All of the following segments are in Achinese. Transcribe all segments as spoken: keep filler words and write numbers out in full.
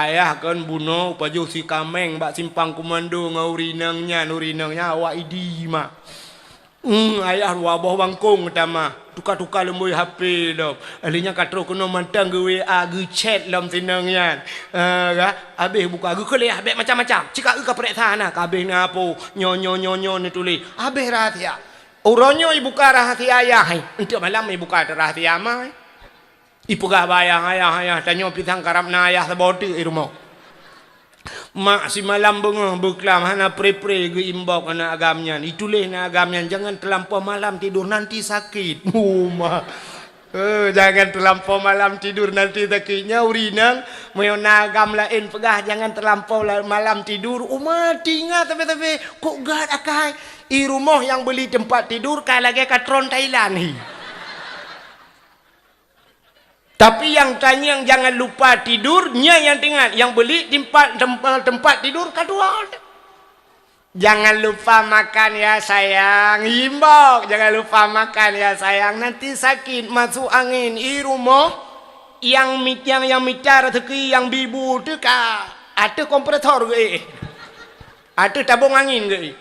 Ayah kon bunoe pajoh si kaméng bak simpang komando ngon ureueng inong nyan, ureueng inong nyan awak Idi mah. Hmm, ayah dua boh bangkong tamah, tuka-tuka lumbôi H P lom. Ahli nyan ka troh keunoe mantong geu-W A, geu-chat lom si inong nyan. Ah, ka, habéh buka, geukuliah bèk macam-macam. Cit ka eu ka peuriksa na, ka habéh na po, nyoe, nyoe, nyoe, nyoe neutuléh. Habéh rahsia. Uroe nyoe ibuka rahsia ayah, hai. Enteuk malam ibuka rahsia ma, hai. Ipeugah bak ayah, "Ayah, ayah, tanyoe pisang karab na ayah saboh teuk di rumoh." Mak simalam beungoh beuklam hana pre-pre geu-inbox aneuk agam nyan. Ituléh aneuk agam nyan, "Jangan terlampau malam tidur, nanti sakit." Oh, mak. Eh, "Jangan terlampau malam tidur, nanti sakit." Nyan ureueng inong, meunyoe aneuk agam laén peugah, "Jangan terlampau la-, malam tidur." Uma, teuingat sabe-sabe, "Kok gèt akai?" I rumoh nyang beuli teumpat tidur ka lagèe ka tron Thailand hi. Tapi nyang tanyong jangan lupa tidur, nyan nyang teuingat, nyang beuli teumpat, tem-, teumpat tidur ka dua. "Jangan lupa makan ya sayang," imbok, "jangan lupa makan ya sayang, nanti sakit, masuk angin." I rumoh nyang mi-, nyang, nyang mita raseuki nyang bibu teuh ka ateueh kompresor geuéh. Ateueh tabong angin geuéh.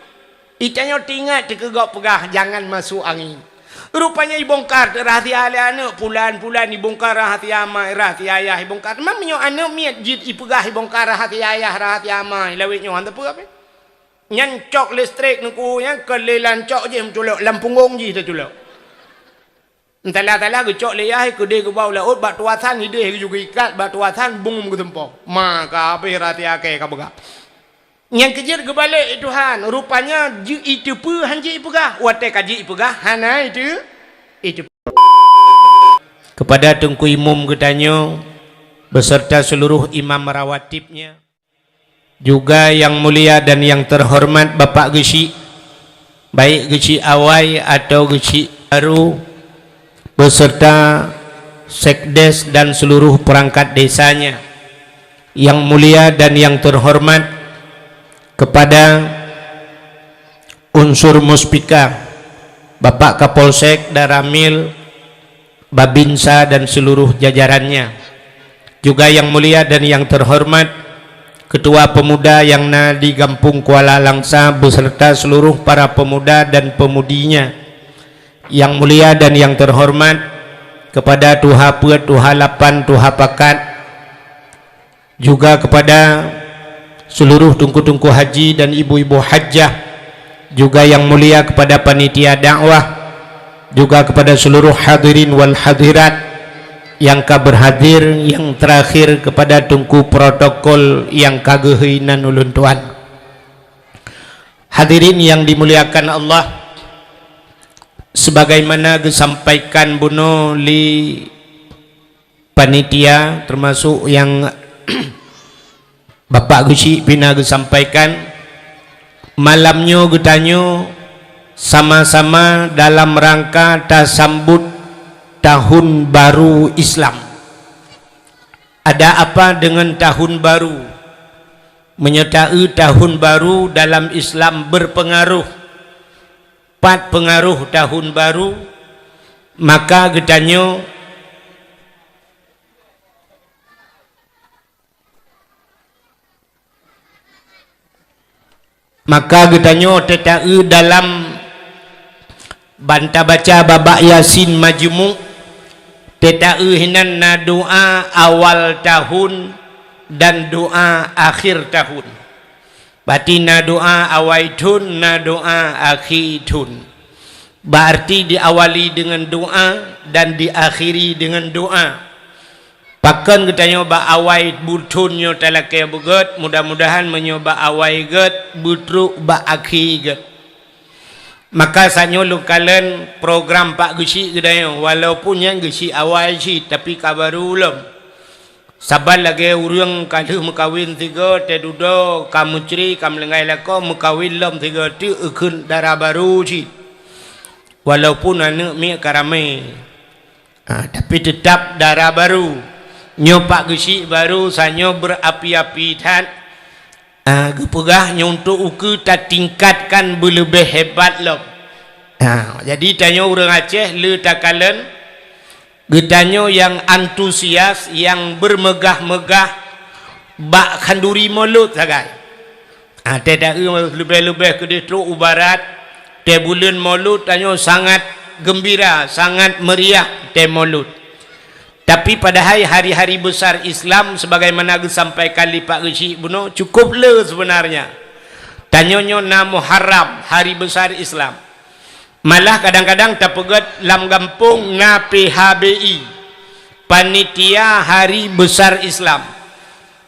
Itanyoe teuingat teuh keu gob peugah, "Jangan masuk angin." Rupanya ibongkar teuh rahsia lé aneuk, pulan-pulan ibongkar rahsia ma, rahsia ayah ibongkar. Teuma meunyoe aneuk miet jeuet ipeugah ibongkar rahsia ayah, rahsia ma, lawét nyoe hana peue pih. Nyan cok listrik neuku nyan keu lé lam cok jih meuculok, lam punggong jih teuculok. Entala-tala geucok lé yah, keudeh geubau laôt, bak tuasan ideh geujok geuikat, bak tuasan bung meugeuseumpok. Ma ka habéh rahsia kèe ka peugah. Nyang keujeuet geubalek, "Eh Tuhan, rupanya jeuet iteupeue han jeuet ipeugah, watèe ka jeuet ipeugah hana iteu-, iteupeue." Kepada Teungku Imum geutanyoe beserta seluruh imam rawatibnya, juga yang mulia dan yang terhormat Bapak Geuchik, baik Geuchik awai atau Geuchik baru, beserta sekdes dan seluruh perangkat desanya, yang mulia dan yang terhormat kepada unsur Muspika, Bapak Kapolsek, Danramil, Babinsa dan seluruh jajarannya. Juga yang mulia dan yang terhormat Ketua Pemuda yang na di Gampong Kuala Langsa beserta seluruh para pemuda dan pemudinya. Yang mulia dan yang terhormat kepada Tuha Peuet, Tuha Lapan, Tuha Pakat, juga kepada seluruh teungku-teungku haji dan ibu-ibu hajjah, juga yang mulia kepada panitia dakwah, juga kepada seluruh hadirin wal hadirat yang ka berhadir, yang terakhir kepada teungku protokol yang ka geuhôi nan ulôn tuan. Hadirin yang dimuliakan Allah, sebagaimana geusampaikan bunoe lé panitia, termasuk nyang Bapak Geuchik pih na geusampaikan, malam nyoe geutanyoe sama-sama dalam rangka tasambut Tahun Baru Islam. Ada apa dengan Tahun Baru? Meunyoe taeu Tahun Baru dalam Islam berpengaruh, pat peungaroh Tahun Baru, maka geutanyoe, maka geutanyoe teuta-eu dalam ban tabaca babak Yasin Majeumu, teuta-eu hinan na doa awal tahun dan doa akhir tahun. Berarti na doa awai thon, na doa akhé thon. Berarti diawali dengan doa dan diakhiri dengan doa. Pakon geutanyoe bak awai buthon nyoe talakée beugét, mudah-mudahan meunyoe bak awai gét, beutrok bak akhé gét. Maka saat nyoe lôn kalon program Pak Geuchik geutanyoe, walaupun nyan geuchik awai cit, tapi ka barô lom. Saban lagée ureuëng ka lheueh meukawen sigoe, teududoe ka meucre, ka meulinggai lakoe, meukawen lom sigoe teuk eukheun dara barô cit. Walaupun aneuëk miet ka ramé. Ha, tapi teutab dara barô. Nyoe Pak Geuchik barô, saat nyoe beurapi-api that. Ha, geupeugah nyoe untuk ukeue tatingkatkan beuleubeh hebat lom. Ha, jadi tanyoe ureuëng Aceh le takalon, geutanyoe nyang antusias, nyang bermegah-megah bak khanduri Maulud sagai. Ah, teudaeu leubeh-leubeh keudeh trok u barat, teubuleuen Maulud tanyoe sangat geumbira, sangat meriah teu Maulud. Tapi padahai hari-hari besar Islam sebagaimana geusampaikan lé Pak Geuchik bunoe cukup le sebenarnya. Tanyoe nyoe na Muharram, hari besar Islam. Malah kadang-kadang tapeugét lam gampông na P H B I, Panitia Hari Besar Islam.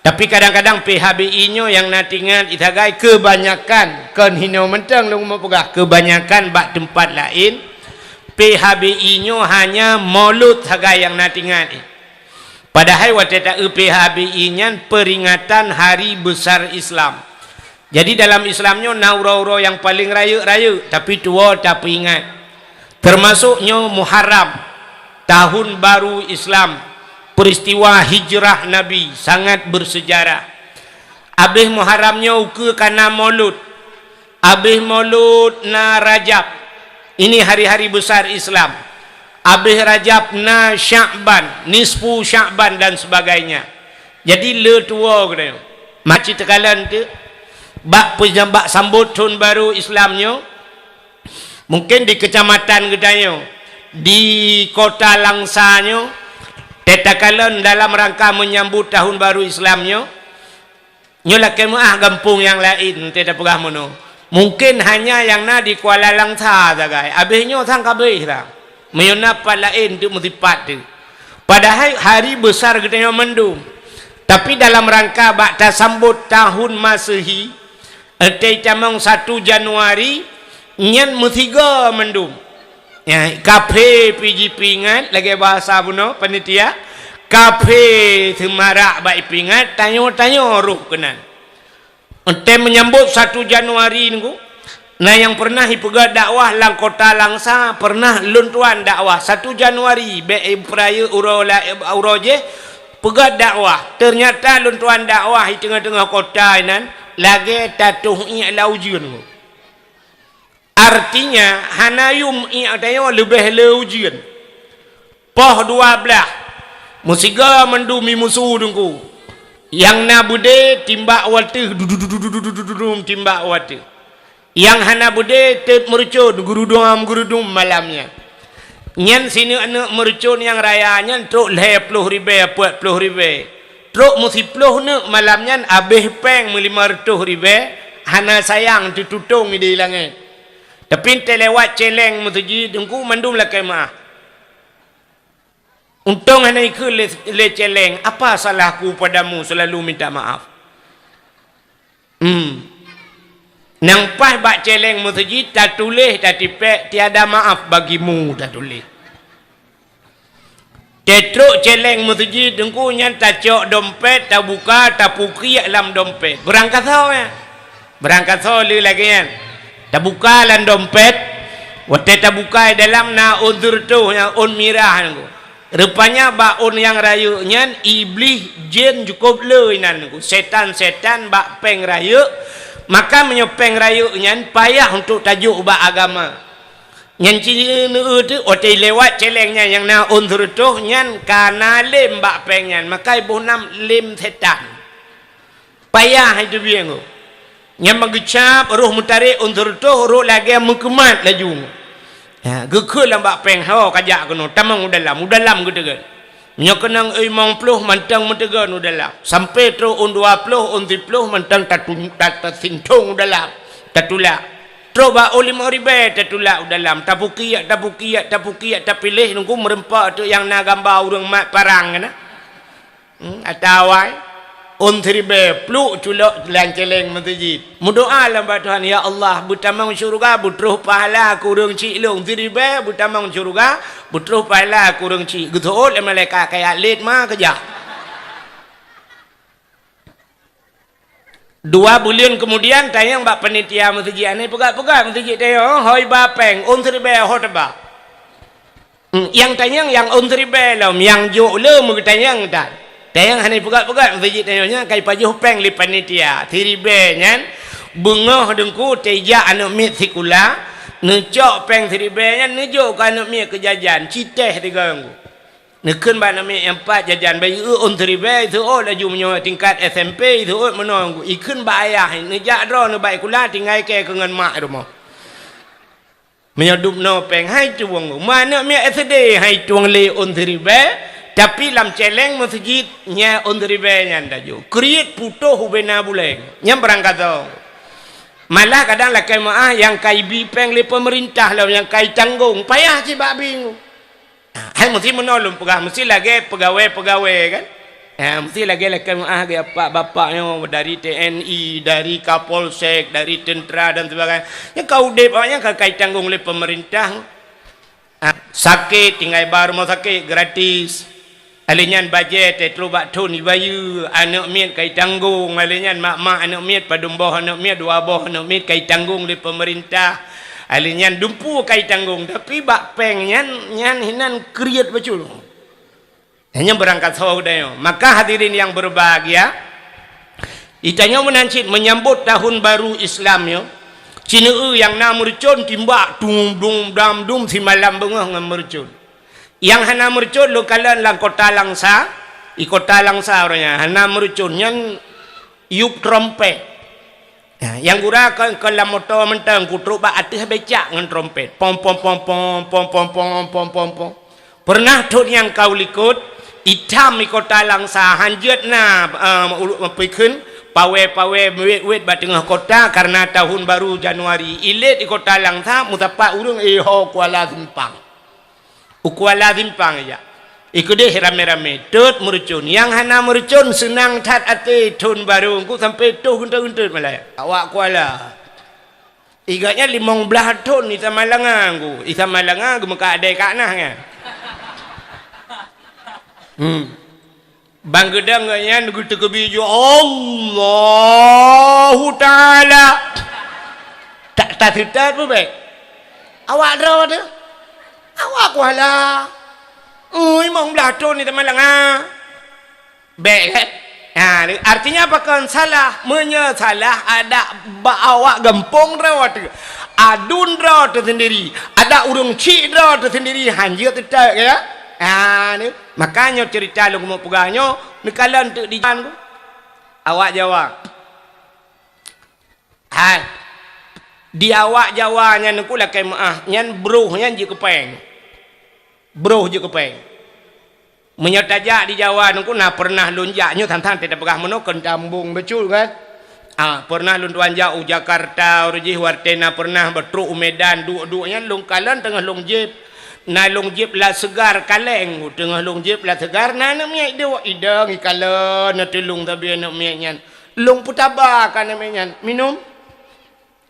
Tapi kadang-kadang P H B I nyoe nyang na tingat sagai keubanyakan, kon hinoe mantong lôn meupeugah, keubanyakan bak teumpat laén, P H B I nyoe hanya Maulud sagai nyang na tingat. Padahai watée taeu P H B I nyan peringatan Hari Besar Islam. Jadi dalam Islam nyoe na uroe-uroe nyang paleng rayeuk-rayeuk, tapi tuwoe tapeuingat. Teumasok nyoe Muharram, tahun baru Islam, peristiwa hijrah Nabi sangat bersejarah. Abéh Muharram nyoe ukeue ka na Maulud, abéh Maulud na Rajab. Ini hari-hari besar Islam. Abéh Rajab na Sya'ban, nisfu Sya'ban dan sebagainya. Jadi le tuwoe geutanyoe. Maci teukalon teuk bak peujam-, bak sambot thon baru Islam nyoe, mungkin di kecamatan geutanyoe, di kota Langsa nyoe, teukalon dalam rangka menyambut tahun baru Islam nyoe, nyoe lakée meuáh gampông nyang laén teupeugah meunoe. Mungkin hanya nyang na di Kuala Langsa sagai, abéh nyoe sang ka abéh dah. Meunyoe na pat laén teuk meusipat teuk. Padahai hari besar geutanyoe mandum. Tapi dalam rangka bak tasambot tahun Masehi, Teutamong satu Januari nyan meusigoe mandum. Ya, kafé pih jipeuingat lagée bahasa bunoe panitia, kafé seumarak bak ipeuingat, tanyoe-tanyoe rôh keunan. Enteuk meunyambot satu Januari nunggu, na nyang pernah ipeugah dakwah lam kota Langsa, pernah lôn tuan dakwah satu Januari, bék ipeurayeuk uroe la-, uroe jih, peugah dakwah. Ternyata lôn tuan dakwah di teungoh-teungoh kota inan, lagée tatoh iék lam ujeuen. Artinya, hana yum iék tanyoe leubeh le ujeuen. Poh dua blaih, meusigoe mandum i musu teungku. Nyang na beudé timbak wateuh, dudum timbak wateuh. Nyang hana beudé teuk meurucon, geurudum-geurudum malam nyan. Nyan sineuk-neuk meurucon nyang raya nyan trok lhée ploh ribée, peuet ploh ribée. Trok meusiplôh neuk malam nyan abéh péng meulimong reutôh ribée, hana sayang teututong di langét. Tapi enteuk lewat céléng meuseujid, teungku mandum lakée meuáh. Untông hana ikheun lé, lé céléng, "Apa salahku padamu selalu minta maaf?" Hmm. Nyang paih bak céléng meuseujid tatuléh tatipék, "Tiada maaf bagimu," tatuléh. Teutrok céléng meuseujid teungku nyan tacok dompét, tabuka, tapukiek lam dompét. Beurangkasoe nyan. Beurangkasoe le lagée nyan. Tabuka lam dompét, watée tabuka dalam na ôn sireutôh nyan, ôn mirah nyan. Rupanya bak ôn nyang rayeuk nyan, Iblih jén cukôp le inan, setan-setan bak péng rayeuk. Maka meunyoe péng rayeuk nyan payah untuk tajok bak agama. Nyan cit neu-eu teuk watée lewat céléng nyan nyang na ôn sireutôh nyan ka na lém bak péng nyan, maka iboh nam lém setan. Payah itu bieng. Nyan meugeucab roh meutarek ôn sireutôh, roh lagée meukeumat laju. Ha, geukheun lam bak péng, "Ho, kajak keunoe, tamong u dalam, u dalam geuteugét." Nyoe keunong limong ploh mantong meuteugét u dalam. Sampai trok ôn dua ploh, ôn siplôh mantong tatu-, ta-, tasintong u dalam, tatulak. Trok bak ôn limong ribée tatulak u dalam, tapukiek, tapukiek, tapiléh nunggu meureumpok teuk nyang na gamba ureuëng mat parang keunan. Hmm, atawa ôn siribée pluek culok lam céléng meuseujid. Meudoá lam bak Tuhan, "Ya Allah, beutamong syeuruga, beutroh pahala keu ureuëng chik lôn." Siribée beutamong syeuruga, beutroh pahala keu ureuëng chik. Geuseuôt lé malaikat kaya lét ma keujah. Dua buleuen keumudian, tanyong bak panitia meuseujid, "Anai peugah-peugah meuseujid tanyong, hôi ba péng, ôn siribée ho teuba." Hmm, nyang tanyong nyang ôn siribée lom, nyang jok le meugeutanyong tan. Tanyong hana peugah-peugah meuseujid tanyong nyan ka ipajoh péng lé panitia. Siribée nyan beungoh deungku teujak aneuëk miet sikula, neucok péng siribée nyan neujok keu aneuëk miet keu jajan, citéh tiga nunggu. Neukheun bak aneuk miet nyang pat jajan bayeue ôn siribèe, iseuôt laju meunyoe tingkat S M P, iseuôt meunoe. Ikheun bak ayah, neujak droe neubaih sikula, tinggai kèe keu ngon mak i rumoh. Meunyoe dubnoe péng hai tueng, meu aneuk miet S D hai tueng lé ôn siribèe, tapi lam céléng meuseujid nyan ôn siribèe nyan tajok. Kriet putôh ubé na bulèng. Nyan beurangkat soe. Malah kadang lakèe meu'ah nyang ka ibi péng lé peumeurintah lom nyang ka itanggong, payah cit bak bingung. Hai meusti meunoe lôn peugah, meusti lagèe peugawèe-peugawèe kan. Ha, meusti lagèe lakèe meu'ah geuh bapak-bapak nyoe dari T N I, dari Kapolsek, dari teuntera dan sebagainya. Nyang ka udép awaknyan ka, ka itanggong lé peumeurintah. Ha, sakét tinggai bak rumoh sakét gratis. Alèh nyan bajèe trôk bak thôn ibayeue, aneuk miet ka itanggong, alèh nyan mak-mak aneuk miet, padum boh aneuk miet, dua boh aneuk miet ka itanggong lé peumeurintah. Alèh nyan dumpeue ka itanggong, tapi bak péng nyan, nyan hinan kriet bacut. Nyan beurangkat soe geutanyoe. Maka hadirin yang berbahagia, geutanyoe meunan cit meunyambot tahun baru Islam nyoe, cineue nyang na meurucon timbak dum dum dam dum simalam beungoh ngon meurucon. Nyang hana meurucon lôn kalon lam kota Langsa, i kota Langsa uroe nyan hana meurucon nyan yup trompet. Ya, nyang gura kon, kon lam moto mantong, kutrok bak ateueh becak ngon trompet. Pom, pom, pom, pom. Pernah thon nyang ka u likot, itam i kota Langsa, hanjeuet na, eh, ulu-, peue kheun, pawé-pawé, wet-wet bak teungoh kota karena tahun baru Januari. Ilét i kota Langsa, meusapat ureuëng, eh, ho Kuala Simpang. U Kuala Simpang ijak. Ikeudeh ramé-ramé, tot meurucon. Nyang hana meurucon seunang that até thon barô, engku sampoe toh geuntot-geuntot malai. Awak Kuala. Igat nyan limong blaih thon Isa Malanga engku. Isa Malanga geumeukat adé ka na nyan. Hmm. Ban geudong gobnyan geuteukeubi ju, "Allahu Ta'ala." Tak, tak seutôt pun bèk. Awak droe tu. Awak Kuala. Ui, limong blaih thon Isa Malanga. Bèk, kan? Ha, artinya apa kon salah? Meunyoe salah, ada bak awak gampông droe tu. Aduen droe tu sendiri. Ada ureuëng chik droe tu sendiri. Hanjeuet teutot, ya? Ha, ni. Makanya cerita lôn keumeung peugah nyoe, neukalon teuk di jalan tu. Awak Jawa. Hai. Di awak Jawa nyan nengku lakèe meu'ah, nyan broh nyan jeuet keu péng. Broh jeuet keu péng. Meunyoe tajak di Jawa nengku na pernah lôn jak nyoe than-than teupeugah meunoe kon tambong bacut kan. Ah, pernah lôn tuan jak u Jakarta, ureuëng jih watèe na pernah beutrok u Medan, duek-duek nyan lôn kalon teungoh lôn jieb. Na lôn jieb lat seugar kaleng, teungoh lôn jieb lat seugar na aneuk miet duek idong ikalon na teulông sabe aneuk miet nyan. Lôn peutaba ka aneuk miet nyan, "Minum?"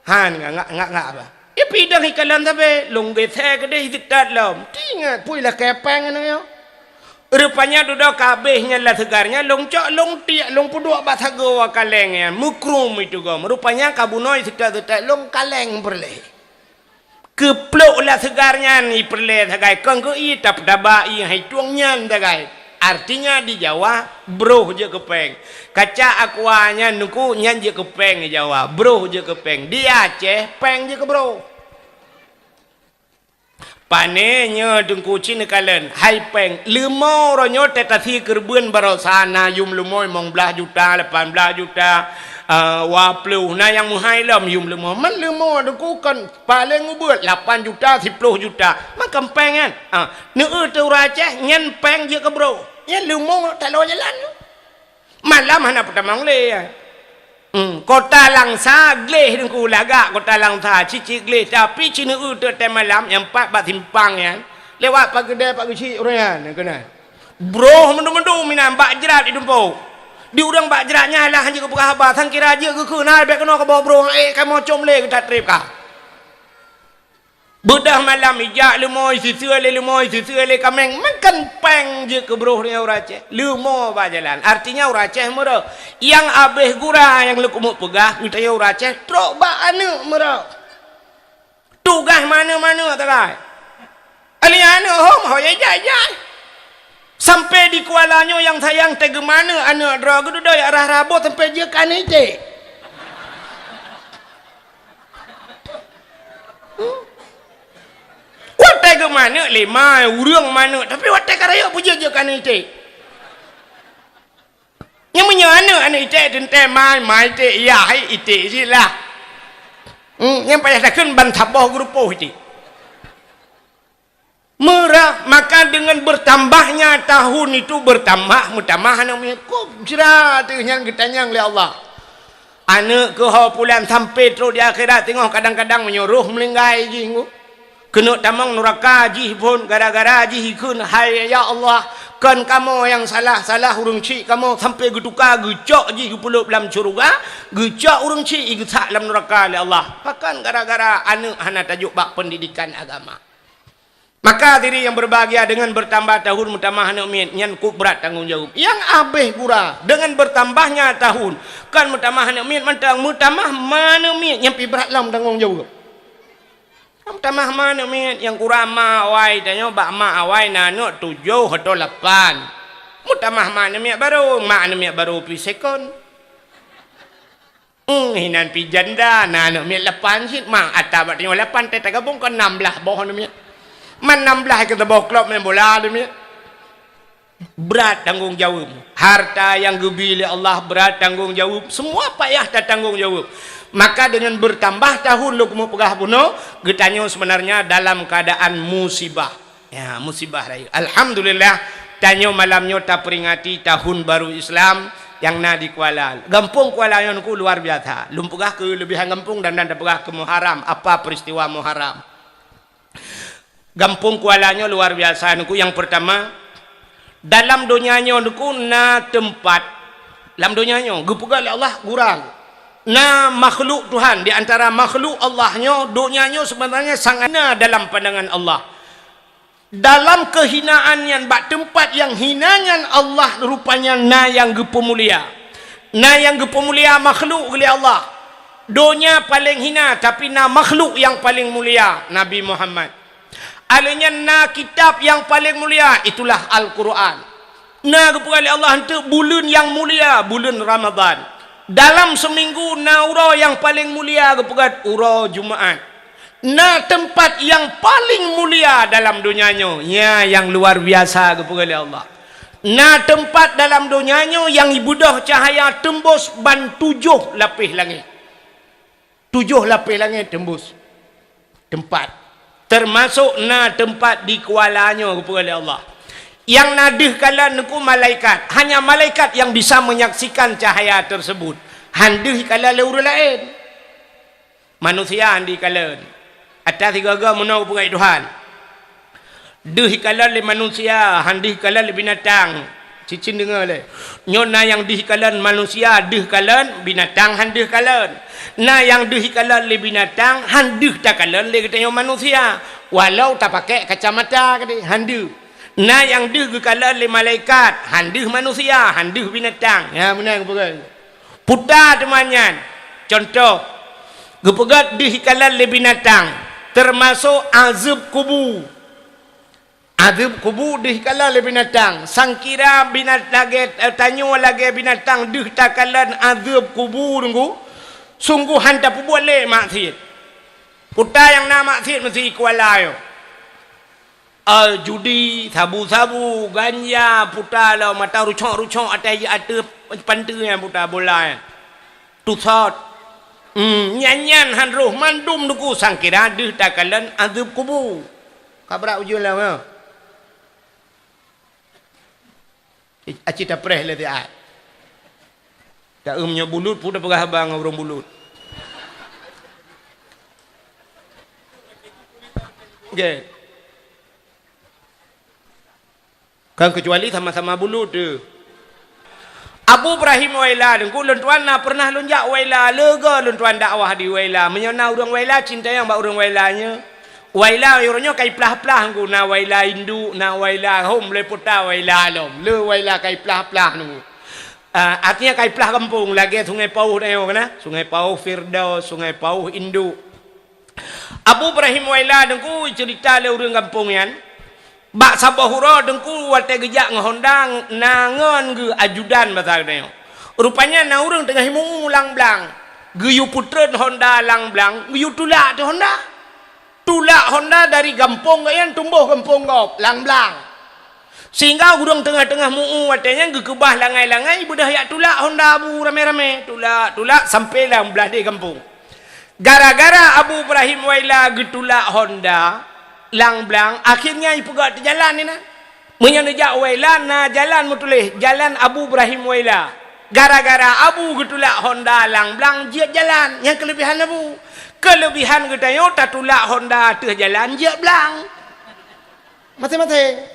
Han, ngak, ngak, ngak, ngak apa? Ipidong ikalon sabe, lôn geusé keudeh iseutôt lom. Tingat pui lakèe péng aneuk nyoe. Rupanya dudoe ka abéh nyan lat seugar nyan, lôn cok, lôn tiek, lôn peuduek bak sagoe kaleng nyan, meukrum itu gom. Rupanya ka bunoe iseutôt-seutôt lôn kaleng peureulèe. Keuplôk lat seugar nyan ipeureulèe sagai kong keu ie, tap-, taba ie hai tueng nyan sagai. Artinya di Jawa, broh jeuet keu péng. Kaca aqua nyan nengku nyan jeuet keu péng di Jawa, broh jeuet keu péng. Di Aceh, péng jeuet keu broh. Pane nyoe teungku cit neukalon, hai péng, leumo uroe nyoe tatasi keureubeuen baroesa na yum leumo limong blaih juta, lapan blaih juta, eh, dua ploh, na nyang meuhai lom yum leumo. Man leumo teungku kon Paleng ubeuet lapan juta, siploh juta. Makam péng nyan. Ha, neueu teu ureuëng Aceh, nyan péng jeuet keu broh. Nyan leumo taloe jalan tu. Malam hana peutamong lé. Hmm, kota Langsa gleh teungku lagak kota Langsa, cicik gleh, tapi ci neueu teu malam nyang pat bak simpang nyan. Lewat Pak Geudée, Pak Geuchik ureuëng nyan, keunan. Broh meudum-meudum inan bak jrat itumpok. Di ureuëng bak jrat nyan lah hanjeuet geupeugah haba, sangkira jeuet geukheun hai bék keunoe kaboh broh, ék kamoe com lé geutat treb ka. Beudôh malam ijak leumo, isiseu lé leumo, isiseu lé kaméng, meukeun péng jeuet keu broh nyan ureuëng Aceh. Leumo bak jalan. Artinya ureuëng Aceh meurôh. Nyang abéh gura nyang leukumeuk peugah, geutanyoe ureuëng Aceh trok bak aneuëk meurôh. Tugaih maneuk-maneuk tagai. Aneuk-aneuk hom ho jai-jai. Sampai di Kuala nyoe nyang sayang teugeumane aneuk droe geududoe rah-rah boh sampai jeuet ka aneuk iték. Hmm. Watèe geumaneuk lé ma, ureueng maneuk, tapi watèe ka rayeuk peujeuet-jeuet keu aneuk iték. Nyang meunyoe aneuk, aneuk iték teuntèe ma, ma iték, yah iték cit lah. Hmm, nyang payah takheun ban saboh geurupoh iték. Meurah, maka dengan bertambahnya tahun itu bertambah, meutamah aneuk miet. Kok jra teuh nyan geutanyong lé Allah. Aneuk keuh ho pulan sampai trok di akhirat teungoh kadang-kadang meunyoe roh meuninggai jih ngu. Keuneuk tamong nuraka jih phon gara-gara jih ikheun, "Hai ya Allah, kon kamoe nyang salah, salah ureueng chik kamoe," sampai geutuka geucok jih geupeuleub lam syeuruga, geucok ureueng chik igeusak lam nuraka lé Allah. Pakon gara-gara aneuk hana tajok bak pendidikan agama. Maka hadirin yang berbahagia, dengan bertambah tahun meutamah aneuk miet, nyan kok brat tanggong jaweueb. Nyang abéh gura, dengan bertambahnya tahun, kon meutamah aneuk miet mantong, meutamah ma aneuk miet, nyan pih brat lom tanggong jaweueb. Meutamah ma aneuk miet, nyang kura ma awai tanyoe, bak ma awai na aneuk tujoh atau lapan. Meutamah ma aneuk miet barô, ma aneuk miet barô pih sekon. Hmm, hinan pih janda, na aneuk miet lapan cit, ma ata bak tanyoe lapan, teuh tagabong kon nam blaih boh aneuk miet. Man nam blaih keu saboh klub main bola aneuk miet. Brat tanggong jaweueb. Harta nyang geubi lé Allah brat tanggong jaweueb. Semua payah tatanggong jaweueb. Maka dengan bertambah tahun lôn keumeung peugah bunoe, geutanyoe sebenarnya dalam keadaan musibah. Ya, musibah rayeuk. Alhamdulillah, tanyoe malam nyoe taperingati tahun baru Islam nyang na di Kuala. Gampông Kuala nyoe Teungku luar biasa. Lôn peugah keu lebihan gampông dan, dan tapeugah keu Muharram, apa peristiwa Muharram. Gampông Kuala nyoe luar biasa Teungku. Nyang pertama, dalam donya nyoe Teungku na teumpat, lam donya nyoe geupeugah lé Allah gurang. Na makhluk Tuhan, di antara makhluk Allah nyoe, donya nyoe sebenarnya sangat na dalam pandangan Allah. Dalam kehinaan nyan, bak teumpat nyang hina nyan, Allah rupanya na nyang geupeumulia. Na nyang geupeumulia makhluk lé Allah. Donya paleng hina, tapi na makhluk nyang paleng mulia, Nabi Muhammad. Alheuh nyan na kitab nyang paleng mulia, itulah Al-Quran. Na geupeugah lé Allah, "Eunteuk buleuen nyang mulia, buleuen Ramadhan." Dalam seuminggu na uroe nyang paleng mulia geupeugah uroe Jumaat. Na teumpat nyang paleng mulia dalam donya nyoe, nya nyang luar biasa geupeugah lé Allah. Na teumpat dalam donya nyoe nyang ibeudôh cahaya teumbôs ban tujoh lapéh langét. Tujoh lapéh langét teumbôs teumpat. Teumasok na teumpat di Kuala nyoe geupeugah lé Allah. Nyang na deuh kalon Teungku malaikat. Hanya malaikat nyang bisa menyaksikan cahaya tersebut. Han deuh ikalon lé ureueng laén. Manusia han deuh ikalon. Ata sigoe-goe meunoe geupeugah Tuhan. Deuh ikalon lé manusia, han deuh ikalon lé binatang. Cicin deungoe lé. Nyoe na nyang deuh ikalon manusia, deuh kalon, binatang han deuh kalon. Na nyang deuh ikalon lé binatang, han deuh takalon lé geutanyoe manusia. Walau tapakék kacamata keudéh, han deuh. Na nyang deuh geukalon lé malaikat, han deuh manusia, han deuh binatang. Ya, meunan geupeugah. Puta teuma nyan. Contoh, geupeugah deuh ikalon lé binatang, teumasok azeueb kubu. Azeueb kubu deuh ikalon lé binatang. Sangkira binat-, lagée, eh, tanyoe lagée binatang deuh takalon azeueb kubu Teungku, sunggoh han tapeubuet lé maksiet. Puta nyang na maksiet meusi Kuala nyoe. Eh, judi, sabu-sabu, ganja, puta lom mata rucok-rucok ateueh, ateueh panteue nyan puta bola nyan. Tusot. Hmm, nyan-nyan han roh mandum Teungku sangkira deuh takalon azeueb kubu. Ka brat ujeuen lom, ya. Aci tapreh lé siat. Taeu meunyoe bulut, peue tapeugah haba ngon ureueng bulut. Oke. Kan kecuali sama-sama bulut tu. Abu Ibrahim Waila Teungku, lôn tuan na pernah lôn jak Waila, lega lôn tuan dakwah di Waila. Meunyoe na ureueng Waila, cinta nyang bak ureueng Waila nyoe. Waila uroe nyoe ka iplah-plah Teungku, na Waila induk, na Waila hom, lé puta Waila lom. Le Waila ka iplah-plah Teungku. Ah, artinya ka iplah gampông, lagée Sungai Pauh tanyoe kana. Sungai Pauh Firdaus, Sungai Pauh Induk. Abu Ibrahim Waila Teungku cerita lé ureueng gampông nyan, bak saboh uroe Teungku watée geujak ngon honda na ngon geu ajudan basa geutanyoe. Rupanya na ureueng teungoh imu lam blang, geuyue peutreun honda lam blang, geuyue tulak teuh honda. Tulak honda dari gampông gobnyan tumboh gampông gob, lam blang. Sehingga ureuëng teungoh-teungoh meu-u watée nyan geukeubah langai-langai beudôh jak tulak honda Abu ramé-ramé, tulak, tulak sampai lam blah deh gampông. Gara-gara Abu Ibrahim Waila geutulak honda lam blang, akhirnya ipeugah teujalan inan. Meunyoe neujak Waila na jalan meutuléh, Jalan Abu Ibrahim Waila. Gara-gara Abu geutulak honda lam blang jeuet jalan, nyan keuleubihan Abu. Keuleubihan geutanyoe tatulak honda ateueh jalan jeuet blang. Maté-maté.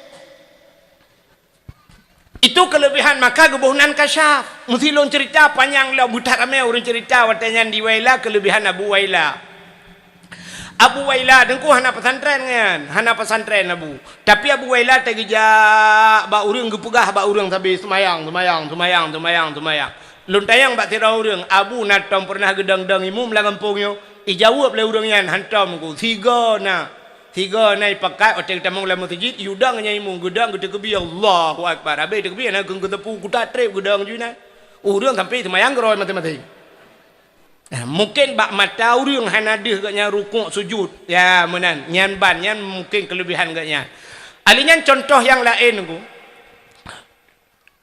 Itu keuleubihan maka geuboh nan kasyaf. Meusi lôn ceurita panyang lom, beutat ramé ureuëng ceurita watée nyan di Waila keuleubihan Abu Waila. Abu Waila teungku hana pesantren nyan, hana pesantren Abu. Tapi Abu Waila teugeujak bak ureuëng geupeugah bak ureuëng sabe seumayang, seumayang, seumayang, seumayang, seumayang. Lôn tanyong bak sidroe ureuëng, Abu na tom peureunah geudong-dong imum lam gampông nyoe? Ijaweueb lé ureuëng nyan, hantom ku, sigoe na. Sigoe na ipakat watée geutamong lam meuseujid, yudong nyan imum geudong geuteukeubi Allahu Akbar. Habéh teukeubi na keu geuteupeu kuta treb geudong jih na. Ureuëng sampai seumayang geurôi maté-maté. Nah, mungkin bak mata ureuëng hana deuh gobnyan rukuk sujud. Ya, meunan. Nyan ban, nyan mungkin keuleubihan gobnyan. Ali nyan contoh nyang laén ku.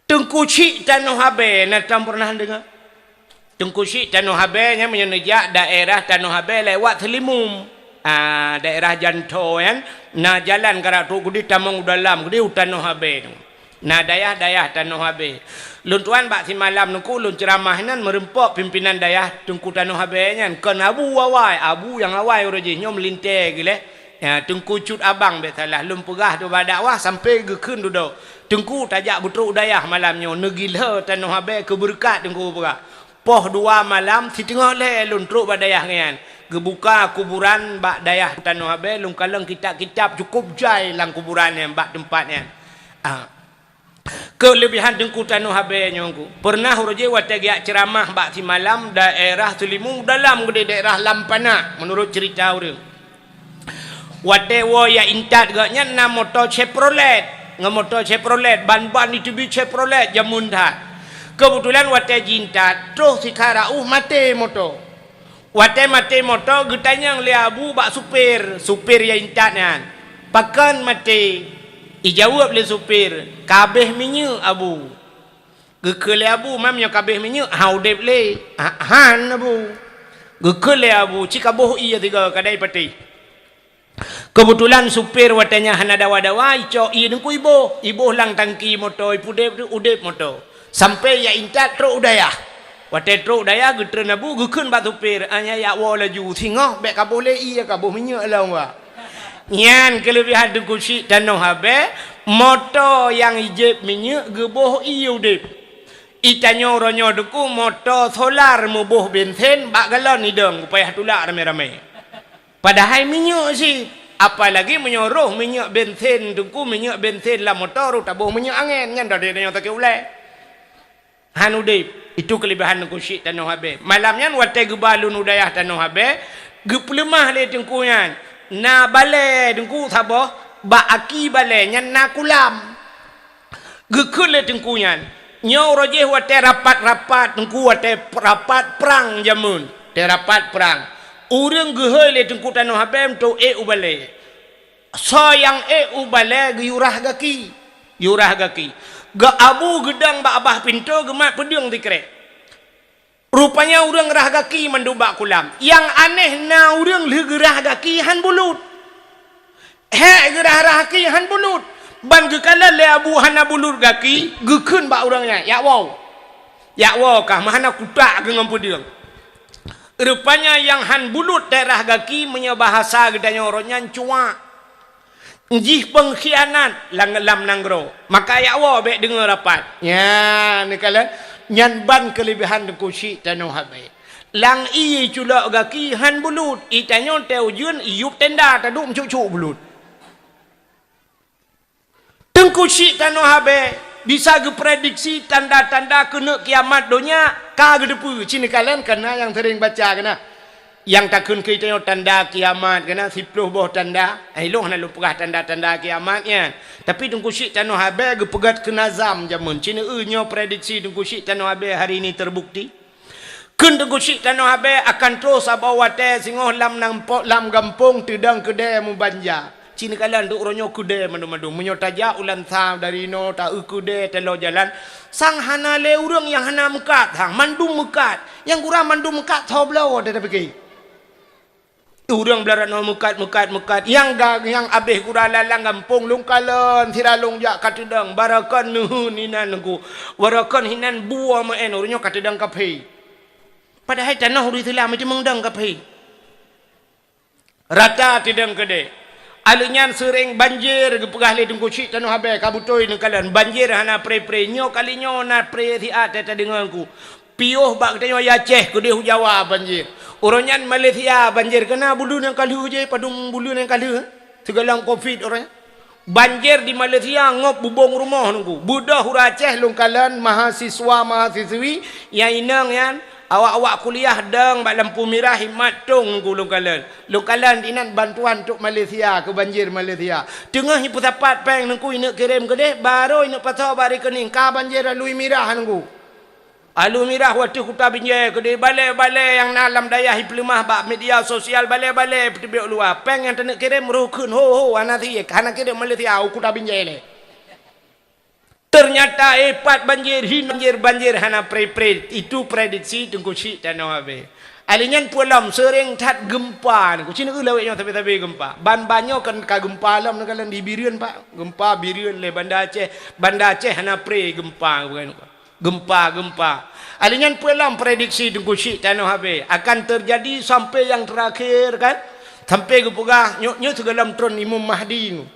Teungku Chik Tanoh Abée na tom peureunah deungoe? Teungku Chik Tanoh Abée nyan meunyoe neujak daerah Tanoh Abée lewat Seulimum. Ah, daerah Jantho nyan na jalan karak trok geudeh tamong u dalam geudeh u Tanoh Abée tu. Na dayah-dayah Tanoh Abée. Lôn tuan bak simalam nungku lôn ceuramah inan meureumpok pimpinan dayah Teungku Tanoh Abée nyan kon Abu awai, Abu nyang awai uroe jih nyoe meulintée geuléh. Ya, Teungku Cut Abang bék salah lôn peugah dua bak dakwah sampai geukheun dudoe. Teungku tajak beutrok dayah malam nyoe neugilho Tanoh Abée keu beureukat Teungku peugah. Poh dua malam siteungoh lhée lôn trok bak dayah nyan. Geubuka kuburan bak dayah Tanoh Abée lôn kalon kitab-kitab cukôp jai lam kuburan nyan bak teumpat nyan. Ah. Keuleubihan Teungku Tanoh Abée nyoe ku. Peureunah uroe jih watée geujak ceuramah bak simalam daerah Seulimum dalam geudeh daerah Lampanak meunurot ceurita ureuëng. Watée woe jak intat gobnyan na moto Chevrolet. Ngon moto Chevrolet, ban-ban iteubiet Chevrolet jameun that. Keubeutulan watée jiintat, troh sikara ueh maté moto. Watée maté moto geutanyong lé Abu bak supir, supir nyang intat nyan, "Pakon maté?" Ijaweueb lé supir, "Ka abéh minyeuk, Abu." Geukheun lé Abu, "Meunyoe ka abéh minyeuk, han udeb lé?" "Ha-, han, Abu." Geukheun lé Abu, "Ci ka boh ié sigoe kadai patéh." Keubeutulan supir watée nyan hana dawa-dawa, icok ié Teungku iboh, iboh lam tangki moto, ipudeb udeb moto. Sampai jak intat trok u dayah. Watée trok u dayah geutreun Abu geukheun bak supir, "Nyan jak woe laju, singoh bék ka boh lé ié ka boh minyeuk lom wa." Nyan keuleubihan Teungku Chik Tanoh Abée, moto nyang ijép minyeuk geuboh ié udeb. Itanyoe uroe nyoe Teungku moto solar muboh bensen bak galon idong, payah tulak ramé-ramé. Padahai minyeuk cit, apalagi meunyoe roh minyeuk bensen Teungku, minyeuk bensen lam moto roh taboh minyeuk angén, nyan dada nyoe sakét ulée. Han udeb, itu keuleubihan Teungku Chik Tanoh Abée. Malam nyan watée geuba lôn u dayah Tanoh Abée, geupeuleumah lé Teungku nyan. Na balée Teungku saboh, bak aki balée nyan na kulam. Geukheun lé Teungku nyan, nyoe uroe jih watée rapat-rapat, Teungku watée rapat prang jameun, watée rapat prang. Ureuëng geuhôi lé Teungku Tanoh Abée meutuek ék u balée. Soe nyang ék u balée geuyurah gaki, yurah gaki. Geu Abu geudong bak babah pintoe geumat peudeueng sikrek. Rupanya ureuëng rah gaki mandum bak kulam. Nyang aneh na ureuëng lheueh geurah gaki han bulut. Hék geurah-rah gaki han bulut. Ban geukalon lé Abu hana bulut gaki, geukheun bak ureuëng nyan, "Jak woe. Jak woe kah, meuhana kutak keu ngon peudeueng." Rupanya nyang han bulut teuk rah gaki meunyoe bahasa geutanyoe uroe nyan cuak. Jih peungkhianat lam, lam nanggroe. Maka jak woe bék deungoe rapat. Nyan, neukalon, nyan ban keuleubihan Teungku Chik Tanoh Abée. Lam ié culok gaki han bulut, itanyoe teu ujeuen iyueb tenda taduek meucuk-cuk bulut. Teungku Chik Tanoh Abée bisa geuprediksi tanda-tanda keuneuk kiamat donya ka geuteupeue. Ci neukalon kana nyang sering baca kana. Nyang takheun keu tanyoe tanda kiamat kana, siploh boh tanda. Eh, ilong hana lôn peugah tanda-tanda kiamat nyan. Tapi Teungku Chik Tanoh Abée geupeugét keu nazam jameun. Ci neu nyoe prediksi Teungku Chik Tanoh Abée hari ini terbukti. Kheun Teungku Chik Tanoh Abee akan troh saboh watée singoh lam nampo-, lam gampông teudong keudée meubanja. Ci neukalon deuek uroe nyoe keudée mandum-mandum. Meunyoe tajak u Lansa dari inoe ta-eu keudée taloe jalan, sang hana lé ureuëng nyang hana meukat, sang mandum meukat. Nyang gura mandum meukat soe bloe teuh tapike. Ureuëng beularot nyoe meukat, meukat, meukat. Nyang ga-, nyang abéh gura lalang gampông lôn kalon sira lôn jak ka teudong, barokon neuheun inan Teungku. Barokon hinan bue meu'en ureuëng nyoe ka teudong kaphé. Padahai tanoh ureuëng Islam itu meudong kaphé. Rata teudong keudée. Aleuh nyan seuréng banjir geupeugah lé Teungku Chik Tanoh Abee ka beutôi neukalon. Banjir hana pré-pré. Nyoe kali nyoe na pré siat teudeungoe Teungku. Piôh bak geutanyoe Aceh keudeh u Jawa banjir. Uroe nyan Malaysia banjir, keunan buleuen nyang ka lheueh jih, padum buleuen nyang ka lheueh, sigohlom covid uroe nyan. Banjir di Malaysia ngop bubông rumoh Teungku. Beudôh uroe Aceh lôn kalon mahasiswa-mahasiswi nyang inong nyan, awak-awak kuliah dong bak lampu mirah imat tong Teungku lôn kalon. Lôn kalon inan bantuan untuk Malaysia keu banjir Malaysia. Teungoh ipeusapat péng Teungku ineuk kirém keudeh, barô ineuk pasoe bak rekening, ka banjir alui mirah Teungku. Alui mirah watée Kuta Binjai keudeh, balée-balée nyang na lam dayah ipeuleumah bak media sosial, balée-balée peuteubiet luwa. Péng nyang taneuk kirém roh kheun ho-ho hana siek, hana kirém Malaysia u Kuta Binjai lé. Ternyata ipat banjir, hin banjir, banjir hana pré-pré. Itu prediksi Teungku Chik Tanoh Abee. Aleuh nyan peue lom seuréng that geumpa. Teungku Chik, neueu lawét nyoe sabe-sabe geumpa. Ban banyoe kan ka geumpa lom neukalon di Bireuen, Pak. Geumpa Bireuen lé Banda Aceh, Banda Aceh hana pré geumpa bukan. Geumpa, geumpa. Aleuh nyan peue lom prediksi Teungku Chik Tanoh Abee akan teujadi sampai nyang teurakhir kan? Sampai geupeugah, nyoe, nyoe sigohlom tron Imam Mahdi nyoe.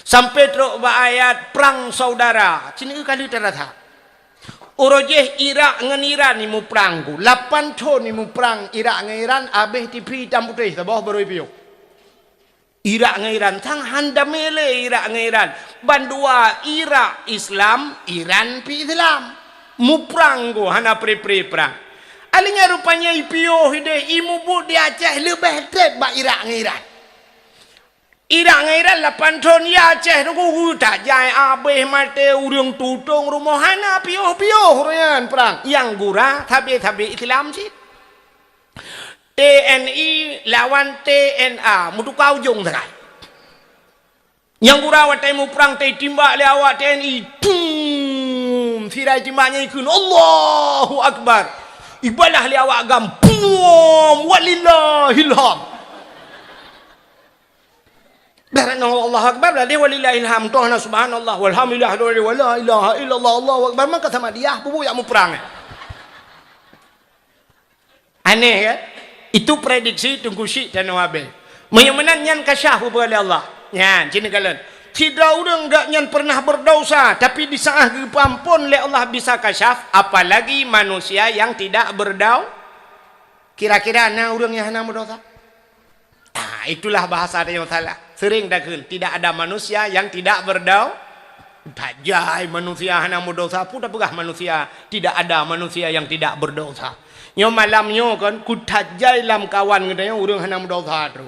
Sampai trok bak ayat prang saudara. Ci neueu ka lheueh tarasa. Uroe jih Irak ngon Iran imuprang Teungku. Lapan thon imuprang Irak ngon Iran, abéh TV itam putéh saboh barô ipiôh. Irak ngon Iran, sang han damé lé Irak ngon Iran. Bandua Irak Islam, Iran pi Islam. Muprang Teungku, hana pré-pré prang. Aleuh nyan rupanya ipiôh ideh imubuet di Aceh leubeh treb bak Irak ngon Iran. Irak ngon Iran lapan thon ya Aceh Teungku, tajai abéh maté ureuëng tutong rumoh hana piôh-piôh uroe nyan prang. Nyang gura sabe-sabe Islam cit. TNI lawan TNA meutuka ujong sagai. Nyang gura watée muprang teuh timbak lé awak TNI. Pum! Sira timbak nyan ikheun, "Allahu Akbar." Ibalah lé awak GAM. Pum! "Walillahil hamd." Dah rot nyoe Allahu Akbar, dah deh walillahil hamd. Tuhan subhanallah, walhamdulillah, wala ilaha illallah, Allahu Akbar. Maka sama dia, bubu yak muprang. Aneh kan? Itu prediksi Teungku Chik Tanoh Abee. Meunyoe meunan nyan ka syah bubu oleh Allah. Nyan, sini kalian. Sidroe ureuëng gak nyan pernah berdosa, tapi di saat geupeuampon lé Allah bisa kasyaf, apalagi manusia yang tidak berdau-, kira-kira na ureuëng nyang hana meudosa? Ah, itulah bahasa tanyoe salah. Sering takheun, tidak ada manusia yang tidak berdau-, tajai manusia hana meudosa, peue tapeugah manusia, tidak ada manusia yang tidak berdosa. Nyoe malam nyoe kan, ku tajai lam kawan geutanyoe ureuëng hana meudosa trok.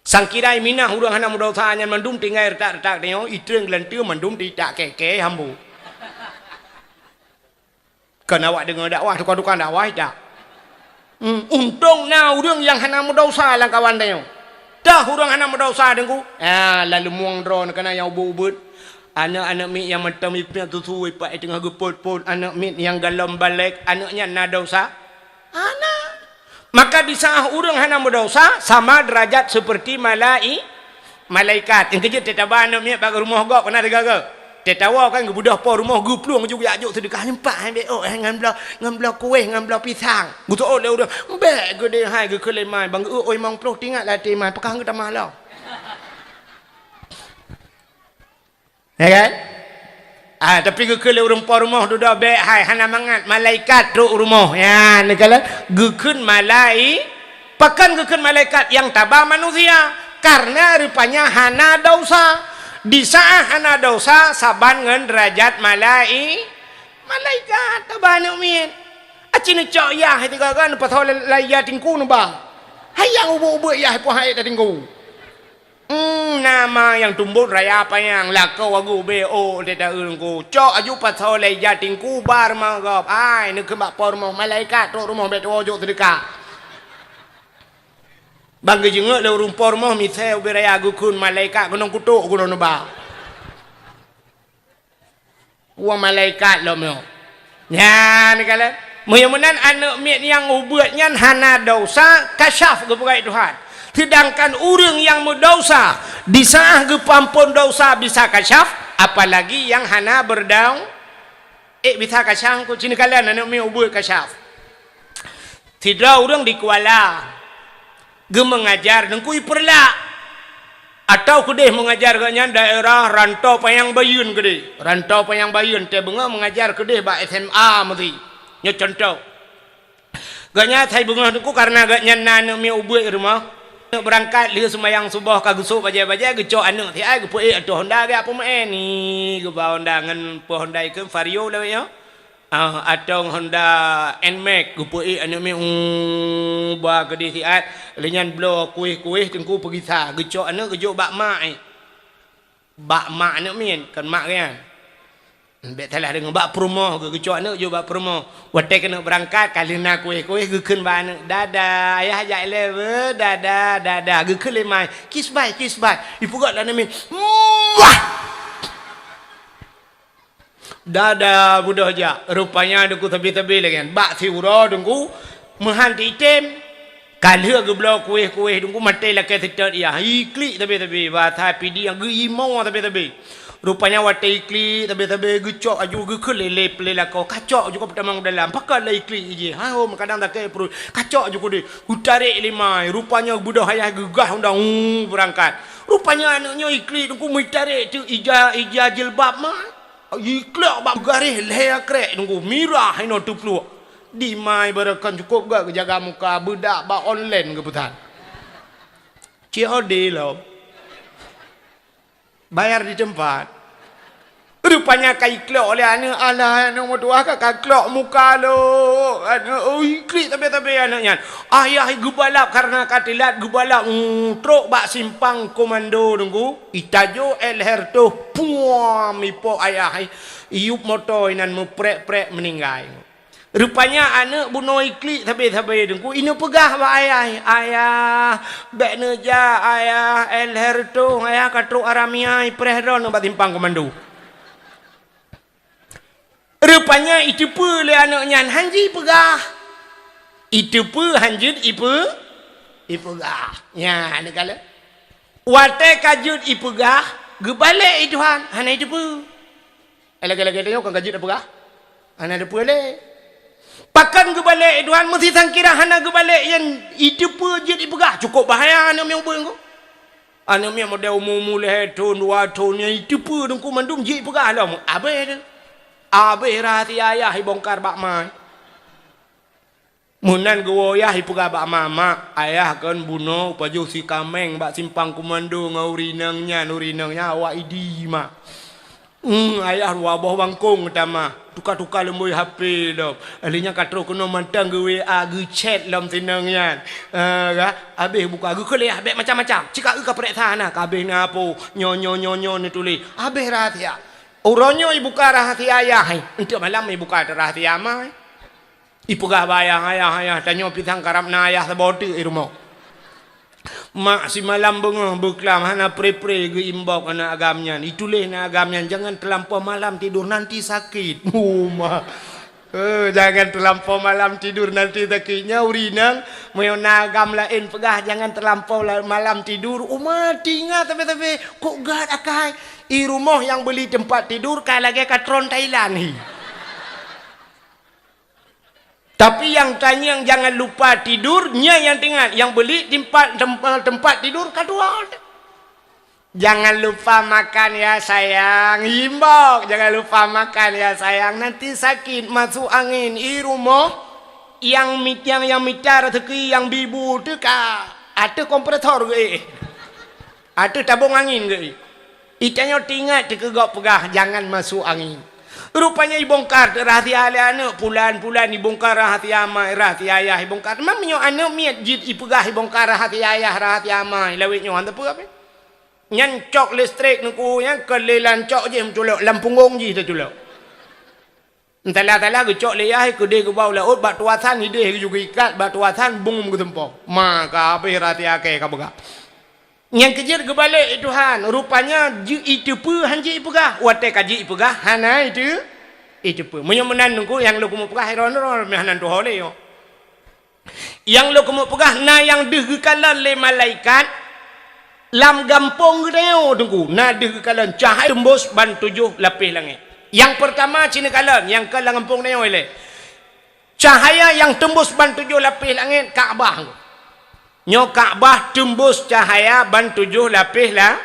Sangkira minah ureuëng hana meudosa nyan mandum tinggai retak-retak tanyoe, itreng geulanteue mandum titak keke hambo. Kon awak deungoe dakwah, tukang-tukang dakwah ita. Hmm, untông na ureuëng nyang hana meudosa lam kawan tanyoe. Tah ureuëng hana meudosa Teungku. Ah, lalu mueng droe keunan nyang ubit-ubit. Aneuk-aneuk miet nyang mantong ipiep susu ipat teungoh geupot-pot, aneuk miet nyang golom balek, aneuk nyan na dosa? Hana. Maka di saat ureuëng hana meudosa, sama derajat seperti malai-, malaikat. Nyang keujeuet teutaba aneuk miet bak rumoh gob keunan teugaga. Teutawa kan geubeudôh po rumoh geuplueng ju jak jok seudeukah nyeumpak hai bék ôk hai ngon bloe, ngon bloe kueh, ngon bloe pisang. Geuseuôt lé ureuëng, bék geudeh hai geukheun lé mai bang geuôt limong ploh tingat lam até mai, peukah geutamah lom. Ya kan? Ah, tapi geukheun lé ureuëng po rumoh dudoe bék hai hana mangat malaikat trok rumoh. Ya, neukalon geukheun malai-, Pakon geukheun malaikat nyang taba manusia? Karena rupanya hana dosa. Di saat hana dosa, saban ngon derajat malai-, malaikat taba aneuk miet. Aci neucok yah tiga kan, pasal la-, la-, yah tingku neuba. Hai nyang ubit-ubit yah ipoh hai tatingku. Hmm, nama nyang tumbot raya panyang, lakoe wagu be, oh, teuta ureueng ku. Cok aju pasoe lé ija tingku bar manggob. Ai, neukheun bak po rumoh, malaikat trok rumoh bèk tuwoe jok seudeuka. Ban geujeungeuk lé ureueng po rumoh misé ubé raya geukheun malaikat keunong kutok keunong neuba. Wah malaikat lom nyoe. Nyan kalon. Meunyoe meunan aneuk miet nyang ubeuet nyan hana desya, kasyaf geupeugah Tuhan. Sedangkan ureueng nyang meudesya, di saat geupeuampon desya bisa kasyaf, apalagi nyang hana beudesya. Eh, bisa kasyaf ku cina kalon aneuk miet ubeuet kasyaf. Sidroe ureueng di Kuala geumeungajar Teungku i Peureulak, atawa keudeh meungajar gobnyan daerah Rantau Panyang Bayeuen keudeh. Rantau Panyang Bayeuen, teuh beungoh meungajar keudeh bak S M A meusi. Nyoe cuntoh. Gobnyan asai beungoh Teungku kareuna gobnyan na aneuk miet ubeuet i rumoh. Aneuk beurangkat lheueh seumayang suboh ka geusôk bajèe-bajèe, geucok aneuk siat geupeuék ateueh honda geujak peumeu'en. Ih, geuba honda ngon peue honda ikheun Vario lawét nyoe. Ah, atong Honda Nmax geupeuék aneuk miet, uh, ba keudeh siat. Lheueh nyan bloe kuéh-kuéh Teungku peugisa, geucok aneuk geujok bak mak, eh. Bak mak aneuk miet, kon mak geuh nyan. Bèk salah deungö, bak peurumoh geuh, geucok aneuk jok bak peurumoh. Watèe keuneuk beurangkat, ka lheueh na kuéh-kuéh, geukheun bak aneuk, "Dada, ayah jak ilèe beuh, dada, dada." Geukheun lé ma, "Kiss bye, kiss bye." Ipeugöt lé aneuk miet, "Muah!" Dada beudôh jak, rupanya Teungku sabe-sabe lagèe nyan. Bak siuroe Teungku meuhan teuitem. Ka lheueh geubloe kuéh-kuéh Teungku maté lakèe seutôt yah. Iklik sabe-sabe, bahasa Pidie nyang geuimoe sabe-sabe. Rupanya watèe iklik sabe-sabe geucok aju geukheun lé lé lakoe. Kacok ju ka peutamong dalam. Pakon lé iklik ijih. Ha, oh, kadang sakét pruet. Kacok ju keudeh. Geutarek lé ma. Rupanya beudôh ayah geugah undang, uh, beurangkat. Rupanya aneuk nyoe iklik Teungku meutarek teuk ija, ija jilbab ma. Iklok bak garéh lhèe krèk Teungku, mirah inoe teupluek. Di ma ibaratkan cukôp gèt geujaga muka, beudak bak online geupeusan. C O D lom. Bayar di teumpat. Rupanya ka iklok lé aneuk, alah, aneuk meutuah ka, ka klok muka lôn. Aneuk, ui, klik sabe-sabe aneuk nyan. Ayah geubalap kareuna ka teulat geubalap, mm, trok bak simpang komando Teungku. Itajok èt lhèe reutôh, puam, ipok ayah, iyup moto inan meuprek-prek meuninggai. Rupanya aneuk bunoe iklik sabe-sabe Teungku, ineupeugah bak ayah, "Ayah, bèk neujak ayah, èt lhèe reutôh ayah ka trok aramia ipreh droeneuh bak simpang komando." Rupanya iteupeue lé aneuk nyan han jeuet ipeugah. Iteupeue han jeuet ipe-, ipeugah. Nyan, aneuk kalon. Watèe ka jeuet ipeugah, geubalek i Tuhan, hana iteupeue. Eh, lagèe-lagèe tanyoe kan ka jeuet ipeugah, hana iteupeue lé. Pakon geubalek i Tuhan, meusti sangkira hana geubalek, nyan iteupeue jeuet ipeugah. Cukôp bahaya aneuk miet ubeueng ku. Aneuk miet model umu-umu lhèe thôn, dua thôn, nyan iteupeue Teungku mandum jeuet ipeugah lom. Abéh teuh. Abéh rahsia ayah ibongkar bak ma. Meunan geuwoe yah ipeugah bak ma, "Mak, ayah kon bunoe pajoh si kaméng bak simpang komando ngon ureueng inong nyan, ureueng inong nyan awak Idi, Mak." Hmm, ayah dua boh bangkong geutama, tuka-tuka lumbôi H P lom. Lheueh nyan ka trok keunoe mantong geu-W A, geuchat lom si inong nyan. Ah, ka, abéh buka, geukheun lé ayah bèk macam-macam. Cit ka eu ka pareksa na, ka abéh na po, nyoe, nyoe, nyoe, nyoe neutuléh. Abéh rahsia. Uroe nyoe ibuka rahsia ayah, eh. Enteuk malam ibuka rahsia ma, eh. Ipeugah bak ayah, "Ayah, ayah, tanyoe pisang karab na ayah saboh teuk i rumoh. Mak simalam beungoh beuklam hana pre-pre geu-inbox aneuk agam nyan. Ituléh aneuk agam nyan, 'Jangan terlampau malam tidur, nanti sakit.'" Oh, ma. Eh, jangan terlampau malam tidur, nanti sakit. Nyan ureueng inong, meunyoe aneuk agam laén peugah, "Jangan terlampau la-, malam tidur." Uma, teuingat sabe-sabe, kok gèt akai. I rumoh nyang beuli teumpat tidur ka lagèe ka tron Thailand hi. Tapi nyang tanyong jangan lupa tidur, nyan nyang teuingat, nyang beuli teumpat, tem-, teumpat tidur ka dua. "Jangan lupa makan ya sayang, imbok, jangan lupa makan ya sayang, nanti sakit masuk angin." I rumoh nyang mit-, nyang, nyang mita raseuki nyang bi bu teuh ka ateueh kompresor geuéh. Ateueh tabong angin geuéh. Itanyoe teuingat teuh keu gob peugah, "Jangan masuk angin." Rupanya ibongkar teuh rahsia lé aneuk, pulan-pulan ibongkar rahsia ma, rahsia ayah ibongkar. Meunyoe aneuk miet jeuet ipeugah ibongkar rahsia ayah, rahsia ma, lawét nyoe hana peue. Nyan cok listrik Teungku, nyan keu lé lam cok jih meuculok, lam punggong jih teuculok. Entala-tala geucok lé yah, keudeh geubau laôt, bak tuasan ideh geuyue geuikat, bak tuasan bungum geuseumpo. Ma ka habéh rahsia kèe ka peugah. Nyang keujeuet geubalek, "Eh Tuhan, rupanya jeuet iteupeue han jeuet ipeugah." Watèe ka jeuet ipeugah, hana iteu-, iteupeue. Meunyoe meunan Teungku, nyang lôn keumeung peugah, droeneuh meuhana tuho lé nyoe. Nyang lôn keumeung peugah, na nyang deuh geukalon lé malaikat lam gampông geutanyoe Teungku. Na deuh geukalon cahya teumbus ban tujoh lapéh langét. Nyang peurtama cit neukalon, nyang ka lam gampông geutanyoe ilèe. Cahaya nyang teumbus ban tujoh lapéh langét, Ka'bah. Nyoe Ka'bah teumbus cahaya ban tujoh lapéh la-,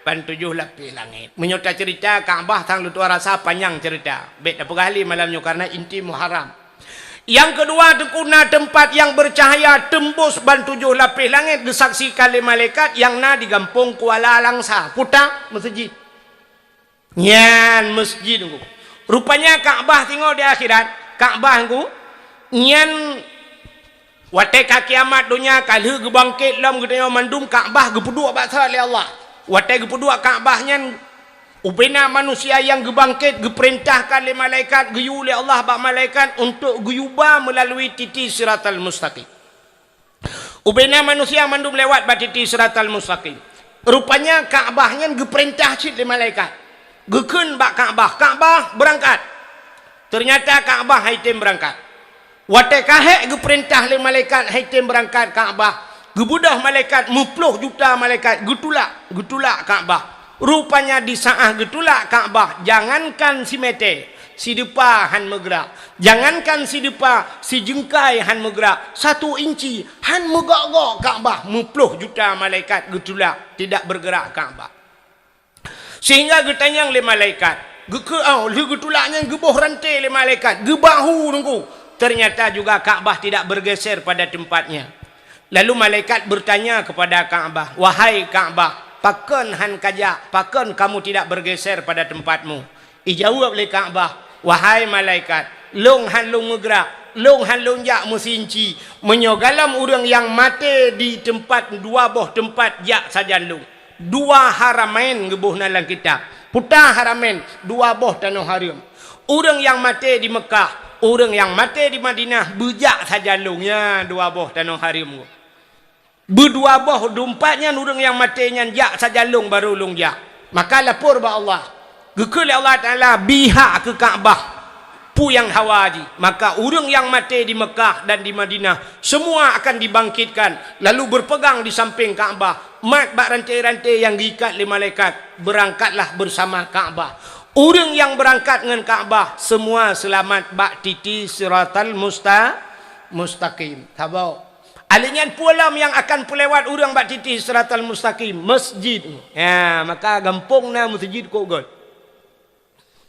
ban tujoh lapéh langét. Meunyoe taceurita Ka'bah sang leutuah rasa panyang ceurita. Bèk tapeugah lé malam nyoe kareuna inti Muharram. Nyang keudua, Teungku, na teumpat nyang beucahaya teumbus ban tujoh lapéh langét geusaksikan lé malaikat nyang na di gampông Kuala Langsa, Kuta Meuseujid. Nyan meuseujid Teungku. Rupanya Ka'bah singoh di akhirat, Ka'bah Teungku, nyan watèe ka kiamat donya ka lheueh geubangkét lom geutanyoe mandum, Ka'bah geupeuduek bak saát lé Allah. Watèe geupeuduek Ka'bah nyan, ubena manusia nyang geubangkét geupeurintahkan lé malaikat, geuyue lé Allah bak malaikat untuk geuyue ba meulalui titi Siratal Mustaqim. Ubena manusia mandum lewat bak titi Siratal Mustaqim. Rupanya Ka'bah nyan geupeurintah cit lé malaikat. Geukheun bak Ka'bah, "Ka'bah, beurangkat!" Teunyata Ka'bah han item beurangkat. Watèe ka hék geupeurintah lé malaikat han item beurangkat Ka'bah, geubeudôh malaikat, meuploh juta malaikat geutulak, geutulak Ka'bah. Rupanya di saát geutulak Ka'bah, jangankan simeté, sideupa han meugeurak. Jangankan sideupa, sijeungkai han meugeurak, satu inci han meugok-gok Ka'bah, meuploh juta malaikat geutulak, tidak bergerak Ka'bah. Sehingga geutanyong lé malaikat, geukeu-, oh, lheueh geutulak nyan geuboh ranté lé malaikat, geubahu Teungku. Ternyata juga Ka'bah tidak bergeser pada tempatnya. Lalu malaikat bertanya kepada Ka'bah, "Wahai Ka'bah, pakon han kajak, pakon kamu tidak bergeser pada tempatmu?" Ijaweueb lé Ka'bah, "Wahai malaikat, lôn han lôn meugrak, lôn han lôn jak meusinci. Meunyoe galom ureuëng nyang maté di teumpat dua boh teumpat jak sajan lôn, dua haramain geuboh na lam kitab, Kuta Haramain, dua boh tanoh hareuem. Ureuëng nyang maté di Meukah, ureuëng nyang maté di Madinah beujak sajan lôn, nyan dua boh tanoh hareuem." Beudua boh teumpat nyan ureuëng nyang maté nyan jak sajan lôn barô lôn jak. Maka lapor bak Allah. Geukheun lé Allah Taala bihak keu Ka'bah peue nyang hawa jih. Maka ureuëng nyang maté di Meukah dan di Madinah semua akan dibangkitkan lalu berpegang di samping Ka'bah, mat bak ranté-ranté nyang geuikat lé malaikat, berangkatlah bersama Ka'bah. Ureuëng nyang beurangkat ngon Ka'bah semua seulamat bak titi Siratal Musta-, Mustaqim. Saboh. Alèh nyan peue lom nyang akan peulewat ureuëng bak titi Siratal Mustaqim? Meuseujid. Ya, maka gampông na meuseujid kok göt.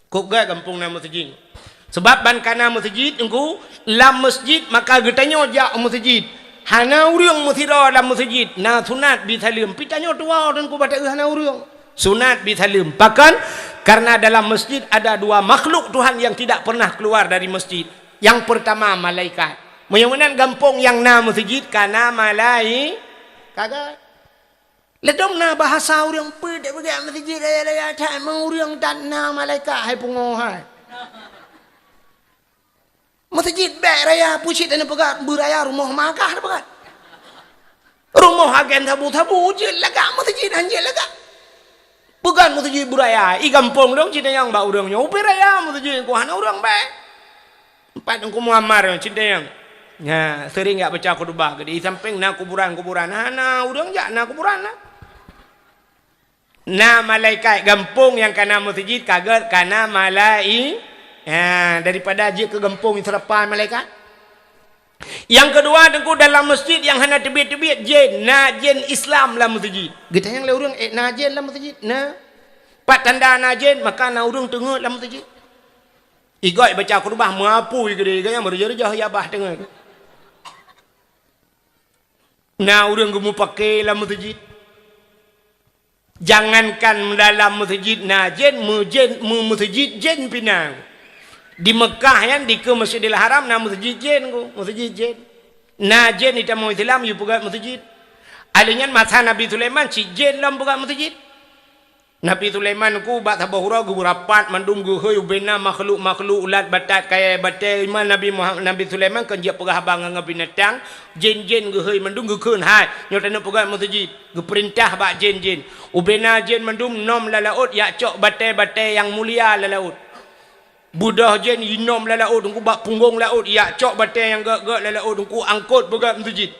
Kok göt gampông na meuseujid. Sebab ban ka na meuseujid Teungku, lam meuseujid maka geutanyoe jak u meuseujid. Hana ureuëng meusidroe lam meuseujid, na sunat bi saleuem. Pi tanyoe tuwoe Teungku bak taeu hana ureuëng. Sunat bi saleuem. Pakon? Karena dalam masjid ada dua makhluk Tuhan yang tidak pernah keluar dari masjid. Nyang peurtama malaikat. Meunyoe meunan gampông nyang na meuseujid ka na malai-, ka göt. Ladôm na bahasa ureuëng peuet dek peugah meuseujid raya-raya that, meu ureuëng that na malaikat hai pungoh hai. Meuseujid bèk raya, peue cit tapeugah beuraya rumoh magah tapeugah. Rumoh agen sabu-sabu jeuet lagak, meuseujid han jeuet lagak. Peugah meuseujid beuraya, i gampông lôn Citayong bak ureuëng nyoe, ubé raya meuseujid ku hana ureuëng bèk. Empat Teungku Muammar nyoe Citayong. Nya, seuring jak baca khutbah geude, i sampéng na kuburan-kuburan, hana ureuëng jak na kuburan na. Na malaikat gampông nyang ka na meuseujid ka göt ka na malai-, ha, daripada jeuet keu gampông seurapa malaikat. Nyang keudua, Teungku, dalam meuseujid nyang hana teubiet-teubiet jén, na jén Islam lam meuseujid. Geutanyong lé ureuëng, "Eh, na jén lam meuseujid?" Na. Pat tanda na jén, maka na ureuëng teungeut lam meuseujid. Igoe baca khutbah meupui geude, gaya meureujoh-reujoh ya bah teungeut. Na ureuëng geumeupaké lam meuseujid. Jangankan dalam meuseujid na jén, meujén, meu-, meuseujid jén pih na. Di Meukah nyan, dikeue Masjidil Haram na meuseujid jén ku, meuseujid jén. Na jén di tamu Islam yue peugöt meuseujid. Alèh nyan masa Nabi Sulaiman cit jén lom peugöt meuseujid. Nabi Sulaiman ku bak saboh uroe geubeurapat mandum geuhôi ubena makhluk-makhluk ulat batat kayèe batèe. Iman Nabi Muha-, Nabi Sulaiman kon jeuet peugah haba ngon binatang, jén-jén geuhôi mandum geukheun hai. Nyoe taneuk peugöt meuseujid, geupeurintah bak jén-jén. Ubena jén mandum nom lam laôt yak cok batèe-batèe nyang mulia lam laôt. Beudôh jén inom lam laôt teungku, bak punggong laôt, yak cok batèe nyang gèt-gèt lam laôt teungku, angkot peugöt meuseujid.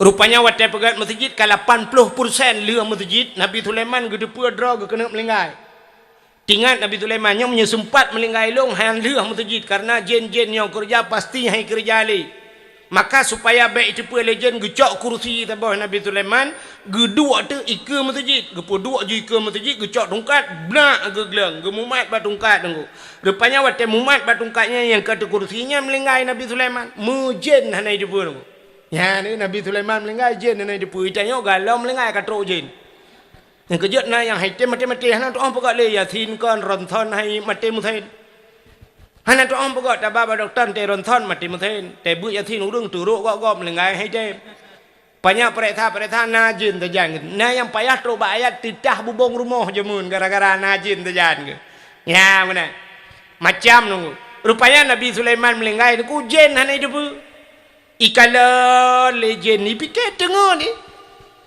Rupanya watèe peugöt meuseujid ka lapan ploh persen lheueh meuseujid, Nabi Sulaiman geuteupeue droe geukeuneuk meulinggai. Tingat Nabi Sulaiman nyoe meunyoe seumpat meulinggai lôn han lheueh meuseujid, kareuna jén-jén nyoe keureuja pasti han keureuja lé. Maka supaya bèk jiteupeue lé jén, geucok kursi saboh Nabi Sulaiman, geuduek teuk ikeue meuseujid, geupeuduek ju ikeue meuseujid, geucok tungkat, blak geugleueng, geumumat bak tungkat teungku. Rupanya watèe mumat bak tungkat nyan nyang ka teukursi nyan meulinggai Nabi Sulaiman, meujén hana jiteupeue teungku. Nyan Nabi Sulaiman meulinggai jén hana jiteupeue, tanyoe galom meulinggai ka trok jén. Nyang keujeuet na nyang hai tem maté-maté, hana tu'oh peugöt lé Yasin kon ronson hai maté meusen. Hana tu'oh peugöt, taba bak dokto teu ronson maté meusen, teu beuet Yasin ureueng teurok gop-gop meulinggai hai tem. Panyang peuriksa-peuriksa na jén teujan, na nyang payah trok bak ayat teutah bubông rumoh jameun gara-gara na jén teujan geuh. Nya meunan. Macam nunggu. Rupanya Nabi Sulaiman meulinggai teungku jén hana jiteupeue. Ikalon lé jén, ipike teungeut ni.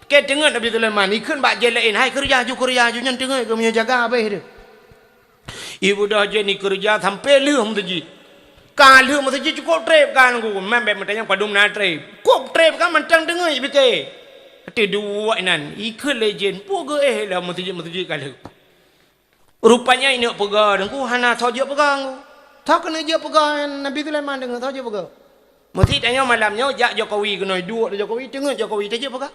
Pike teungeut Nabi Sulaiman, ikheun bak jén laén, "Hai keureuja ju, keureuja ju, nyan teungeut keu meunyoe jaga abéh deuh." Ibeudôh jén ikeureuja sampoe lheueh meuseujid. Ka lheueh meuseujid cukôp trép kan ku, meunan bèk meutanyong padum na trép. Cukôp trép kan mantong teungeut ipike. Até duek inan, ikheun lé jén, peue geuéh lam meuseujid-meuseujid ka lheueh. Rupanya ineuk peugah teungku hana tho jeuet peugah teungku. Tho keuneuk jeuet peugah Nabi Sulaiman deungon tho jeuet peugah. Meusti tanyoe malam nyoe jak Jokowi keunoe duek lé Jokowi, teungeut Jokowi teu jeuet peugah.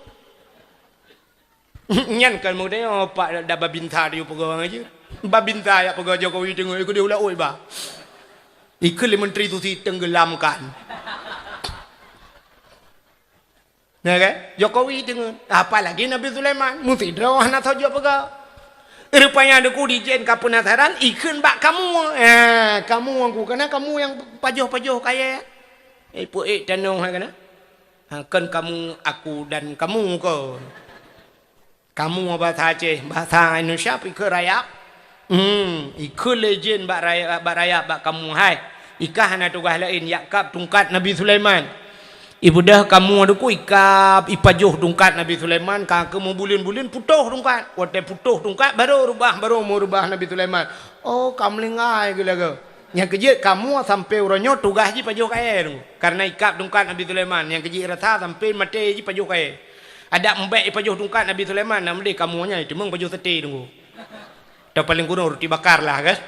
Nyan kan meutanyoe pak da babinsa teu peugah ngon jeuet. Babinsa jak peugah Jokowi teungeut ikeu di ulat oi ba. Ikeu lé menteri susi tenggelamkan. Ya kan? Jokowi deungon. Apalagi Nabi Sulaiman. Meusidroe hana tho jeuet peugah. Rupanya teungku di jén ka penasaran, ikheun bak kamoe. Ha, kamoe teungku. Kana kamoe nyang pajoh-pajoh kayèe. Eh, peuék tanong hai kana. Ha, kon kamoe aku dan kamoe kon. Kamoe bahasa Aceh, bahasa Indonesia pih ikheun rayap. Hmm, ikheun lé jén bak rayap, bak rayap bak kamoe hai. Ikah hana tugaih laén, jak kab tungkat Nabi Sulaiman. Ibeudôh kamoe teungku ikab, ipajoh tungkat Nabi Sulaiman, ka keu meubuleuen-buleuen putôh tungkat. Watèe putôh tungkat, barô reubah, barô meureubah Nabi Sulaiman. Oh, ka meulinggai geuh lagèe. Nyang keujeuet kamoe sampoe uroe nyoe tugaih jih pajoh kayèe teungku. Kareuna ikab tungkat Nabi Sulaiman, nyang keujeuet rasa sampoe maté jih pajoh kayèe. Adak mbèk ipajoh tungkat Nabi Sulaiman, na meudeh kamoe nyan, teuma pajoh saté teungku. Atau paléng kurang roti bakar lah kan.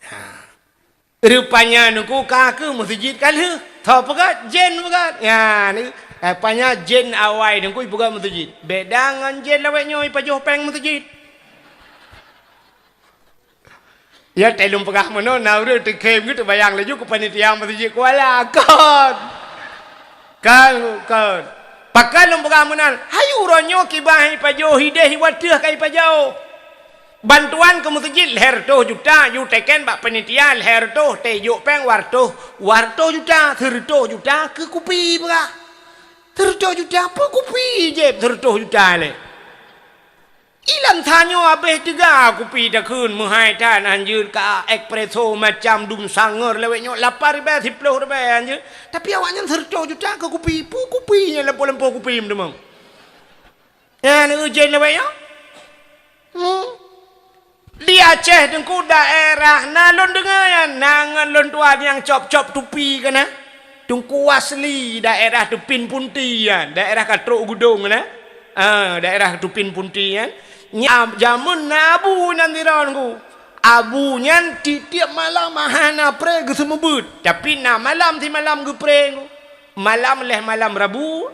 Ha. Rupanya teungku ka keu meuseujid ka lheueh. Tho peugah, jén peugah. Nyan, rupanya jén awai teungku ipeugah meuseujid. Beda ngon jén lawét nyoe ipajoh péng meuseujid. Ya, teu lôn peugah meunoe, na ureueng teukhém geuh teubayang laju keu panitia meuseujid Kuala. Kon! Kon, kon. Pakon lôn peugah meunan? Hai uroe nyoe kiban hai pajoh hideh iwateuh ka ipajoh. Bantuan keu meuseujid lhèe reutôh juta, ju teken bak panitia lhèe reutôh, teu jok péng dua reutôh, dua reutôh juta, sireutôh juta keu kupi peugah. Sireutôh juta peue kupi jép sireutôh juta lé? Ilam tanyoe abéh teuga kupi takheun meuhai that hanjeuet ka espresso macam dum sangeur lawét nyoe lapan ribèe siploh ribèe hanjeuet. Tapi awaknyan sireutôh juta keu kupi. Peue kupi nyan lampôh-lampôh kupi meuteumong. Nyan ujeuen lawét nyoe. Hmm. Di Aceh teungku daerah na lôn deungoe nyan, na ngon lôn tuan nyang cop-cop tupi kana. Teungku asli daerah Tupin Punti nyan, daerah ka trok Gudong kana. Ah, daerah Tupin Punti nyan. Nya, jameun na abu nyan sidroe teungku. Abu nyan tiep-tiep malam hana pré geuseumeubeut, tapi na malam simalam geupré teungku. Malam lhèe malam Rabu,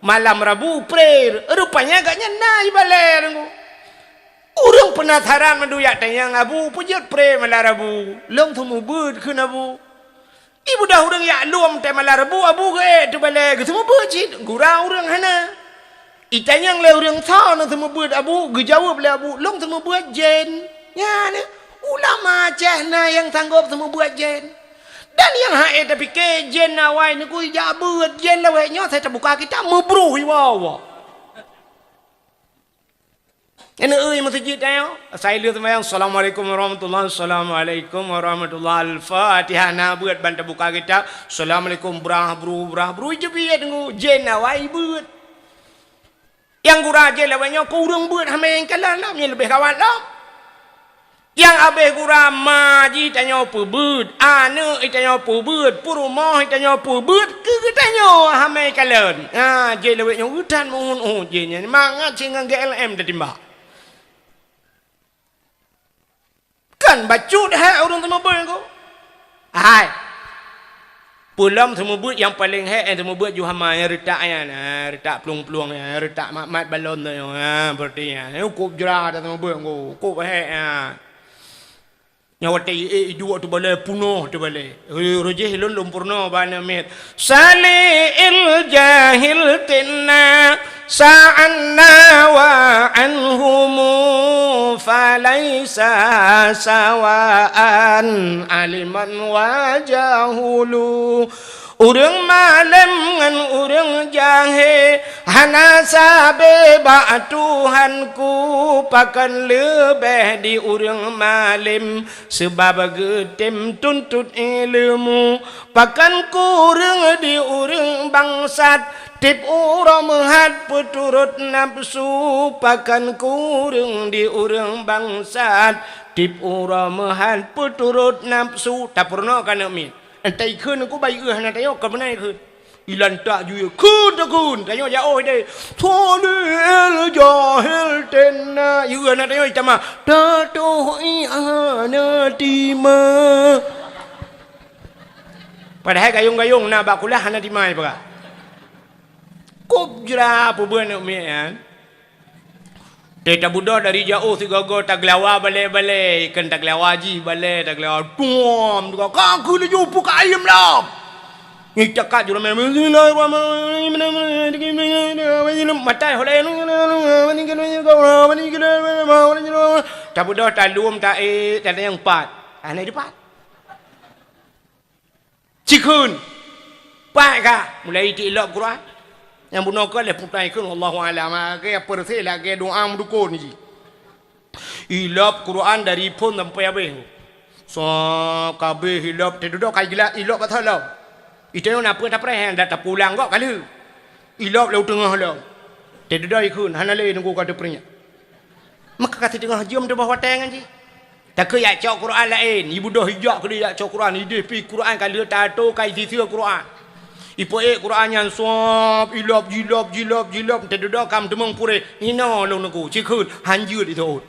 malam Rabu pré, rupanya gobnyan na ibalèe teungku. Ureueng peunasaran mandum jak tanyong abu, peue jeuet pré malam Rabu, lôn seumeubeuet kheun abu. Ibeudôh ureueng jak lom teuh malam Rabu, abu geuék teubalèe geuseumeubeuet cit, gura ureueng hana. Itanyong lé ureueng soe nyang seumeubeuet abu, geujaweueb lé abu, lôn seumeubeuet jén. Nyan, ulama Aceh na nyang sanggôp seumeubeuet jén. Dan nyang hana tapike jén awai teungku ijak beuet jén lawét nyoe, asai tabuka kitab meubroh iwoe-woe. Nyan eu meuseujid tanyoe. Asai lheueh seumayang, "Assalamualaikum warahmatullahi, assalamualaikum warahmatullahi." Al-Fatihah na beuet ban tabuka kitab. "Assalamualaikum," brah bru, brah bru, jeuet beuet ngon jén awai beuet. Nyang gura jén lawét nyoe keu ureuëng beuet hamé kalon lom, nyan leubeh gawat lom. Nyang abéh gura ma jih tanyoe peubeuet, aneuëk jih tanyoe peubeuet, peurumoh jih tanyoe peubeuet, keu geutanyoe hamé kalon. Ha, jén lawét nyoe geutan meuhun-hun jén nyan, mangat singoh G L M tatimbak. Kan bacut hai ureuëng teumeubeuet ko. Hai. Peulom teumeubeuet nyang paleng hék, nyang teumeubeuet ju hama, nyang reutak nyan, ha, reutak plueng-plueng nyan, reutak mat-mat balon tu nyan, ha, berarti nyan. Nyan kop jra dah teumeubeuet ko, kop hék nyan. Nyan watée ié iduek teubalée, punoh teubalée. Rujéh lôn lôn peurunoe bak aneuk miet. Sali'il jahil tinna sa'anna wa anhumu falaisa sawaan aliman wa jahulu. Ureuëng malém ngon ureuëng jahé hana sabe bak Tuhanku, pakon leubeh di ureuëng malém, seubab geutem tuntot ileumèe. Pakon kureueng di ureuëng bangsat, tiep uroe meuhat peuturot nafeusu. Pakon kureueng di ureuëng bangsat, tiep uroe meuhat peuturot nafeusu. Tapeurunoe keu aneuk miet. Entah ikheun ku bai eu hana tayok, ka beuna ikheun. Ilantak ju ikheun takheun, tanyoe jak oh ideh. Sali'il jahil tinna. Ieu hana tanyoe itamah. Tatoh i hana tima. Padahai gayong-gayong na bak kulah hana tima ipeugah. Kop jra peubeuet aneuk miet nyan. Teuh tabeudôh dari jaoh sigoe-goe tageulawa balée-balée, ikheun tageulawa jih balée, tageulawa tuam, ka keu laju puka ayeuem lom. Ngicakat jurome, bismillahirrahmanirrahim. Matai holai. Tabeudôh talum taék, tatanyong pat. Hana dipat. Cikheun. Pat ka mulai tiilop Quran. Nyang bunoe keu lheueh putai kheun, wallahu a'lam. Lagèe peureuséh lagèe doa meudukon jih. Ilop Quran dari phon sampai habéh. Soe ka habéh ilop, teududoe ka jeulaih ilop asai lom. Itanyong na peue tapreh, dak tapulang gok ka lheueh. Ilop lé u teungoh lom. Teududoe ikheun, hana lé nunggu ka teupeuringat. Maka ka siteungoh jeuem teuboh watèe ngon jih. Takheun jak cok Quran laén, ibeudôh ijak keudeh jak cok Quran, ideh pi Quran ka lheueh tato ka isiseue Quran. Ipeuék Quran nyan suab, ilop, jilop, jilop, jilop, teududoe ka meuteumong puréh. Inoe lôn nunggu, cikheun, hanjeuet iteuôt.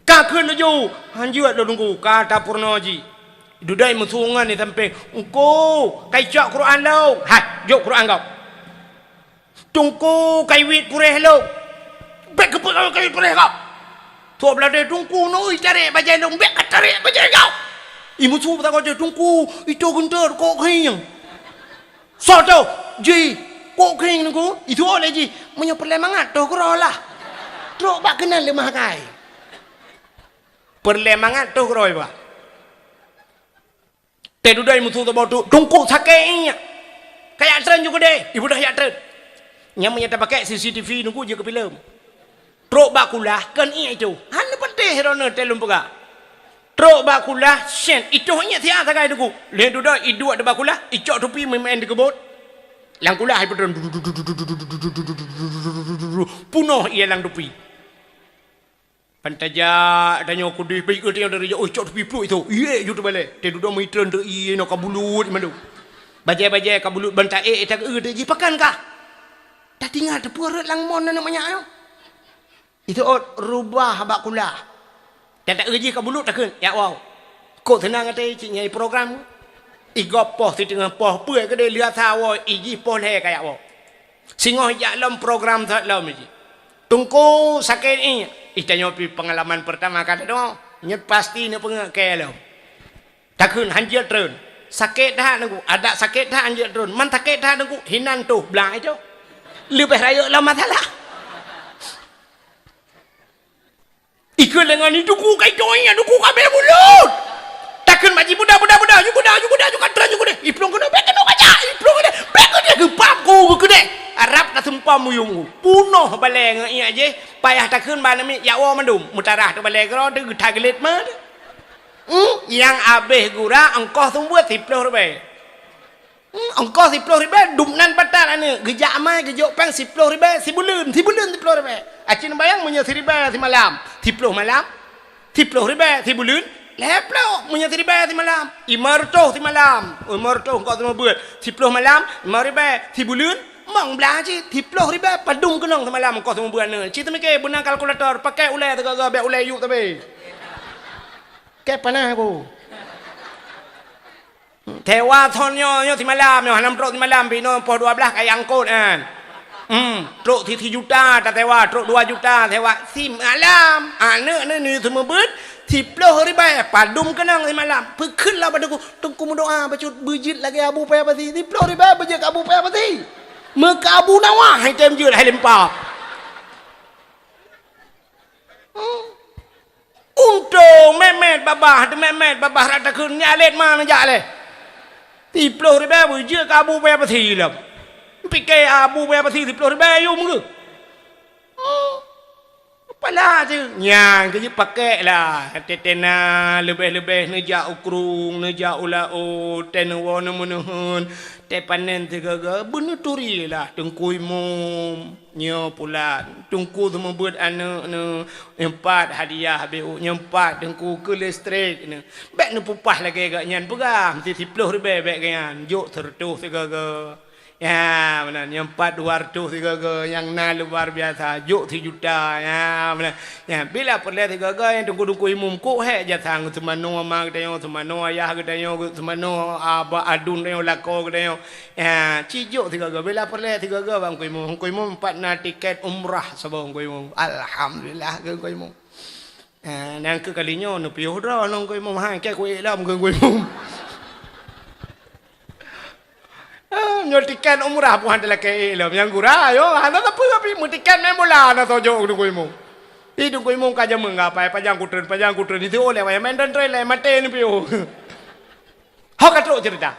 Ka kheun laju, hanjeuet lôn nunggu, ka tapeurunoe jih. Dudoe meusungan di sampéng, "Teungku, kai cok Quran lôn." "Hai, jok Quran gob." "Teungku, kai wét puréh lôn." "Bèk keupeue kai wét puréh gob." "Soe beuladé Teungku nui tarek bajèe lôn, bèk katarek bajèe gob." Imusu beusagoe jih, "Teungku, itôh geunteut kok khéng." "Soe toh?" "Jih, kok khéng Teungku." Itu lé jih, "Meunyoe peureulèe mangat toh keudroe lah. Trok bak keunan leumah kai." Peureulèe mangat toh keudroe bah. Teududoe musoh saboh tu, "Teungku sakét ié nyak. Kajak treun ju keudeh, ibeudôh jak treun." Nyan meunyo tapakèk C C T V nunggu jeuet keu filem. Trok bak kulah, kheun ié itu. Hana peunteng droeneuh teuh lôn peugah. Trok bak kulah, syen, itoh ié siat sagai teungku. Lheueh dudoe iduek di bak kulah, icok tupi meumaén dikeubot. Lam kulah ipeutreun. Punoh ié lam tupi. Ban tajak tanyoe keudeh, bèk eu tanyoe dari jauh, "Oi, cok tupi pluek itu." Ié ju teubalèe. Teududoe meutreun teu ié nyoe ka bulut mandum. Bajèe-bajèe ka bulut ban taék, taeu teu jih pakan kah. Tatinggai teupeue rot lam mon aneuk manyak nyoe. Itu ôt rubah bak kulah. Tata eu jih ka bulut takheun, "Yak wow." Kok seunang até cit nyai program. Igob poh siteungoh poh peuet keudeh lheueh asa woe, ijih poh lhèe ka yak wow. Singoh jak lom program that lom jih. "Teungku sakét ié." Itanyoe pi pengalaman pertama ka teudoe, nyoe pasti neupeungeuet kèe lom. Takheun hanjeuet treun. Sakét that teungku, adak sakét that hanjeuet treun. Man sakét that teungku, hinan toh blang itu. Leubeh rayeuk lom masalah. Ikheun lé ngon, "Teungku kai toh ié, teungku ka bèe bulut." Takheun bak jih, "Beudah, beudah, beudah, ju beudah, ju beudah, ju ka treun, ju keudeh." Iplueng keunoe, bèk keunoe kajak, iplueng keudeh, bèk keudeh, geupap ku beukeudeh. Arab ka seumpam muyuem ku. Punoh balèe ngon ié jih, Payah takheun bak aneuk miet, jak woe mandum. Meutarah teuh balèe keudroe teuh, geutageulet meuh teuh. Hmm, nyang abéh gura ongkoh seumeubeuet siploh ribèe. Hmm, ongkoh siploh ribèe, dum nan patat aneuk. Geujak amai, geujok péng siploh ribèe sibuleuen, sibuleuen siploh ribèe. Aci neubayang meunyoe siribèe simalam, siploh malam, siploh ribèe sibuleuen, lhèe ploh meunyoe siribèe simalam. Limong reutôh simalam, limong reutôh ongkoh seumeubeuet, siploh malam, limong ribèe sibuleuen, mong blaih cit, siploh ribèe padum keunong simalam ongkoh seumeubeuet aneuk. Ci teumike beuna kalkulator, pakèk ulèe sigoe-goe, bèk ulèe yup sabé. Kèe panas aku. Sewa thon nyoe, nyoe simalam, nyoe hana meutrok simalam, pih nyoe poh dua blaih kayèe angkot nyan. Hmm, trok si, sijuta tasewa, trok dua juta sewa simalam. Aneuk nyoe, nyoe seumeubeuet siploh ribèe, padum keunong simalam. Peukheun lah bak teungku, teungku meudoa bacut beujeuet lagèe Abu Paya Pasi, siploh ribèe beujeuet keu Abu Paya Pasi. Meukeu Abu Nawas hai tem jeuet hai limpa. Hmm. Untông mèt-mèt babah, teumèt-mèt babah rata kheun, nyak lét ma neujak lé. Siploh ribèe beujeuet keu Abu Paya Pasi lom. Pike Abu Paya Pasi siploh ribèe yum geuh. Hmm. Pala cit. Nyan keu jeuet pakèk lah. Teuh-teuh na leubeh-leubeh neujak u krueng, neujak u laôt, teuh neuwoe neumeuneuen, teuh panen sigoe-goe, beuneuturi lah teungku imum. Nyoe pulan, teungku seumeubeuet aneuk nyoe, nyoe pat hadiah B U, nyoe pat teungku keu listrik nyoe. Bèk neupeupah lagèe gobnyan peugah, meusti siploh ribèe bèk gobnyan, jok seureutôh sigoe-goe. Ya, meunan, nyoe pat dua reutôh sigoe-goe, nyang na luar biasa, jok sijuta, ya, meunan. Ya, bila peureulèe sigoe-goe nyang teungku-teungku imum kok hék jasa geuseumanoe ma geutanyoe, seumanoe ayah geutanyoe, seumanoe aba adun geutanyoe, lakoe geutanyoe. Ya, ci jok sigoe-goe, bila peureulèe sigoe-goe bak Teungku Imum. Teungku Imum pat na tiket umrah saboh Teungku Imum. Alhamdulillah keu Teungku Imum. Ya, nyang keu kali nyoe neupiôh droe ngon Teungku Imum. Hai, kèe kuék lom keu Teungku Imum. Ah, nyoe tiket umrah pun hana lakèe ék lom. Nyang gura, yo, hana sapeue tapi meutiket main bola na soe jok keu Teungku Imum. Di Teungku Imum ka jameun gapai, pajan kutreun, pajan kutreun. Di siuroe lé wayah main tren-tren lé maté neupiôh. Ho ka trok ceurita.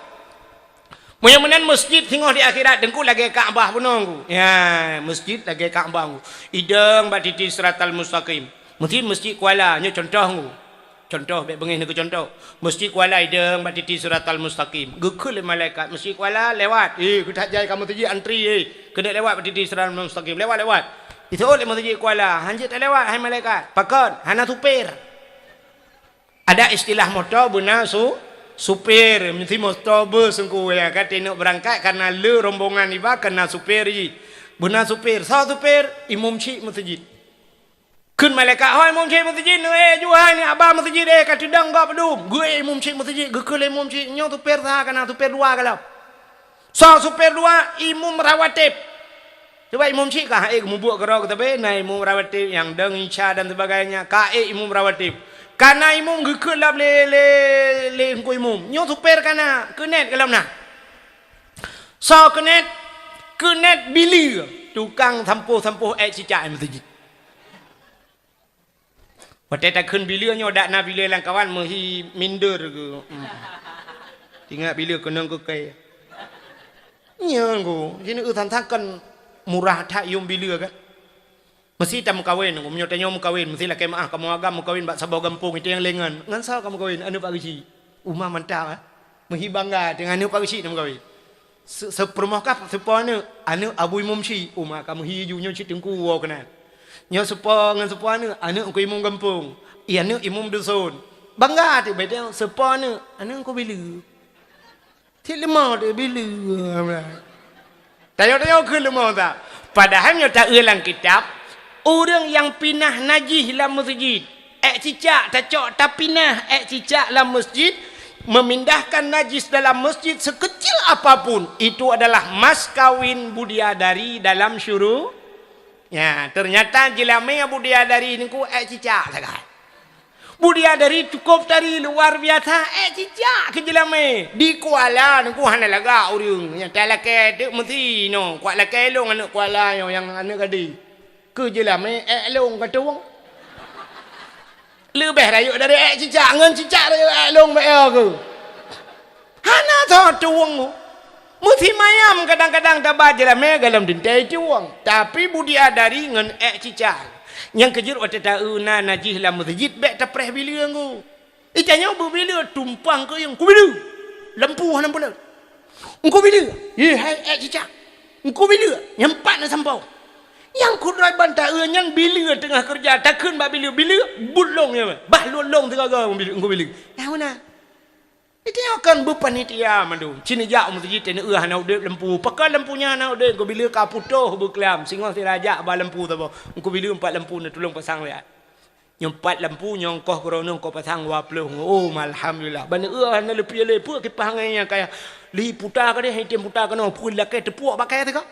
Meunyoe meunan, meuseujid singoh di akhirat Teungku lagèe Ka'bah bunoe Teungku. Ya, meuseujid lagèe Ka'bah Teungku. Idong bak titi Siratal Mustaqim. Meuseujid, Meuseujid Kuala, nyoe contoh Teungku. Contoh, bèk beungéh neukeu contoh. Meuseujid Kuala idong bak titi Siratal Mustaqim. Geukheun lé malaikat, "Meuseujid Kuala, lewat." Eh, geuthat jai ka meuseujid antri, eh. Keuneuk lewat bak titi Siratal Mustaqim. Lewat, lewat. Diseuôt lé Meuseujid Kuala, "Hanjeuet talewat, hai malaikat." "Pakon?" "Hana supir." Ada istilah moto beuna su-, supir, meusti moto bus Teungku, ya, ka tineuk beurangkat kareuna le rombongan iba keuna supir jih. Beuna supir, soe supir? Imum chik meuseujid. Kheun malaikat, "Hoi imum chik meuseujid, neu eh juhai ni aba meuseujid eh, ka teudong gob dum." Geu eh imum chik meuseujid, geukheun lé imum chik, "Nyoe supir sa kana, supir dua ka lom." Soe supir dua? Imum rawatib. Sabab imum chik ka ék mubuet keudroe keutabe, na imum rawatib nyang dong isya dan sebagainya, ka ék imum rawatib. Kana imum geukheun lom lé, lé, lé Teungku Imum. "Nyoe supir kana, keunet ka lom na." Soe keunet? Keunet bileue, tukang sampôh-sampôh ék cicak meuseujid. Watèe takheun bileue nyoe dak na bileue lam kawan meuhi minder keu. Hmm. Ingat bileue keunong keu kèe. Nyan Teungku, sineuk eu sang-sang kan murah that yum bileue kan. Meusti tameukawen, meunyoe tanyoe meukawen, meusti lakèe meu'ah kamoe agam meukawen bak saboh gampông, itong nyang lé ngon. Ngon soe kameukawen? Aneuk Pak Geuchik. Uma mantap, eh. Meuhi bangga, teungoh aneuk Pak Geuchik tameukawen. Se-, seupeurumoh kah, seupôt aneuk, aneuk Abu Imum Chik, uma ka meuhi ju nyoe cit teungku woe keunan. Nyoe seupôt ngon seupôt aneuk, aneuk Teungku Imum gampông, i aneuk imum duson. Bangga teuk bèk teuh seupôt aneuk, aneuk Teungku Bileue. Cit leumah teuk Bileue. Tanyoe-tanyoe kheun leumah that. Padahai meunyoe ta-eu lam kitab, ureueng nyang pinah najih lam meuseujid, ék cicak tacok tapinah ék cicak lam masjid, memindahkan najis dalam masjid sekecil apapun, itu adalah mas kawin budiadari dalam syuru-, ya, ternyata jeulamé budiadari Teungku ék cicak sagai. Budiadari cukôp tari luar biasa, ék cicak keu jeulamé. Di Kuala Teungku hana lagak ureueng. Nyang talakèe teuk meusi nyoe, kuat lakèe lôn aneuk Kuala nyoe nyang aneuk gadéh. Keu jeulamé ék lôn ka tueng. Leubeh rayeuk dari ék cicak, ngon cicak rayeuk ék lôn bèk yo keu. Hana tho tueng. Meusimayam kadang-kadang taba jeulamé golom teuntèe tueng, tapi budiadari ngon ék cicak. Nyang keujeuet watée taeu na najih lam meuseujid, bék tapreh bileue ngku. Itanyoe beubileue tumpang keu ieng, "Ngku bileue, lampu hana peuleut. Ngku bileue, ye hai ék cicak. Ngku bileue, nyang pat na sampoe." Nyang kudroe ban taeu nyan bileue teungoh keureuja, takheun bak bileue, "Bileue, buet lông nyoe, bah lôn lông sigaga ngku bileue." Nyang meunan. Itanyoe kan beupanitia mandum. Ci neujak u meuseujid, teuneuk hana udeb lampu. Pakon lampu nyan hana udeb? Ngku bileue ka putôh beuklam, singoh sira jak ba lampu saboh. Ngku bileue empat lampu na tulông pasang lé. Nyoe empat lampu, nyoe koh keudroe nyoe koh pasang dua ploh. Oh, alhamdulillah. Ban eu hana leupie lé, peue kipah angén nyang kaya. Li puta ka deh, item puta keunoe, peue lakée teupuek bak kayée teuka.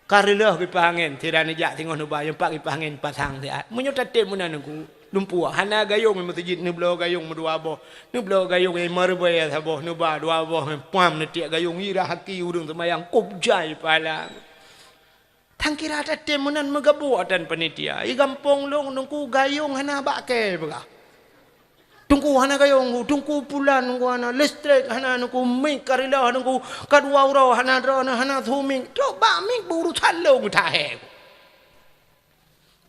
Ka reuloh kipah angén, sira neujak singoh neuba, nyoe pat kipah angén pasang siat. Meunyoe tatem meunan ngku, lumpuek, hana gayong meuseujid, neubloe gayong meudua boh. Neubloe gayong nyang meureubai saboh, neuba dua boh, puam neutiek gayong, ira haki ureuëng seumayang, kop jai pahala. Tangkira tatem meunan meugabuk dan panitia. I gampông lôn, teungku, gayong hana bak kée peugah. Teungku hana gayong, teungku pulan, teungku hana listrik, hana teungku mik ka rila, teungku ka dua uroe hana droe, hana, hana su mik. Trok bak mik beurusan lôn tahe.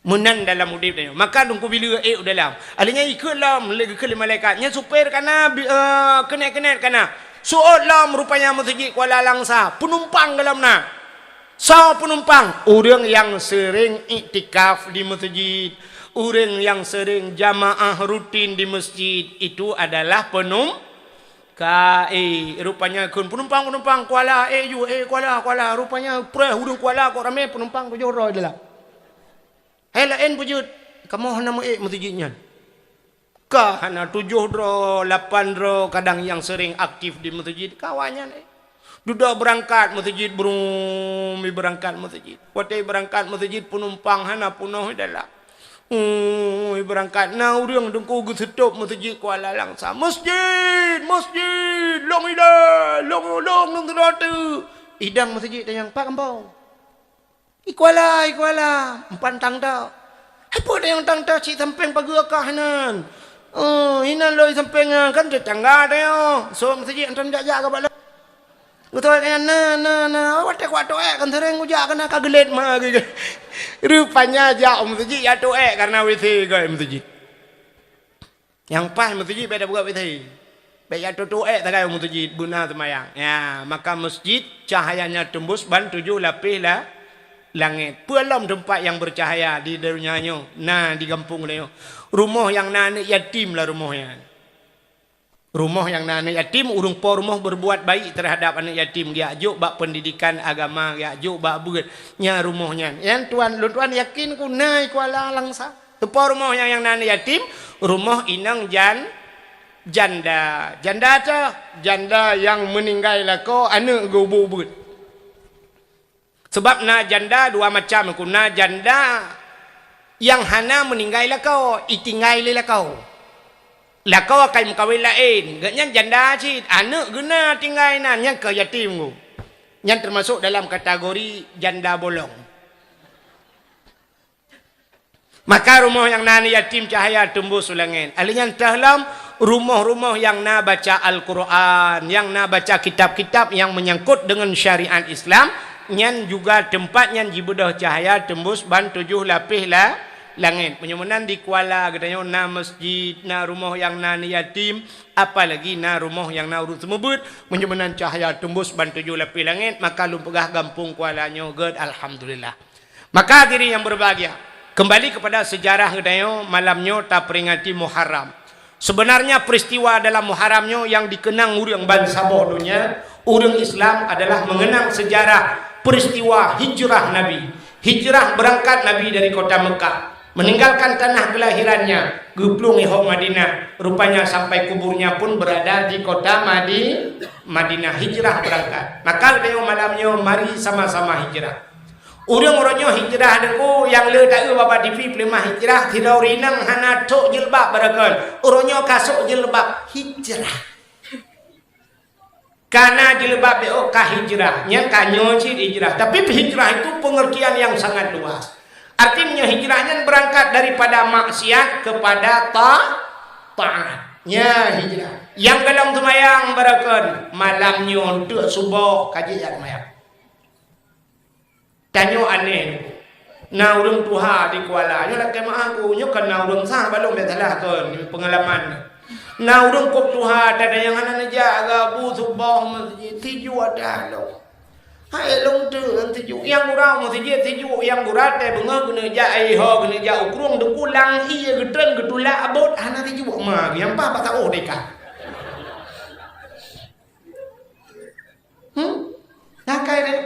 Meunan dalam udeb tanyoe. Maka teungku bileue ék u dalam. Ahli nyan ikheun lom, lé geukheun lé malaikat. Nyan supir ka na, bi-, eh, keunet-keunet ka na. Seuôt lom rupanya meuseujid Kuala Langsa. Peunumpang gohlom na. Soe peunumpang? Ureuëng nyang seuring iktikaf di meuseujid, ureuëng nyang seuring jamaah rutin di meuseujid, itu adalah peunum-, ka, eh, rupanya kheun peunumpang-peunumpang Kuala, eh, ju, eh, Kuala, Kuala. Rupanya preh ureuëng Kuala kok ramé, peunumpang tujoh droe dalam. Hai laén beujeuet, kamoe hana meu-ék meuseujid nyan. Ka hana tujoh droe, lapan droe, kadang nyang seuring aktif di meuseujid, ka awaknyan, eh. Dudoe beurangkat meuseujid, brum, i beurangkat meuseujid. Watée beurangkat meuseujid, peunumpang hana peunoh dalam. Ui, beurangkat na ureuëng teungku geuseutôb meuseujid Kuala Langsa. "Masjid, masjid, lông ilée, lông, lông, lông sidroe teuk." Idang meuseujid tanyong, "Pat gampông?" "I Kuala, i Kuala, meupan tang tok." "Hai peue tanyong tang tok, cit sampéng pageue kah nan?" "Oh, inan lôn sampéng nyan, kan teutangga tanyong. Sôk meuseujid antom jak-jak keu bak lôn." Geutoe keu nyan, "Na, na, na, watée kuat toh ék kan seuréng kujak keunan ka geulet ma geuh." Rupanya jak u meuseujid jak toh ék karna W C geuh meuseujid. Nyang paih meuseujid bék tapeugah W C. Bék jak toh-toh ék sagai u meuseujid beuna seumayang. Ya, maka meuseujid cahayanya teumbus ban tujoh lapéh la-, langét. Peue lom teumpat nyang beucahaya di donya nyoe, na di gampông nyoe. Rumoh nyang na aneuëk yatim lah rumoh nyan. Rumoh nyang na aneuëk yatim, ureuëng po rumoh berbuat baik terhadap aneuëk yatim, geujak jok bak pendidikan agama, geujak jok bak beuet, nyan rumoh nyan. Nyan tuan, lôn tuan yakin ku na i Kuala Langsa. Teupo rumoh nyang, nyang na aneuëk yatim, rumoh inong jan-, janda. Janda tu, janda nyang meuninggai lakoe, aneuëk geubu beuet. Sabab na janda dua macam, ku na janda nyang hana meuninggai lakoe, itinggai lé lakoe. Lakoe ka meukawen laén, geuhnyan janda cit, aneuëk geuh na tinggai nan, nyan keuh yatim ku. Nyan teumasok dalam kategori janda bolong. Maka rumoh nyang na aneuëk yatim cahaya teumbus u langét. Ahli nyan teuh lom rumoh-rumoh nyang na baca Al-Quran, nyang na baca kitab-kitab nyang menyangkut dengan syariat Islam, nyan juga teumpat nyan jibeudôh cahaya teumbus ban tujoh lapéh la-, langét. Meunyoe meunan di Kuala geutanyoe na meuseujid, na rumoh nyang na aneuëk yatim, apalagi na rumoh nyang na ureuëng seumeubeuet, meunyoe meunan cahaya teumbus ban tujoh lapéh langét, maka lôn peugah gampông Kuala nyoe gét, alhamdulillah. Maka hadirin yang berbahagia, kembali kepada sejarah geutanyoe, malam nyoe taperingati Muharram. Sebenarnya peristiwa dalam Muharram nyoe yang dikenang ureuëng bansaboh donya, ureuëng Islam adalah mengenang sejarah peristiwa hijrah Nabi. Hijrah berangkat Nabi dari kota Mekah, meninggalkan tanah kelahirannya, geuplueng i hok Madinah, rupanya sampai kuburnya pun berada di kota Madi-, Madinah. Hijrah berangkat. Maka geutanyoe malam nyoe mari sama-sama hijrah. Ureuëng uroe nyoe hijrah deungoe nyang le taeu bak T V peuleumah hijrah, sidroe ureuëng inong hana trok jilbab barokon. Uroe nyoe ka sok jilbab hijrah. Kana jilbab B O ka hijrah. Nyan ka nyoe cit hijrah. Tapi hijrah itu pengertian yang sangat luas. Artinya hijrah nyan berangkat daripada maksiat kepada ta-, taat. Nya hijrah. Nyang golom seumayang barokon, malam nyoe teuk suboh ka jijak seumayang. Tanyoe aneh. Na ureuëng tuha di Kuala, nyoe lakée meu'ah ku, nyoe kon na ureuëng sah balom, bèk salah kon peungalaman. Na ureuëng kôb tuha, tada nyang hana neujak gabu suboh meuseujid, sijuek dah lom. Hai lôn teuh ngon sijuek, nyang gura meuseujid sijuek, nyang gura tée beungoh keuneuk jak, ai ho keuneuk jak u krueng, teungku lam ié geutreun geutulak abot, hana sijuek ma, nyang paih bak saboh deka. Hmm? Takai deh.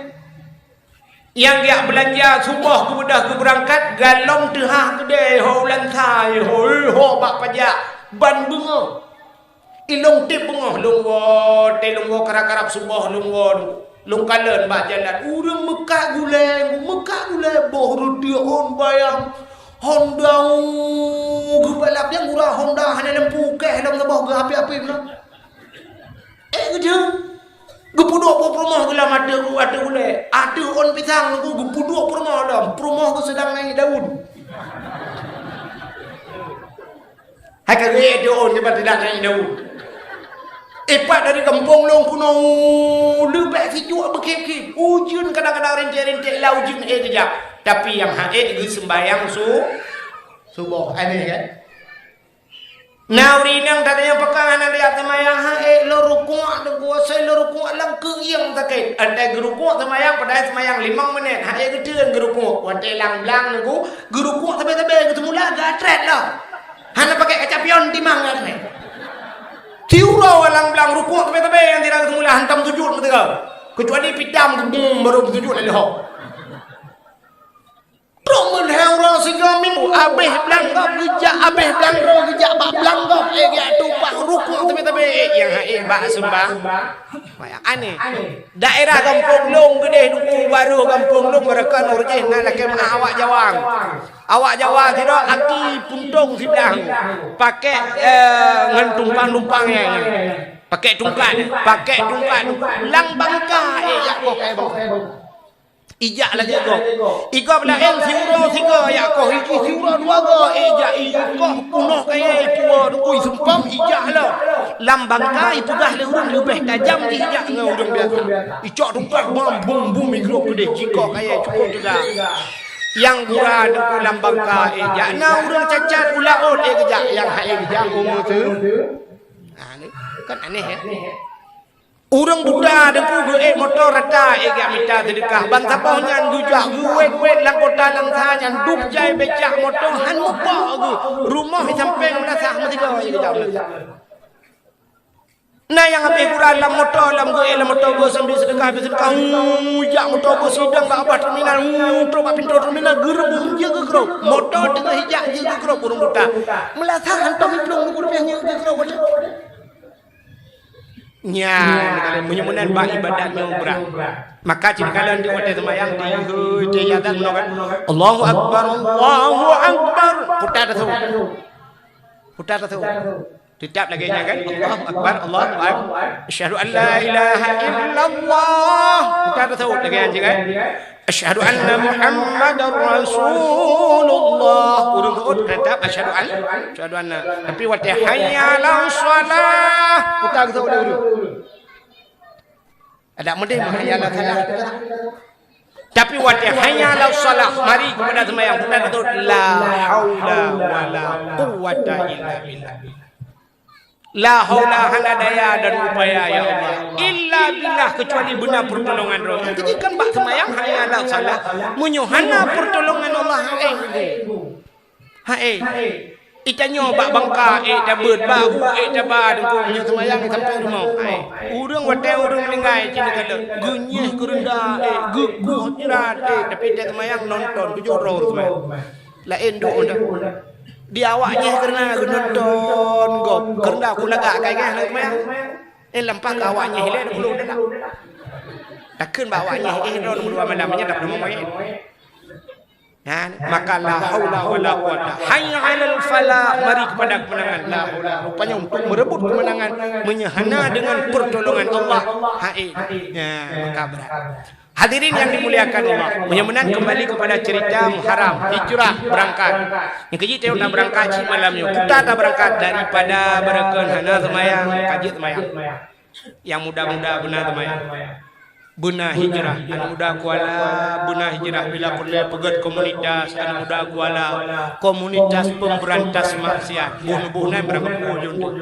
Nyang geujak beulanja suboh geubeudôh geubeurangkat, galom teuhah keudè, ho ulansa, ho, ho bak pajak, ban beungoh. Ilôn tieb beungoh, lôn woe, tée lôn woe karab-karab suboh, lôn woe, lôn kalon bak jalan. Ureuëng meukat gulée, meukat gulée, boh reuteuek hon bayang. Honda, geubalap nyang gura Honda hana lampu, keh lom saboh geuapi-api meunan. Eh, geujeue. Geupeuduek peurumoh geulam ateueh, ateueh ulée. Ateueh ôn pisang nunggu geupeuduek peurumoh lom. Peurumoh geuh seudang naik daun. Hai ka geuék ateueh ôn, nyoe pat teudak naik daun. Ipat dari gampông lôn keunoe, leubeh sijuek beukhem-khem. Ujeuen kadang-kadang rinték-rinték lam ujeuen ék geujak. Tapi nyang han ék geuseumbahyang su-, suboh. Aneh, kan? Na ureuëng inong tanyong pakon hana rayat seumayang, han ék lôn rukuk, teungku, asai lôn rukuk lam keuieng sakét. Watée geurukuk seumayang, padahai seumayang limong menit, han ék geutreun geurukuk. Watée lam blang teungku, geurukuk sabe-sabe geuteumula geuatrét lom. Hana pakai kaca pion timang geuatrét. Siuroe lam blang rukuk sabe-sabe nyang tidak geuteumula hantom sujud meuteugah. Keucuali pitam geubum baru beusujud lé leuhok. Trok meuheueh uroe sigoe minggu, abéh blang gob geujak, abéh blang droe geujak bak blang gob, éh, geujak tumpah rukuk teubé-teubé, éh, nyang han ék bak seumbah. Wayah aneh. Daerah gampông lôn geudeh duku baroh gampông lôn, barokon ureuëng jih na lakée meu'ah awak Jawa. Awak Jawa sidroe aki puntông siblah. Pakai, eh, ngon tumpang-tumpang nyan. Pakai tungkat, pakai tungkat. Lam bangka, éh, jak koh kayée bak. Ijak lagée gob. Igob laén siuroe sigoe jak koh, iji siuroe dua goe, ijak ikoh punoh kayée ipuwoe, teungku, isumpom ijak lom. Lam bangka ipeugah lé ureuëng leubeh tajam jih ijak ngon ureuëng biasa. Icok tungkat bom, bum, bum, igrob keudeh, jikoh kayée cukôp teuga. Nyang gura teungku lam bangka ijak, na ureuëng cacat u laôt ék geujak, nyang han ék geujak u meuseu. Nah, ni kan aneh, ya. Ureuëng buta teungku geuék moto rata ék geujak mita seudeukah. Ban saboh nyan geujak geuwét-wét lam kota lam sa nyan, dub jai becak moto han mupok geuh. Rumoh i sampéng meulasah meusigoe ék geujak meulasah. Na nyang habéh gura lam moto, lam geuék lam moto geuh sambil seudeukah, habéh seudeukah, hu, jak moto geuh sidang bak babah terminal, hu, trok bak pintoe terminal, geureubung jeuet geugrob. Moto teungoh ijak jeuet geugrob ureuëng buta. Meulasah hantom iplueng geureubung jeuet geugrob. Nyan, meunyoe meunan bak ibadat nyoe brat. Maka cit kalon di watée seumayang, di hôi, di azan nyoe kan. Allahu Akbar, Allahu Akbar. Putar tasawuf. Putar tasawuf. Tetap lagée nyan kan. Allahu Akbar, Allahu Akbar. Asyhadu an la ilaha illallah. Putar tasawuf lagée nyan kan. Asyhadu anna Muhammadar Rasulullah. Ureuëng seuôt tetap asyhadu an, asyhadu anna. Tapi watée hayya 'alas shalah, putar tasawuf lé ureuëng. Adak meudeh mah hayya 'alas shalah. Tapi watée hayya 'alas shalah, mari keupada seumayang, bukan beutôi la haula wala quwwata illa billah. La haula, hana daya dan upaya, ya Allah, illa billah, kecuali beuna pertolongan Droe. Keujih kan bak seumayang hayya 'alas shalah, meunyoe hana pertolongan Allah, hai. Hai. Itanyoe bak bangka ék tabeuet, bak u ék taba teungku, meunyoe seumayang sampai rumoh. Hai. Ureuëng watée ureuëng meuninggai cit neukalon, geunyeh keureunda ék, geukueh jirat ék, tapi watée seumayang nonton tujoh droe seumayang. Laén duek mantong. Di awak nyeh keureuna geunonton gob, keureunda ku lagak kai geh na seumayang. Eh, lampah keu awak nyeh ilée dua puluh dalam. Takheun bak awak nyeh, eh, droe dua malam nyan dap leumo maén. Nah, maka la haula wala quwata. Hayya 'alal falah, mari kepada kemenangan. La haula. Rupanya untuk merebut kemenangan, meunyoe hana dengan pertolongan Allah, hai. Ya, maka berat. Hadirin yang dimuliakan Allah, meunyoe meunan kembali kepada cerita Muharram, hijrah, berangkat. Nyang keujih teuh na berangkat cit malam nyoe. Kuta ta berangkat daripada barokon hana seumayang, ka jeuet seumayang. Nyang muda-muda beuna seumayang. Beuna hijrah, aneuk muda Kuala beuna hijrah bila peureulée peugét komunitas aneuk muda Kuala, komunitas pemberantas maksiat. Boh-boh nyan barang peue jeuet.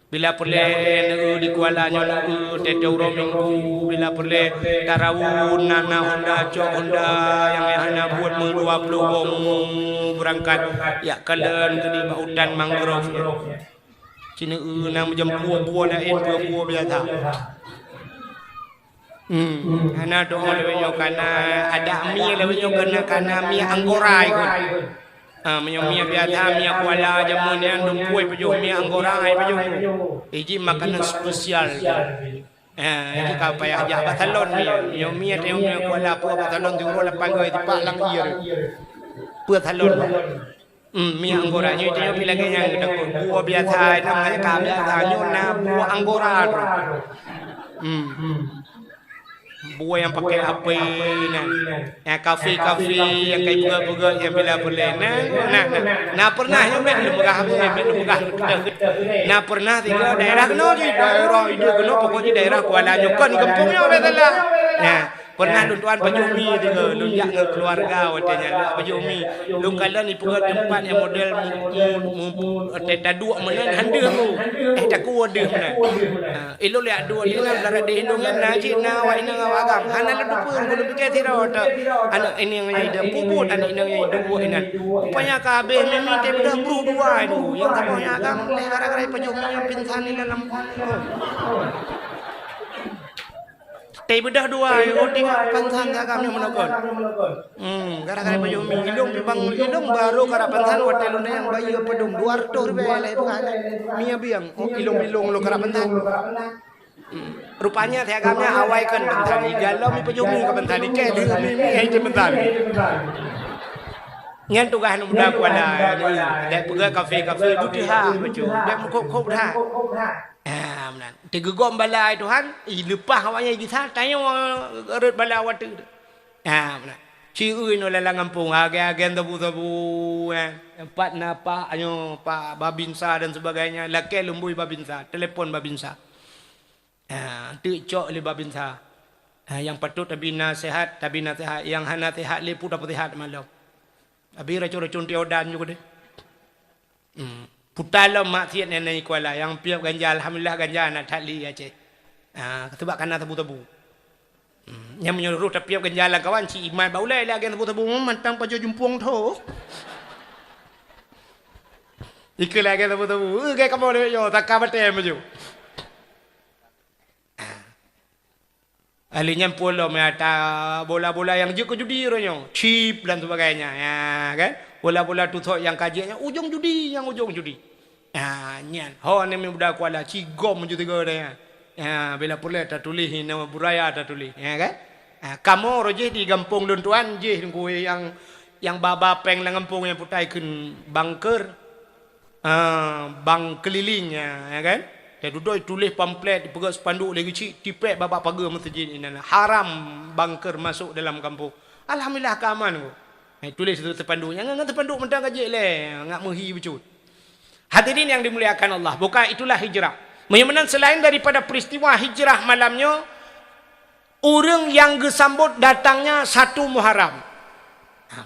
Bila peureulée neu di Kuala nyoe neu tete uroe Minggu, bila peureulée tarawon na na honda cok honda nyang hana buet meu dua ploh boh beurangkat, jak kalon keudeh bak utan mangrove. Ci neu na meujampu buah laén peue buah biasa. Hmm, hana doa lawét nyoe kana ada mie lawét nyoe kana kana mie anggora ikot. Ah, meunyoe mie biasa mie Kuala jameun nyan dum pui pajoh mie anggora ai pajoh. Iji makanan spesial. Ah, iji ka payah jak bak salon mie. Meunyoe mie teuh mie Kuala peue bak salon siuroe lapan goe tipak lam ie. Peue salon. Hmm, mie anggora nyoe itu nyoe pih lagée nyang geutakot. Buah biasa, namanya ka biasa nyoe na buah anggora tu. Hmm. Buah nyang pakai api nyan. Nyang kafe-kafe, nyang kai peugah-peugah, nyang bila peureulée. Nah, nah, nah. Nah, pernah nyoe bèk lôn peugah habéh, bèk lôn peugah. Nah, pernah tiga daerah keunoe jih, daerah idéh keunoe, pokok jih daerah Kuala nyoe kon gampông nyoe biasalah. Nah, Pernah lôn tuan pajoh mi tiga, lôn jak ngon keuluwarga watée nyan lôn pajoh mi. Lôn kalon ipeugah teumpat nyang model mu-, mu-, mu-, watée taduek meunan han deuh mu. Eh, takue deuh meunan. Ha, ilôn jak duek di nan darat deh ilôn nyan na cit na awak inong awak agam. Hana lôn teupeue, lôn pike sidroe teuk. Aneuk inong nyang ideuh pubut, aneuk inong nyang ideuh buet inan. Rupanya ka habéh mi-mi teuh beudôh bruh dua itu. Nyang saboh nyang agam lé gara-gara pajoh mi nyang pingsan di dalam. Teubeudôh dua, oh, tinggai pansan agam nyang meunoe kon. Hmm, gara-gara pajoh mi, ilôn pih bang, ilôn barô karap pansan watée lôn nyang bayeue padum dua ratus ribèe lé bukan. Mi abieng, oh, ilôn-ilôn lôn karap pansan. Hmm. Rupanya si agam nyan awai kon pansan, igalom ipajoh mi ka pansan, ikée lheueh mi, mi hai jeuet pansan. Nyan tugaih aneuk muda Kuala, dek peugah kafe-kafe, beuteuha bacut, dek meukhôb-khôb that. Ah, meunan. Teugeugom bala ai Tuhan, ileupah awaknyan gisa, tanyoe rhot bala watée. Ah, meunan. Ci ui nyoe lam gampông, agen-agen sabu-sabu, eh. Pat na pak nyoe, pak babinsa dan sebagainya, lakée lumbôi babinsa, telepon babinsa. Ah, teuk cok lé babinsa. Ah, nyang patôt tabi naseuhat, tabi naseuhat, nyang hana seuhat lé peue tapeusihat malom. Abi racon-racon tiodan nyoe keudeh. Hmm. Puta lom maksiat nyan di Kuala, nyang piep ganja, alhamdulillah ganja na that li Aceh. Ah, keusubak kana sabu-sabu. Hmm. Nyang meunyoe roh tapiep ganja lam kawan, ci imat bak ulée lagée sabu-sabu, hmm, mantang pajoh jumpung tho. Ikeue lagée sabu-sabu, eh, gai kamoe lé nyoe, saka batée maju. Ahli nyan pulo meuata bola-bola nyang jeuet keu judi uroe nyoe, chip dan sebagainya, ya kan? Bola-bola tusok nyang ka jeuet nyan ujong judi, nyang ujong judi. Ha, nyan. Ho ni muda Kuala cigom ju tiga dah ya. Ya, bila pulai tatuléh nama buraya tatuléh, ya kan? Ha, kamoe roh jih di gampông lôn tuan jih ngui nyang, nyang ba-ba péng lam gampông nyang putai kheun bangker. Ah, bang keuliling, ya, ya kan? Teududoe tuléh pamflet, dipeugah spanduk lé geuchik, tipék babah pageue meuseujid inan, "Haram bangker masuk dalam kampung." Alhamdulillah, ka aman ko. Eh, tuléh situ spanduk. Nyang ngon spanduk mantong ka jeuet lé, ngak meuhi bacut. Hadirin yang dimuliakan Allah, bukan itulah hijrah. Meunyoe meunan selain daripada peristiwa hijrah malam nyoe, ureuëng nyang geusambot datangnya satu Muharram.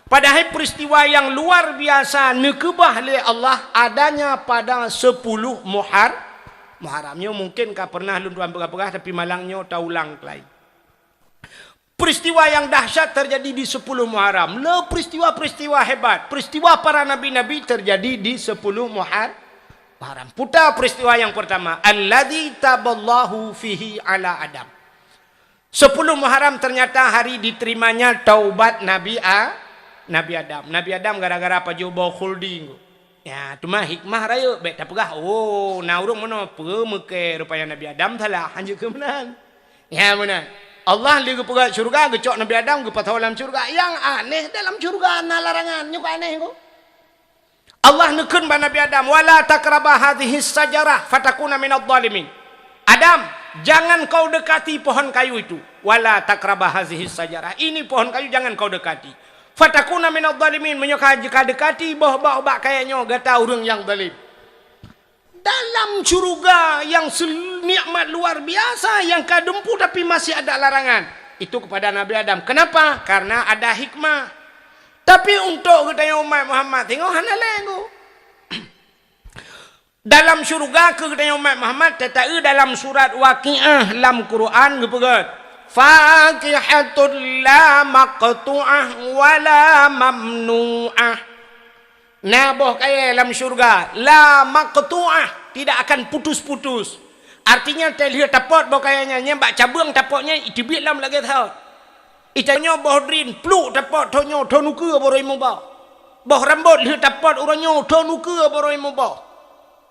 Padahai peristiwa nyang luar biasa neukeubah lé Allah adanya pada sepuluh Muhar-, Muharram. Nyoe mungken ka pernah lôn tuan peugah-peugah, tapi malam nyoe taulang keulai. Peristiwa yang dahsyat terjadi di sepuluh Muharram. Le peristiwa-peristiwa hebat, peristiwa para nabi-nabi terjadi di sepuluh Muhar-, Muharram. Puta peristiwa yang pertama, alladzi taballahu fihi ala Adam. Sepuluh Muharram ternyata hari diterimanya taubat Nabi A-, Nabi Adam. Nabi Adam gara-gara pajoh boh khuldi. Ya, teuma hikmah rayeuk bék tapeugah, "Oh, na ureuëng meunoe peumeukée rupaya Nabi Adam salah." Hanjeuet keu meunan. Ya, meunan. Allah lé geupeugah syurga, geucok Nabi Adam geupasoe lam syurga. Nyang aneh dalam syurga na larangan, nyoe ka aneh ko. Allah neukheun bak Nabi Adam, "Wala taqraba hadhihi syajarah fatakuna minadh dhalimin." "Adam, jangan kau dekati pohon kayu itu. Wala taqraba hadhihi syajarah. Ini pohon kayu jangan kau dekati. Fatakuna minadh dhalimin. Meunyoe ka, ka dekati boh bak, bak kayée nyoe gata ureuëng nyang zalim." Dalam syurga yang sel-, nikmat luar biasa yang ka dumpu tapi masih ada larangan. Itu kepada Nabi Adam. Kenapa? Karena ada hikmah. Tapi untuk geutanyoe umat Muhammad, singoh hana lé, Teungku. Dalam syurga keu geutanyoe umat Muhammad, teuta-eu dalam surat Waqiah lam Quran geupeugah, "Fakihatun la maqtu'ah wa la mamnu'ah." Na boh kayèe lam syurga, la maqtu'ah, tidak akan putus-putus. Artinya, teuh lheueh tapot boh kayèe nyan, nyan bak cabeueng tapot nyan, iteubiet lom lagèe thot. Itanyoe boh drin, pluk tapot, thon nyoe, thon ukeue baroe muboh. Boh rambot lheueh tapot uroe nyoe, thon ukeue baroe muboh.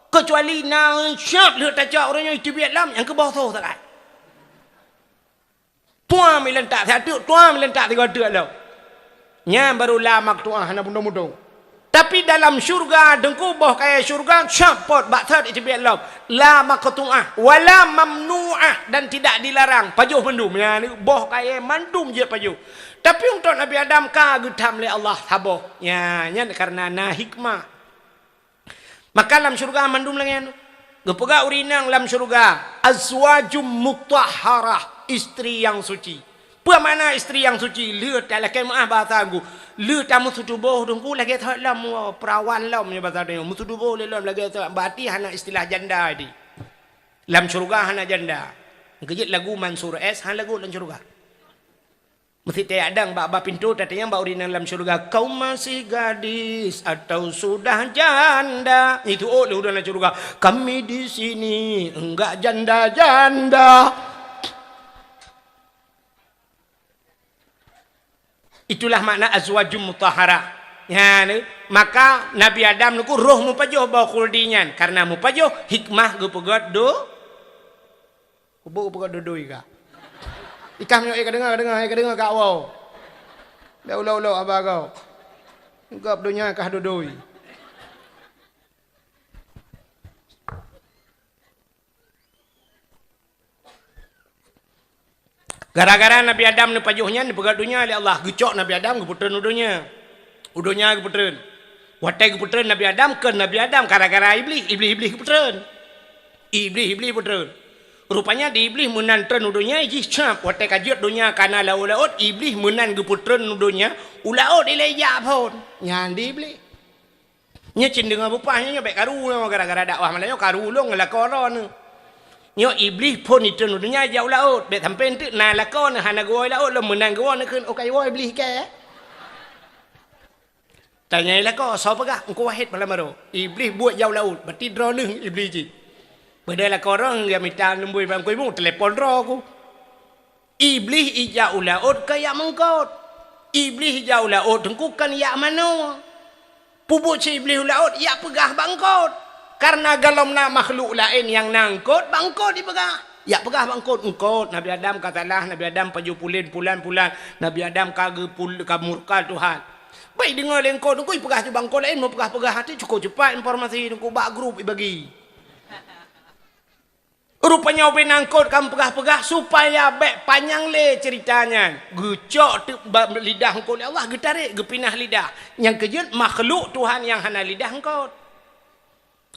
Keucuali na syat lheueh tacok uroe nyoe, iteubiet lom, nyang keuboh soh sagai. Tuam ilantak siat teuk, tuam ilantak sigoe teuk lom. Nyan baru la maqtu'ah hana mudong-mudong. Tapi dalam syurga, Teungku, boh kayèe syurga, syat pot bak thot iteubiet lom. La maqtu'ah, wa la mamnu'ah, dan tidak dilarang. Pajoh mandum. Nyan boh kayèe mandum jeuet pajoh. Tapi untuk Nabi Adam ka geutham lé Allah saboh. Nyan, nyan karena na hikmah. Maka lam syurga mandum lagèe nyan. Geupeugah ureueng inong lam syurga, "Azwajum mutahharah," istri yang suci. Peue makna istri yang suci? Lheueh talakèe meu'ah bahasa Teungku. Lheueh tameuseutuboh Teungku lagèe thot lom, perawan lom nyoe bahasa Teungku. Meuseutuboh lé lom lagèe thot, berarti hana istilah janda di. Lam syurga hana janda. Keujeuet lagu Mansyur S hana lagu lam syurga. Meusti tajak dang bak, bak pintoe tatanyong bak ureueng inong lam syurga, "Kau masih gadis atau sudah janda?" Itu ôk lé ureueng lam syurga, "Kami di sini enggak janda-janda." Itulah makna azwajum mutahharah. Nyan, maka Nabi Adam Teungku roh meupajoh boh khuldi nyan. Karena meupajoh, hikmah geupeugöt do-, Kubu peugah dodoi ka. Ikah meunyoe ka deungoe, ka deungoe, ka deungoe ka awai. Bèk ulok-ulok haba gob. Gob donya kah dodoi. Gara-gara Nabi Adam neupajoh nyan, neupeugöt donya lé Allah, geucok Nabi Adam geupeutreun u donya. U donya geupeutreun. Watèe geupeutreun Nabi Adam, keu Nabi Adam gara-gara Iblih, Iblih-Iblih geupeutreun. Iblih-Iblih peutreun. Rupanya di Iblih meunan treun u donya jih cap. Watèe ka jeuet donya ka na laôt-laôt, Iblih meunan geupeutreun u donya, u laôt ilèe jak phôn. Nyan di Iblih. Nyoe cit deungoe beupah nyoe, nyoe bèk karu nyoe gara-gara dakwah malam nyoe karu lôn ngon lakoe droeneuh. Nyoe Iblih phôn itreun u donya jak u laôt, bèk sampoe eunteuk na lakoe neuh hana geuwoe laôt lom meunan geuwoe neukheun, "Oh, ka iwoe Iblih kèe." Tanyai lakoe, "Soe peugah?" "Teungku Wahid malam baroe." "Iblih buet jak u laôt, berarti droeneuh Iblih jih." Peudeh lakoe droe nyang mita lumbôi bak Teungku Imum, telepon droe ku. Iblih ijak u laôt ka jak meungkot. Iblih ijak u laôt Teungku kan jak manoe. Peubuet si Iblih u laôt, jak peugah bak eungkot. Karena gohlom na makhluk laén nyang na eungkot, bak eungkot jipeugah. Jak peugah bak eungkot, "Eungkot, Nabi Adam ka salah, Nabi Adam pajoh pulen, pulan, pulan. Nabi Adam ka geupul-, ka murka Tuhan." Bèk deungoe lé eungkot, Teungku jipeugah cit bak eungkot laén, meupeugah-peugah até cukôp cepat informasi Teungku bak grup jibagi. Rupanya ubé na eungkot ka meupeugah-peugah supaya bèk panyang lé ceurita nyan. Geucok teuk ba-, lidah eungkot lé Allah, geutarek, geupinah lidah. Nyang keujeuet makhluk Tuhan nyang hana lidah eungkot.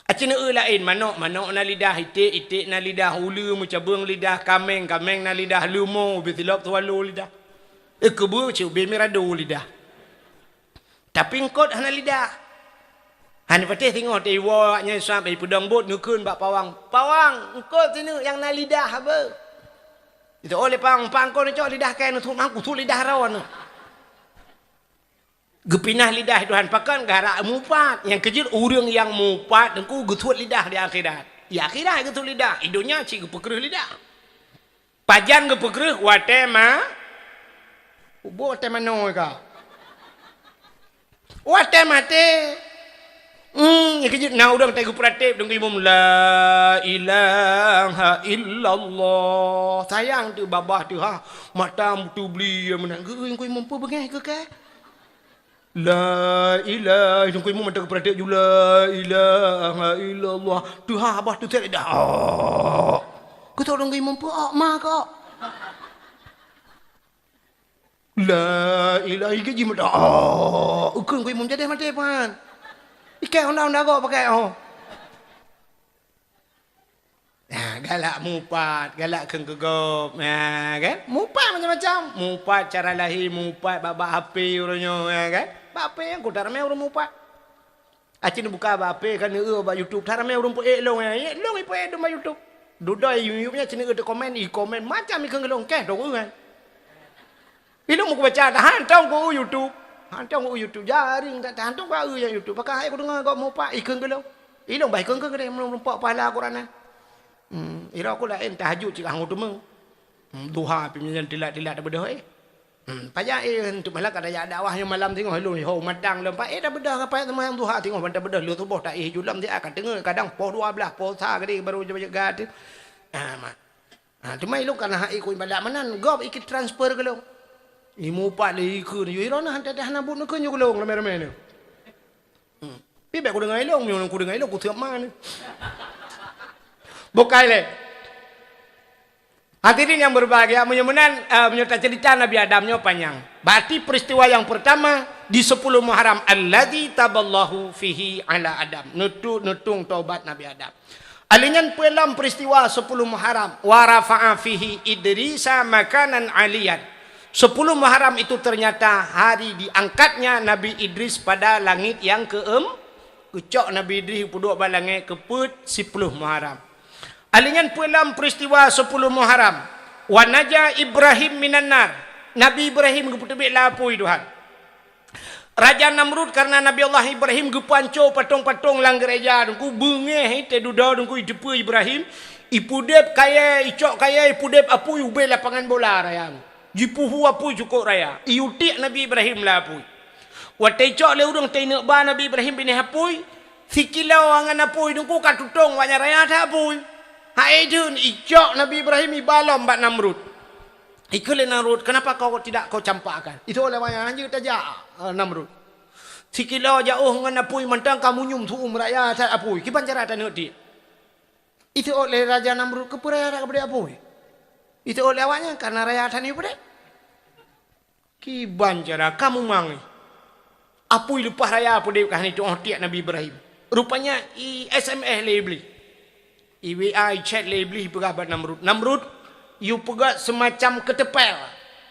Aci neueu laén, manok, manok na lidah, iték, iték na lidah, uleue meucabeueng lidah, kaméng, kaméng na lidah, leumo ubé silop swallow lidah. Eh, keubeue cit ubé mirado lidah. Tapi eungkot hana lidah. Hana patéh singoh teuiwoe awaknyan sab, ipeudong bot neukheun bak pawang, "Pawang, eungkot sineuk nyang na lidah haba." Itu oleh pawang, "Pang kon cok lidah kèe neuthut, mang kuthut lidah droeneuh." Geupinah lidah Tuhan pakon gara mupat. Nyang keujeuet ureueng nyang mupat Teungku geuthot lidah di akhirat. Di akhirat geuthot lidah, di donya cit geupeukreuh lidah. Pajan geupeukreuh watèe ma-, ubôk watèe manoe ka. Watèe maté. Hmm, nyang keujeuet na ureueng teuh geupeuratéb deungon imum, "La ilaha illallah." Sayang teuh babah teuh ha, mata meuteubli meunan. Geu-, geu-, imum peue beungèh keu kèe? "La ilaha," deungon imum mantong geupeuratéb ju, "La ilaha illallah." Teuhah babah teuh sét dah. Keu soe deungon imum peue ma kok? "La ilaha," ikeu jih mantong. Ikeu deungon imum jadi maté pan. Ikèe honda-honda gok pakai, oh. Galak mupat, galak kheun keu gob, ya kan? Mupat macam-macam. Mupat cara lahé, mupat bak-bak H P uroe nyoe, ya kan? Bak H P nyang kutat ramé ureuëng mupat. Aci neubuka bak H P kan, neueu bak YouTube, that ramé ureuëng peuék lôn, ya. Ék lôn ipeuék dum bak YouTube. Dudoe YouTube nyan, ci neueu teukomen, ikomen macam ikheun keu lôn, keh tong ureuëng kan. Ilôn meukubaca, hantong ku YouTube. Hantong ku YouTube. Jaring that, hantong ku YouTube. Pakon hai kudeungoe gob mupat, ikheun keu lôn. Ilôn bah ikheun keu lôn, meureumpok pahala Quran nyan. Hmm, ira ku laén tahajud cit ka hango teuma. Hmm, duha pih nyan tilat-tilat tabeudôh, eh. Hmm, pajak, eh, untuk malam kada jak dakwah nyoe malam singoh ilôn ho matang lom. Pak, eh, tabeudôh ngapai teuma duha singoh ban tabeudôh lheueh suboh ta éh julom siat ka teungeut kadang poh dua belas, poh sa gade baru jaga tu. Ah, mak. Ha, teuma ilôn kana hai ku ibadat meunan, gob iki transfer keu lôn. Imupat lé ikheun, yo iroh na hana buet neukheun yo keu lôn ramé-ramé nyoe. Hmm. Pi bék kudeungoe ilôn, meunyoe kudeungoe ilôn, kusiab ma nyoe. Bukai lé. Hadirin yang berbahagia, meunyoe meunan, eh, meunyoe tacerita Nabi Adam nyoe panyang. Berarti peristiwa yang pertama di sepuluh Muharram, alladzi taballahu fihi ala Adam. Neutu-, neutung taubat Nabi Adam. Alheuh nyan peue lom peristiwa sepuluh Muharram, wa rafa'a fihi Idrisa makanan aliyan. Sepuluh Muharram itu ternyata hari diangkatnya Nabi Idris pada langit yang keem-, geucok Nabi Idris geuduek bak langét keu peuet siploh Muharram. Alheuh nyan peue lom peristiwa siploh Muharram, wa naja Ibrahim minan nar. Nabi Ibrahim geupeuteubiet lam apui Tuhan. Raja Namrud, karena Nabi Allah Ibrahim geupeuhanco patong-patong lam gereja, Teungku, beungéh, eh, teududoe, Teungku, iteupeue Ibrahim, ipeudeb kayée, icok kayée, ipeudeb apui ubé lapangan bola raya. Jipuhu apui cukôp raya, iutiek Nabi Ibrahim lam apui. Watée icok lé ureuëng teuineuk ba Nabi Ibrahim binéh apui, sikilo angan apui, Teungku, ka tutong awaknyan raya that apui. Hai deuh, icok Nabi Ibrahim iba lom bak Namrud. Ikheun lé Namrud, "Kenapa kau tidak kau campakkan?" Itu oleh awaknyan, "Hanjeuet tajak, eh, Namrud. Sikilo jaoh ngon apui mantong ka munyum su'um raya that apui. Kiban cara taneuk tiek?" Itu oleh Raja Namrud, "Keupeue raya that kapeudeb apui?" Itu oleh awaknyan, "Karena raya that nyoe peudeb." Kiban cara kamu mangai? Apui leupah raya peudeb ka hana itu'oh tiek Nabi Ibrahim. Rupanya i S M S lé Iblih. I W A, i chat lé Iblih peugah bak Namrud, "Namrud, yue peugét seumacam keuteumpél,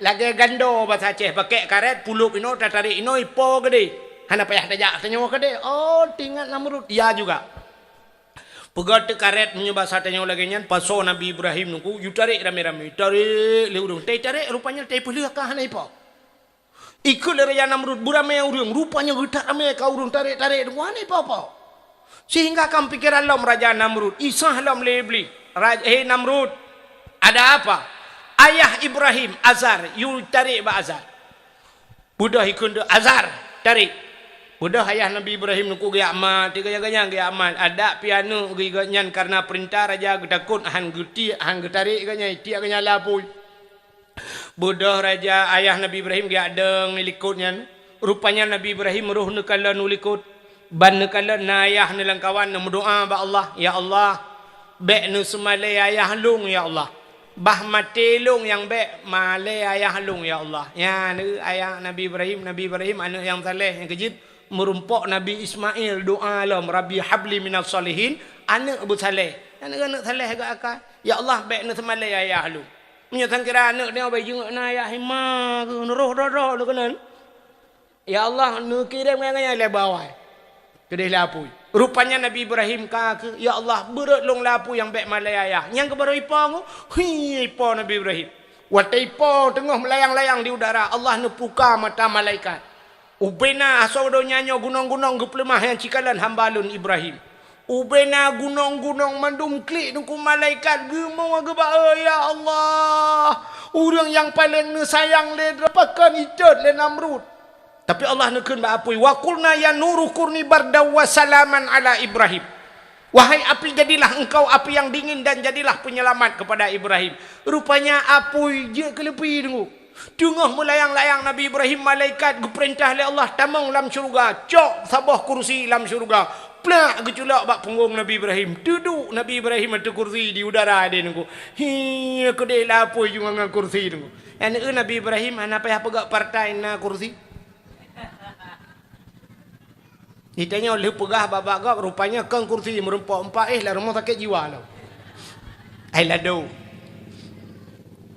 lagée gando basa Aceh, pakèk karét, pulôb inoe, tatarek inoe, ipo keudeh. Hana payah tajak tanyoe keudeh." Oh, teuingat Namrud, "Ya juga." Peugét teukarét meunyoe basa tanyoe lagée nyan, pasoe Nabi Ibrahim Teungku, yue tarek ramé-ramé, tarek lé ureuëng. Teutarek rupanya teupeuleueh ka hana ipo. Ikheun lé Raja Namrud, beuramé ureuëng, rupanya geutak ramé ka ureuëng tarek-tarek deungon ipo-po. Sehingga ka meupikéran lom Raja Namrud, isah lom lé Iblih, "Raj-, he Namrud, ada apa?" "Ayah Ibrahim, Azar, yue tarek bak Azar." Beudôh ikheun teuh, "Azar, tarek." Beudôh ayah Nabi Ibrahim Teungku geujak mat, tiga jaga nyan geujak mat. Adak pih aneuëk geuh nyan karena peurintah raja geutakot, han geutiek, han geutarek geuh nyan, itiek geuh nyan lam apui. Beudôh raja, ayah Nabi Ibrahim geujak dong i likot nyan. Rupanya Nabi Ibrahim roh neukalon u likot. Ban neukalon na ayah neuh lam kawan, neumeudoá bak Allah, "Ya Allah, bék neuseumalée ayah lôn, ya Allah. Bah maté lôn nyang bék malée ayah lôn, ya Allah." Nyan ayah Nabi Ibrahim, Nabi Ibrahim aneuëk nyang saleh, nyang keujeuet meurumpok Nabi Ismail doá lom, "Rabbi habli minas shalihin," aneuëk beusaleh. Nyan aneuëk saleh geuh akai, "Ya Allah, bék neuseumalée ayah lôn." Meunyoe sangkira aneuëk nyoe bai jeuet na ayah, hima geuh neuroh droe-droe lé keunan. "Ya Allah, neukirém ngon nyan lé bawai keudeh lam apui." Rupanya Nabi Ibrahim ka keu, "Ya Allah, beureuët lôn lam apui nyang bék malée ayah." Nyang keuh baroe ipo ngeu, hi, ipo Nabi Ibrahim. Watée ipo teungoh meulayang-layang di udara, Allah neupuka mata malaikat. Ubena asoe donya nyoe gunong-gunong geupeuleumah nyang cikalon hamba lôn Ibrahim. Ubena gunong-gunong mandum klik Teungku, malaikat geumoe geuba, "Ya Allah, ureuëng nyang paleng neusayang lé droe pakon icot lé Namrud." Tapi Allah neukheun bak apui, "Wa qulna ya naru kuni bardan wa salaman ala Ibrahim." "Wahai api, jadilah engkau api yang dingin dan jadilah penyelamat kepada Ibrahim." Rupanya apui jeuet keu leupi Teungku. Teungoh meulayang-layang Nabi Ibrahim, malaikat geupeurintah lé Allah tamong lam syeuruga, cok saboh kursi lam syeuruga, plak geuculok bak punggong Nabi Ibrahim. Teuduek Nabi Ibrahim ateueh kursi di udara deh Teungku. Hi, keudeh lam apui jih ngon kursi Teungku. Nyan Nabi Ibrahim hana payah peugah partai na kursi. Ditanyoe lheueh peugah bak-bak gob, rupanya kon kursi meurumpok empat, eh, lam rumoh sakét jiwa lom. Hai lado.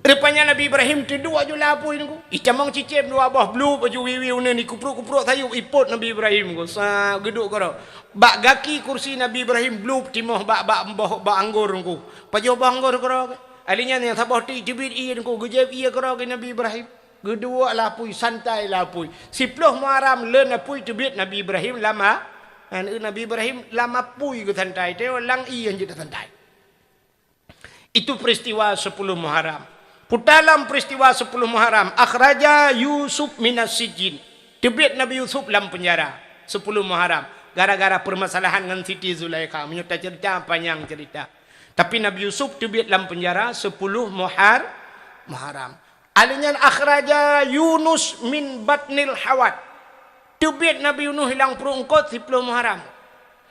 Rupanya Nabi Ibrahim teuduek aju lam apui nunggu. Icamong cicém dua boh, blup aju wiwi uneun, ikupruek-kupruek sayup, ipot Nabi Ibrahim nunggu. Sa geuduek keudroe. Bak gaki kursi Nabi Ibrahim blup timoh bak, bak boh, bak anggor nunggu. Pajoh boh anggor keudroe. Ahli nyan nyang saboh ti teubiet ié nunggu, geujép ié keudroe keu Nabi Ibrahim. Geuduek lam apui, santai lam apui. Siploh Muharram leuen apui teubiet Nabi Ibrahim lam a-, aneuk Nabi Ibrahim lam apui geusantai. Teuh lam ié jeuet santai. Itu peristiwa sepuluh Muharram. Peuta lam peristiwa sepuluh Muharram, akhraja Yusuf minas sijin. Teubiet Nabi Yusuf lam penjara, sepuluh Muharram. Gara-gara permasalahan ngon Siti Zulaikha. Meunyoe tacerita, panyang cerita. Tapi Nabi Yusuf teubiet lam penjara sepuluh Muhar-, Muharram. Ahli nyan akhraja Yunus min batnil hawat. Teubiet Nabi Yunus lam pruet eungkot siploh Muharram.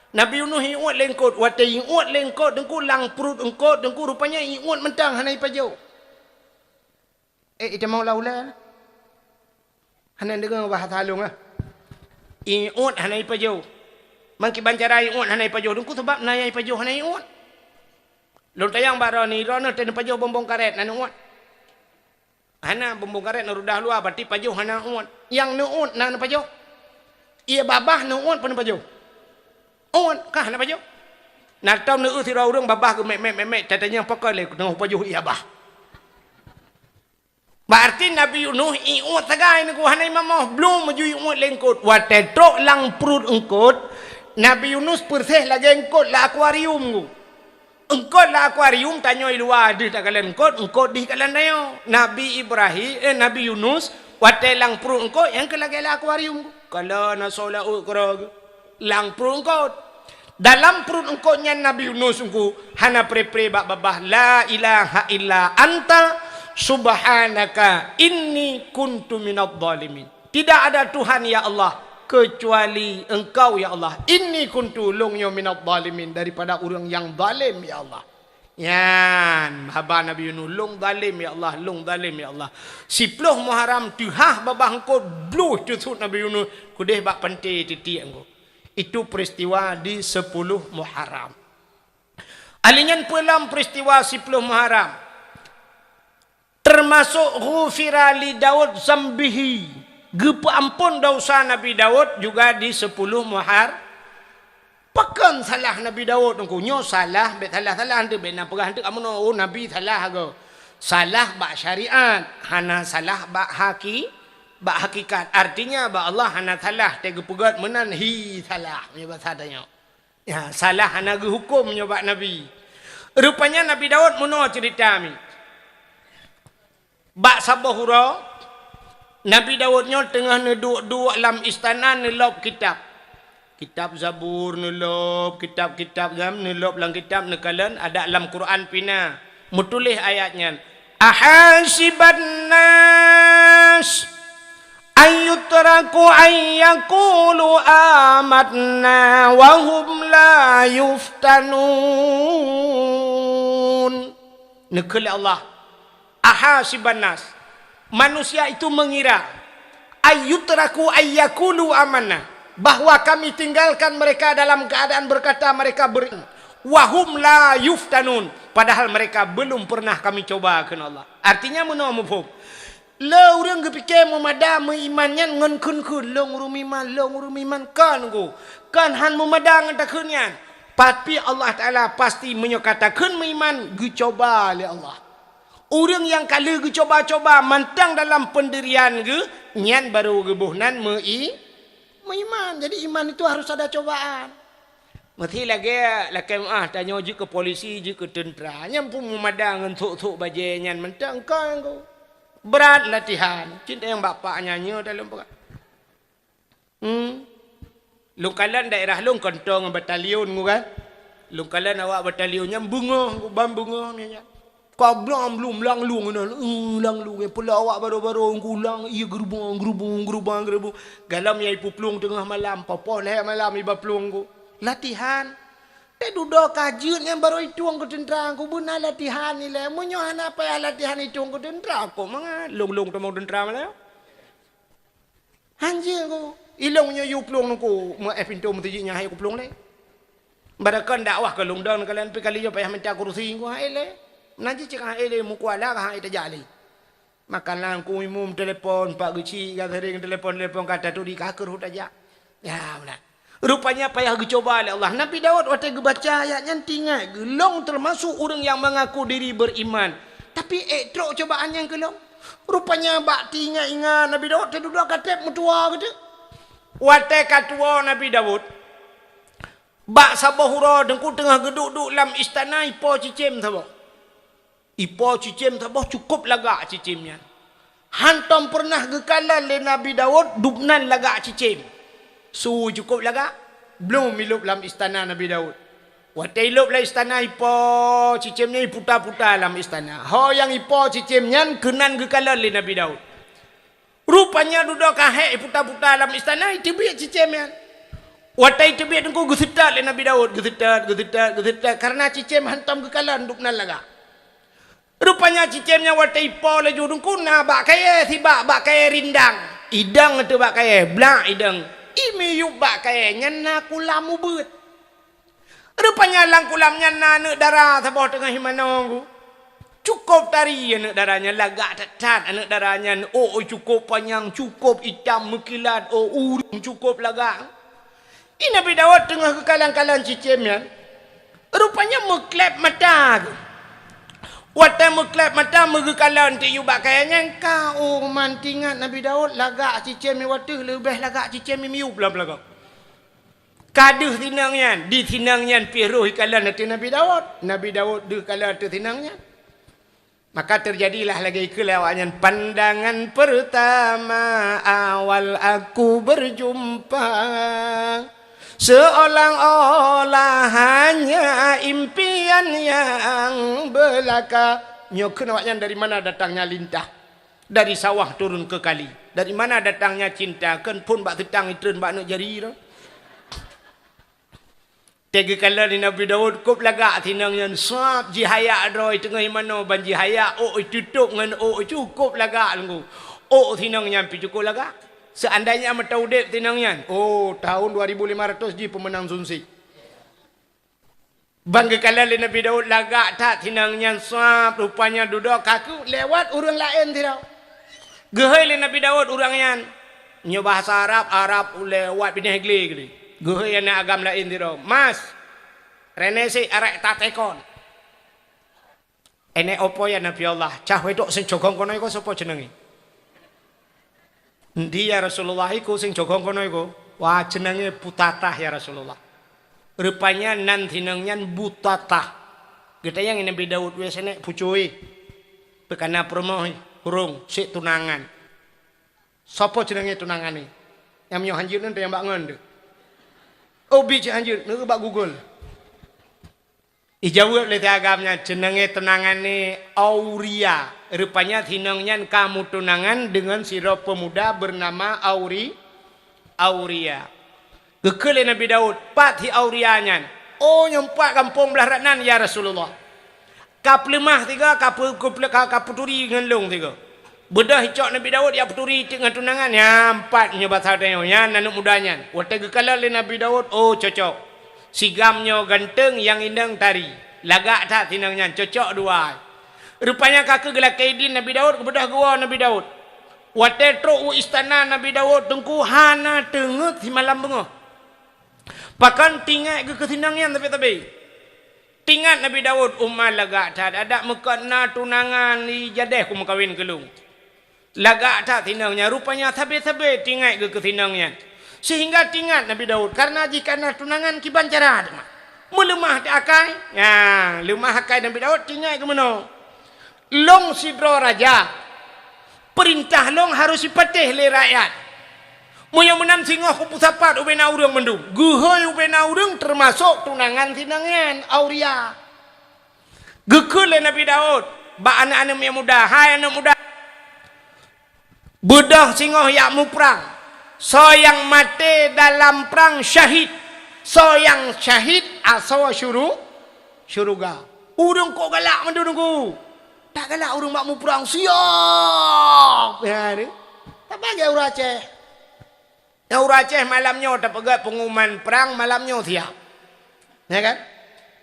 Nabi Yunus iuet lé eungkot, watée iuet lé eungkot teungku lam pruet eungkot teungku rupanya iuet mantong hana ipajoh. Eh, itamong ula-ula. Hana deungoe bahasa lôn ah. Iuet hana ipajoh. Mangkiban cara iuet hana ipajoh teungku sabab na nyang ipajoh hana iuet. Lôn tanyong bak droeneuh, droeneuh teuh neupajoh bonbon karet na neuuet. Hana bonbon karet neurudah luwa, berarti pajoh hana uet. Nyang neuuet na neupajoh. Ié babah neuuet pun neupajoh. Uet kah hana pajoh. Na tom neueu sidroe ureuëng babah geumek-mek-mek-mek, tatanyong pakon lé teungoh pajoh ié babah. Berarti Nabi Yunus iuet sagai nunggu hana imamoh, blom aju iuet lé eungkot. Watée trok lam pruet eungkot, Nabi Yunus peureséh lagée eungkot lam akuarium nunggu. Eungkot lam akuarium, tanyoe i luwa deuh takalon eungkot, eungkot dih kalon tanyoe. Nabi Ibrahim, eh, Nabi Yunus, watée lam pruet eungkot, nyang keu lagée lam akuarium. Kalon asoe laôt keudroe geuh. Lam pruet eungkot. Dalam pruet eungkot nyan Nabi Yunus teungku hana pre-pre bak babah, "La ilaha illa anta subhanaka inni kuntu minadh dhalimin." Tidak ada Tuhan, ya Allah, kecuali Engkau, ya Allah. Inni kuntu, lôn nyoe, minadh dhalimin, daripada ureuëng nyang zalim, ya Allah. Nyan haba Nabi Yunus, "Lôn zalim, ya Allah, lôn zalim, ya Allah." Siploh Muharram teuhah babah eungkot, bluh teusut Nabi Yunus keudeh bak panté titiek eungkot. Itu peristiwa di sepuluh Muharram. Ahli nyan peue lom peristiwa siploh Muharram. Termasuk ghufira li Daud zambihi, geupeuamphon desya Nabi Daud juga di sepuluh Muhar. Pakon salah Nabi Daud teungku? Nyoe salah, bék salah-salah teuk, bék na peugah teuk kamoe, "Oh, Nabi salah agoe." Salah bak syariat, hana salah bak haki-, bak hakikat. Artinya, bak Allah hana salah, teuh geupeugét meunan hi salah, meunyoe basa tanyoe. Ya, salah hana geuhuköm nyoe bak Nabi. Rupanya Nabi Daud meunoe ceurita mi. Bak saboh uroe, Nabi Daud nyoe teungoh neuduek-duek lam istana neulôb kitab. Kitab Zabur neulôb, kitab-kitab gam neulôb lam kitab neukalon, adak lam Quran pih na. Meutuléh ayat nyan, "Ahasiban nas ayyutraku ayyakulu amatna wa hum la yuftanun." Neukheun lé Allah, "Ahasiban nas," manusia itu mengira, "ayyutraku ayyakulu amanna," bahwa kami tinggalkan mereka dalam keadaan berkata mereka ber-, "Wa hum la yuftanun," padahal mereka belum pernah kami coba, kheun Allah. Artinya meunoe muphom. Le ureuëng geupike meumada meuiman nyan ngon kheun-kheun, "Lôn ureuëng meuiman, lôn ureuëng meuiman," kon geuh. Kon han meumada ngon takheun nyan. Tapi Allah Taala pasti meunyoe ka takheun meuiman, geucoba lé Allah. Ureuëng nyang ka lheueh geucoba-coba mantong dalam peundirian geuh, nyan barô geuboh nan meu-i-, meuiman. Jadi iman itu harus ada cobaan. Meusti lagée lakée meuáh tanyoe jeuet keu polisi, jeuet keu teuntra. Nyan pun meumada ngon sôk-sôk bajée nyan mantong kon geuh. Brat latihan. Cinta nyang bapak nyan nyoe dalam peugah. Hmm. Lôn kalon daerah lôn konto ngon batalion geuh kan. Lôn kalon awak batalion nyan beungoh geuh, ban beungoh nyan. Ka blang lom lang lueng nyan, eh, lang lueng nyan. Peula awak barô-barô geuh lang, ié geurubong, geurubong, geurubong, geurubong. Galom nyang ipeuplueng teungoh malam, poh-poh lhée malam iba plueng geuh. Latihan. Teududoe ka jeuet nyan barô itueng keu teuntra, geuh beuna latihan ilée. Meunyoe hana payah latihan itueng keu teuntra, kok mangat lôn-lôn tamong teuntra malam. Hanjeuet geuh. Ilôn nyoe yue plueng nungku, meu-, eh, pintoe meuseujid nyan hai kuplueng lé. Barokon dakwah keu lôn dong kalian, pi kali nyoe payah minta kursi nungku hai lé. Meunan cit cit ka han ék lé, meukuala ka han ék tajak lé. Maka lam ku imum telepon, Pak Geuchik ka sering telepon-telepon, ka taturi ka keuh rhot tajak. Ya, meunan. Rupanya payah geucuba lé Allah. Nabi Daud watée geubaca ayat nyan teuingat geuh, lôn teumasok ureuëng nyang mengaku diri beriman. Tapi ék trok cobaan nyan keu lôn. Rupanya bak teuingat-ingat Nabi Daud teududoe ka treb meutuwa geuh. Watée ka tuwoe Nabi Daud, bak saboh uroe Teungku teungoh geuduek-duek lam istana ipo cicém saboh. Ipo cicém saboh cukôp lagak cicém nyan. Hantom peureunah geukalon lé Nabi Daud dubnan lagak cicém. Su cukôp lagak, blom ilôb lam istana Nabi Daud. Watée ilôb lam istana ipo cicém nyan iputa-puta lam istana. Ho nyang ipo cicém nyan keunan geukalon lé Nabi Daud. Rupanya dudoe ka hék iputa-puta lam istana, iteubiet cicém nyan. Watée iteubiet Teungku geuseutôt lé Nabi Daud, geuseutôt, geuseutôt, geuseutôt, kareuna cicém hantom geukalon dubnan lagak. Rupanya cicém nyan watée ipo laju Teungku na bak kayée sibak, bak kayée rindang. Idong ateueh bak kayée, blak idong. Imiyueb bak kayée nyan na kulam ubeuet. Rupanya lam kulam nyan na aneuëk dara saboh teungoh imanö geuh. Cukôp tari aneuëk dara nyan, lagak that-that aneuëk dara nyan, ôk cukôp panyang, cukôp itam meukilat, ôk ureuëng cukôp lagak. I Nabi Daud teungoh geukalon-kalon cicém nyan, rupanya meukleb mata geuh. Watée meukleb mata meugeukalon tiyueb bak kayée nyan ka, oh, man teuingat Nabi Daud lagak cicém nyan watée leubeh lagak cicém nyan miyueb lam lagak. Ka deuh sinong nyan, di sinong nyan pih roh ikalon ateueh Nabi Daud. Nabi Daud deuh kalon ateueh sinong nyan. Maka teujadilah lagée keu lé awaknyan, "Pandangan pertama awal aku berjumpa, seolah-olah hanya impian yang belaka." Nyoe kheun awaknyan, dari mana datangnya lintah? Dari sawah turun ke kali. Dari mana datangnya cinta? Kheun phon bak teutang itreun bak aneuëk jari tu. Teugeukala lé Nabi Daud, kôp lagak sinong nyan, sab jihayak droe teungoh imanö ban jihayak, ôk itutôp ngon ôk cukôp lagak Teungku. Ôk sinong nyan pih cukôp lagak. Seandainya meuta udeb sinong nyan, oh, tahun dua ribu lima ratus jih peumeunang Sunsi. Ban geukalon lé Nabi Daud lagak that sinong nyan sab, rupanya dudoe ka keuh lewat ureuëng laén sidroe. Geuhôi lé Nabi Daud ureuëng nyan. Nyoe bahasa Arab, Arab lewat binéh glé geuh. Geuhôi aneuëk agam laén sidroe, "Mas, rené sit arek tatekon." "Enek opo ya Nabi Allah?" "Cah wedok sing cogong kono iko sopo jenenge?" "Endi ya Rasulullah, iku sing cogong kono iku?" "Wah, jenenge Butatah ya Rasulullah." Rupanya nan sinong nyan Butatah. Geutanyong Nabi Daud, "Weh senek pucui, peukana peurumoh, ureuëng sik tunangan." "Sopo jenenge tunangan ni?" "Nyang meunyoe hanjeuet nyan tanyong bak ngon deuh." "Oh, bi cit hanjeuet, neueu bak Google." Ijaweueb lé si agam nyan, "Jenenge tunangan ni Auria." Rupanya sinong nyan ka meutunangan deungon sidroe peumuda beunama Auri-, Auria. Geukheun lé Nabi Daud, "Pat si Auria nyan?" "Oh, nyoe pat gampông blah rat nan, ya Rasulullah. Ka peuleumah sigoe, ka peu-, ka, ka peuturi ngon lôn sigoe." Beudôh icok Nabi Daud jak peuturi teuk ngon tunangan, nyan pat nyoe basa tanyoe, nyan aneuëk muda nyan. Watée geukalon lé Nabi Daud, oh, cocok. Sigam nyoe ganteng, nyang inong tari. Lagak that sinong nyan, cocok dua. Rupanya ka keuh geulakée idin Nabi Daud, geubeudôh geuwoe Nabi Daud. Watée trok u istana Nabi Daud Teungku hana teungeut simalam beungoh. Pakon teuingat geuh keu sinong nyan sabe-sabe. Teuingat Nabi Daud, uma lagak that, adak meukot na tunangan di jadeh kumeukawen keu lôn. Lagak that sinong nyan, rupanya sabe-sabe teuingat geuh keu sinong nyan. Sehingga teuingat Nabi Daud, kareuna jih ka na tunangan kiban cara teuma. Meuleumah akai, nya, leumah akai Nabi Daud teuingat geuh meunoe. Lôn sidroe raja, peurintah lôn harôh sipatéh lé rakyat. Meunyoe meunan singoh kupeusapat ubena ureuëng mandum. Geuhôi ubena ureuëng teumasok tunangan sinong nyan, Auria. Geukheun lé Nabi Daud bak aneuëk-aneuëk nyang muda, "Hai aneuëk muda, beudôh singoh jak muprang. Soe nyang maté dalam prang syahid, soe nyang syahid asoe syuru-, syeuruga." Ureuëng kok galak mandum Teungku. Tak galak ureuëng bak muprang, siap. Ya, ni. Tak bagi ureuëng Aceh. Nyang ureuëng Aceh malam nyoe tapeugét pengumuman prang, malam nyoe siap. Ya kan?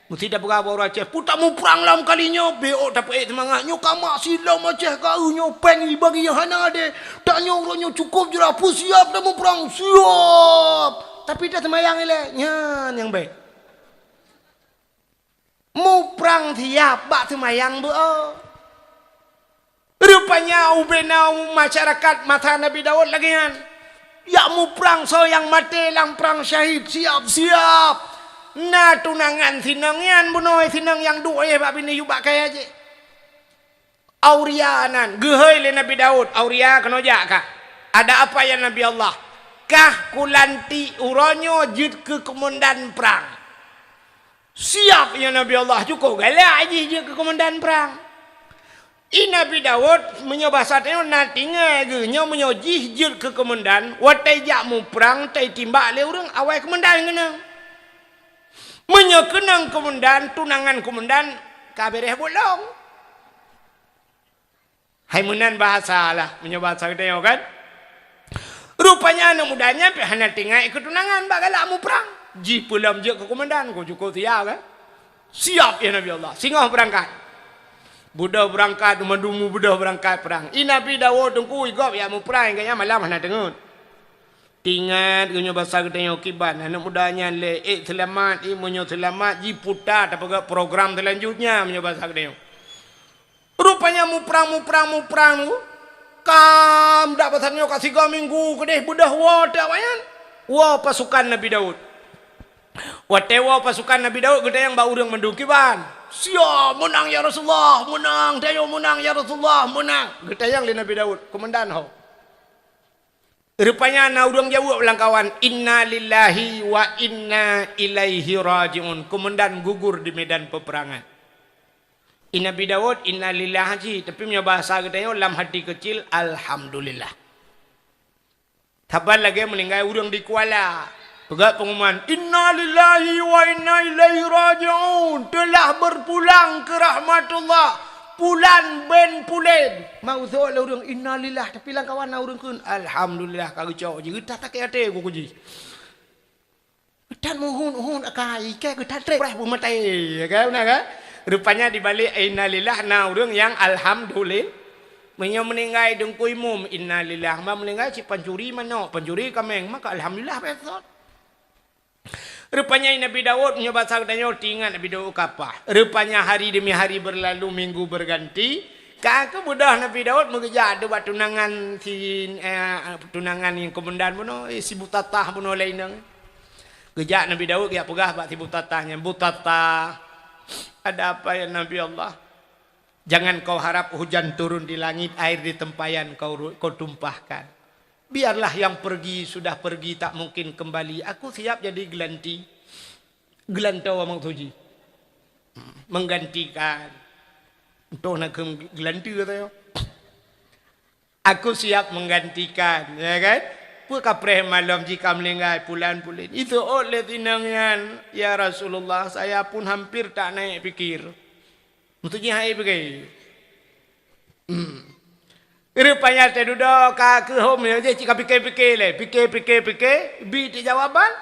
Meusti tapeugah bak ureuëng Aceh, "Peue tamuprang lam kali nyoe?" Bék tapeuék seumangat. "Nyoe ka mak silom Aceh ka eu nyoe péng ibagi nyang hana adé. Tanyoe uroe nyoe cukôp jurah, peusiap tamuprang." "Siap." Tapi taseumayang ilée, nyan nyang bék. Muprang siap bak seumayang beu-o. Rupanya ubena masyarakat masa Nabi Daud lagée nyan. Jak muprang soe nyang maté lam prang syahid, siap-siap. Na tunangan sinong nyan bunoe sinong nyang duek bak binéh yub bak kayée jih. Auria nan, geuhôi lé Nabi Daud, "Auria, keunoe jak kah." "Ada apa ya Nabi Allah?" "Kah kulantik uroe nyoe jeuet keu keumandan prang." "Siap ya Nabi Allah," cukôp galak jih jeuet keu keumandan prang. I Nabi Daud, meunyoe basa tanyoe na tinggai geuh, nyoe meunyoe jih jeuet keu keumandan, watée jak muprang, tai timbak lé ureuëng awai keumandan keunong. Meunyoe keunong keumandan, tunangan keumandan, ka béréh bolong. Hai meunan bahasa lah, meunyoe bahasa geutanyoe kan. Rupanya aneuk muda nyan pih hana tinggai keu tunangan bak galak muprang. Jipeulom jeuet keu keumandan, keu cukôp siap kan. "Siap ya Nabi Allah." Singoh beurangkat. Beudôh beurangkat, mandum beudôh beurangkat prang. I Nabi Daud teungku i gob jak muprang, gobnyan malam hana teungeut. Tingat geuh nyoe basa geutanyoe kiban, aneuk muda nyan lé, ék seulamat, i meunyoe seulamat, jiputa tapeugah program seulanjutnya meunyoe basa geutanyoe. Rupanya muprang, muprang, muprang tu, kam dak basa nyoe ka sigoe minggu keudeh beudôh woe teuk awaknyan. Woe pasukan Nabi Daud. Watée woe pasukan Nabi Daud geutanyong bak ureuëng mandum kiban, "Siap meunang ya Rasulullah, meunang, tanyoe meunang ya Rasulullah, meunang." Geutanyong lé Nabi Daud, keumandan ho. Rupanya na ureuëng jaweueb lam kawan, "Inna lillahi wa inna ilaihi raji'un." Keumandan gugur di medan peperangan. I Nabi Daud, "Inna lillahi," tapi meunyoe bahasa geutanyoe lam hati keucil, "Alhamdulillah." Saban lagée meuninggai ureuëng di Kuala, peugah pengumuman, "Inna lillahi wa inna ilaihi raji'un, telah berpulang ke rahmatullah, pulan bin pulen." Mau sôk lé ureuëng, "Inna lillah," tapi lam kawan na ureuëng kheun, "Alhamdulillah," ka geucok jih, geutat sakét até geuh jih. Geutat meuhun-hun akai, ikai geutat trek, preh beumaté, ya kan, na kan? Rupanya di balik inna lillah na ureuëng nyang alhamdulillah. Meunyoe meuninggai teungku imum, inna lillah. Ma meuninggai cit pancuri manok, pancuri kaméng, maka alhamdulillah, beutôi. Rupanya Nabi Daud, meunyoe basa geutanyoe, teuingat Nabi Daud kapah. Rupanya hari demi hari berlalu, minggu berganti, ka keubeudôh Nabi Daud meugeujak deuh bak tunangan si, eh, tunangan nyang keumandan bunoe, eh, si Butatah bunoe laén nyan. Geujak Nabi Daud geujak peugah bak si Butatah nyan, "Butatah, ada apa ya Nabi Allah? Jangan kau harap hujan turun di langit, air di tempayan kau ru-, kau tumpahkan. Biarlah yang pergi sudah pergi, tak mungkin kembali. Aku siap jadi gelanti." Geulantoe maksud jih. Menggantikan. Entah nak keu geulantoe kata nyoe. "Aku siap menggantikan," ya kan? Peue kapreh malom jih ka meuninggai pulan-pulen. Iseuôt lé si inong nyan, "Ya Rasulullah, saya pun hampir tak naik pikir." Untuk jih hai pike. Hmm. Rupanya teududoe ka keuhom nyoe jih cit ka pike-pike lé. Pike, pike, pike, bi teujawaban.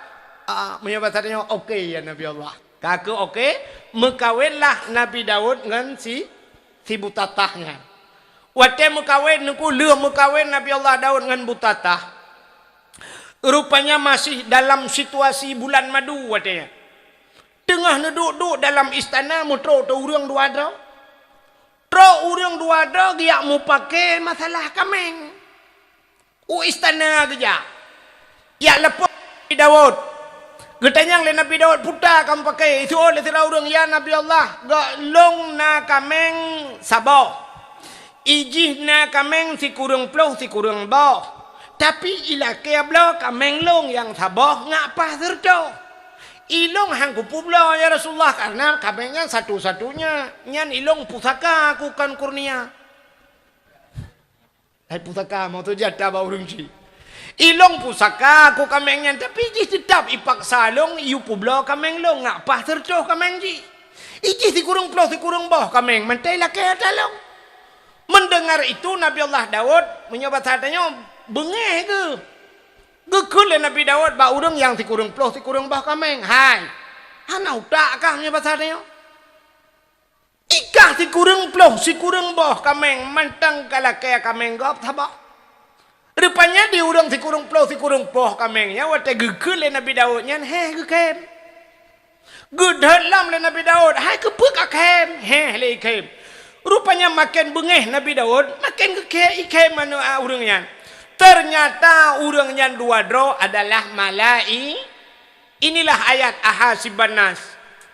Ah, meunyoe basa tanyoe, "Oke ya Nabi Allah." Ka keu oke, meukawenlah Nabi Daud ngon si, si Butatah nyan. Watée meukawen, teungku, lheueh meukawen Nabi Allah Daud ngon Butatah, rupanya masih dalam situasi bulan madu watée nyan. Teungoh neuduek-duek dalam istana meutrok-trok ureuëng dua droe. Trok ureuëng dua droe geujak mupake masalah kaméng. U istana geujak. Jak lapor Nabi Daud. Geutanyong lé Nabi Daud, "Peue ka mupake?" Iseuôt lé sidroe ureuëng, "Ya Nabi Allah, gohlom na kaméng saboh. Ijih na kaméng sikureueng ploh sikureueng boh, tapi ilakée bloe kaméng lôn nyang saboh ngat paih sireutôh. Ilôn han kupeubloe, ya Rasulullah, karena kaméng nyan satu-satunya. Nyan ilôn pusaka, aku kon kurnia." Hai pusaka, maksud jih ata bak ureuëng cit. "Ilôn pusaka, aku kaméng nyan, tapi jih teutab ipaksa lôn, iyue peubloe kaméng lôn ngat paih sireutôh kaméng jih. Ijih sikureueng ploh sikureueng boh kaméng, mantong ilakée ata lôn." Mendengar itu, Nabi Allah Daud, meunyoe basa tanyoe, beungéh geuh. Geukheun lé Nabi Daud bak ureuëng nyang sikureueng ploh sikureueng boh kaméng, "Hai, Hana utak kah meunyoe basa tanyoe? Ikah sikureueng ploh, sikureueng boh kaméng, mantong ka lakée kaméng gob saboh. Rupanya di ureuëng sikureueng ploh, sikureueng boh kaméng nyan watée geukheun lé Nabi Daud nyan, héh, geukhém. Geudhôt lom lé Nabi Daud, hai keupeue ka khém, héh, lé ikhém. Rupanya maken beungéh Nabi Daud, maken geukhém, ikhém anu, a, ureuëng nyan. Ternyata ureuëng nyan dua droe adalah malai-, Inilah ayat ahasiban nas.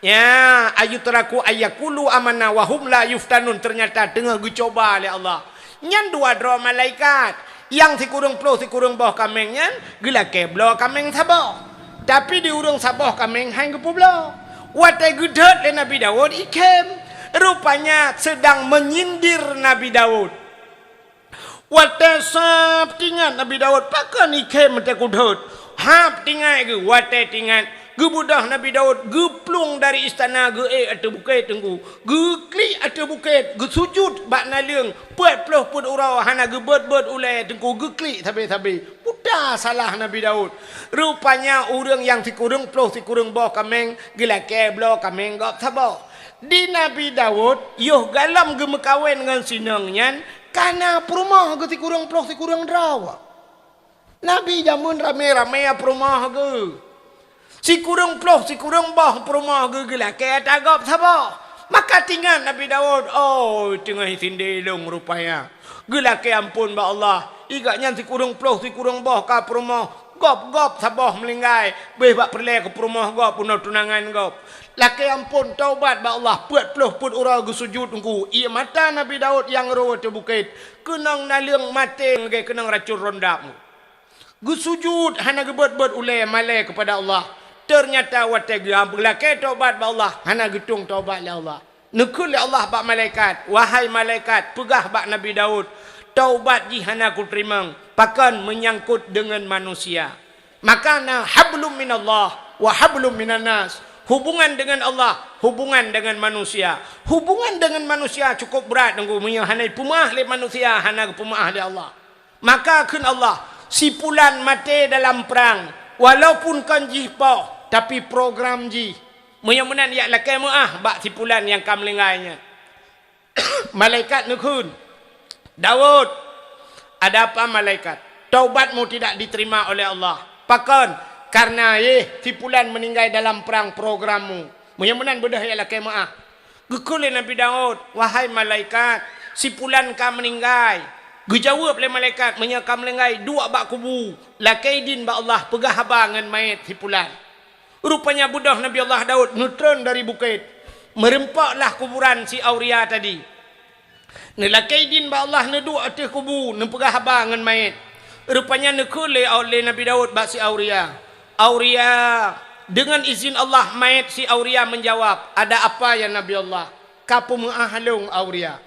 Ya, ayutraku ayyakulu amanna wa hum la yuftanun, ternyata teungoh geucoba lé Allah. Nyan dua droe malaikat, nyang sikureueng ploh sikureueng boh kaméng nyan geulakée bloe kaméng saboh. Tapi di ureuëng saboh kaméng han geupeubloe. Watée geudhôt lé Nabi Daud ikhém, rupanya sedang menyindir Nabi Daud. Watée sab teuingat Nabi Daud, pakon ikhém watée kudhôt. Hab teuingat geuh, watée teuingat, geubeudôh Nabi Daud geuplueng dari istana geuék ateueh bukét teungku. Geuklik ateueh bukét, geusujut bak naleueng, peuet ploh peuet uroe hana geubeuet-beuet ulée teungku, geuklik sabe-sabe. Peue salah Nabi Daud. Rupanya ureuëng nyang sikureueng ploh sikureueng boh kaméng geulakée bloe kaméng gob saboh. Di Nabi Daud, yoh galom geumeukawen ngon sinong nyan, ka na peurumoh geuh sikureueng ploh sikureueng droe. Nabi jameun ramé-ramé peurumoh geuh. Sikureueng ploh sikureueng boh peurumoh geuh geulakée ata gob saboh. Maka teuingat Nabi Daud, "Oh, teungoh isindé lôn rupanya." Geulakée amphon bak Allah. Igak nyan sikureueng ploh sikureueng boh ka peurumoh, gob-gob saboh meuninggai, béh bak peureulée keu peurumoh gob, unoe tunangan gob. Lakée amphon, taubat bak Allah, peuet ploh peuet uroe geusujut teungku. Ié mata Nabi Daud nyang roh ateueh bukét, keunong naleueng maté lagée keunong racun rondap. Geusujut hana geubeuet-beuet ulée malée keupada Allah. Ternyata watée geuam geulakée taubat bak Allah, hana geutueng taubat lé Allah. Neukheun lé Allah bak malaikat, "Wahai malaikat, peugah bak Nabi Daud, taubat jih hana kuteurimong, pakon meunyangkot deungon manusia." Maka na hablum minallah wa hablum minannas. Hubungan dengan Allah, hubungan dengan manusia. Hubungan dengan manusia cukup brat teungku, meunyoe hana jipeumeuáh lé manusia, hana geupeumeuáh lé Allah. Maka kheun Allah, "Si pulan maté dalam prang, walaupun kon jih poh, tapi program jih." Meunyoe meunan, jak lakée meuáh bak si pulan nyang ka meuninggai nyan. Malaikat neukheun, "Daud, ada apa malaikat? Taubatmu tidak diterima oleh Allah. Pakon? Karena, yeh, si pulan meuninggai dalam prang programmu." Meunyoe meunan beudôh jak lakée meuáh. Geukheun lé Nabi Daud, "Wahai malaikat, si pulan ka meuninggai." Geujaweueb lé malaikat, "Meunyoe ka meuninggai, duek bak kubu, lakée idin bak Allah, peugah haba ngon manyét si pulan." Rupanya beudôh Nabi Allah Daud neutron dari bukét, meureumpok lah kuburan si Auria tadi. Neulakée idin bak Allah, neuduek ateueh kubu, neupeugah haba ngon manyét. Rupanya neukheun lé, lé Nabi Daud bak si Auria, "Auria." Deungon izin Allah, manyét si Auria meujawab, "Ada apa ya Nabi Allah?" "Ka peumeuáh lôn, Auria.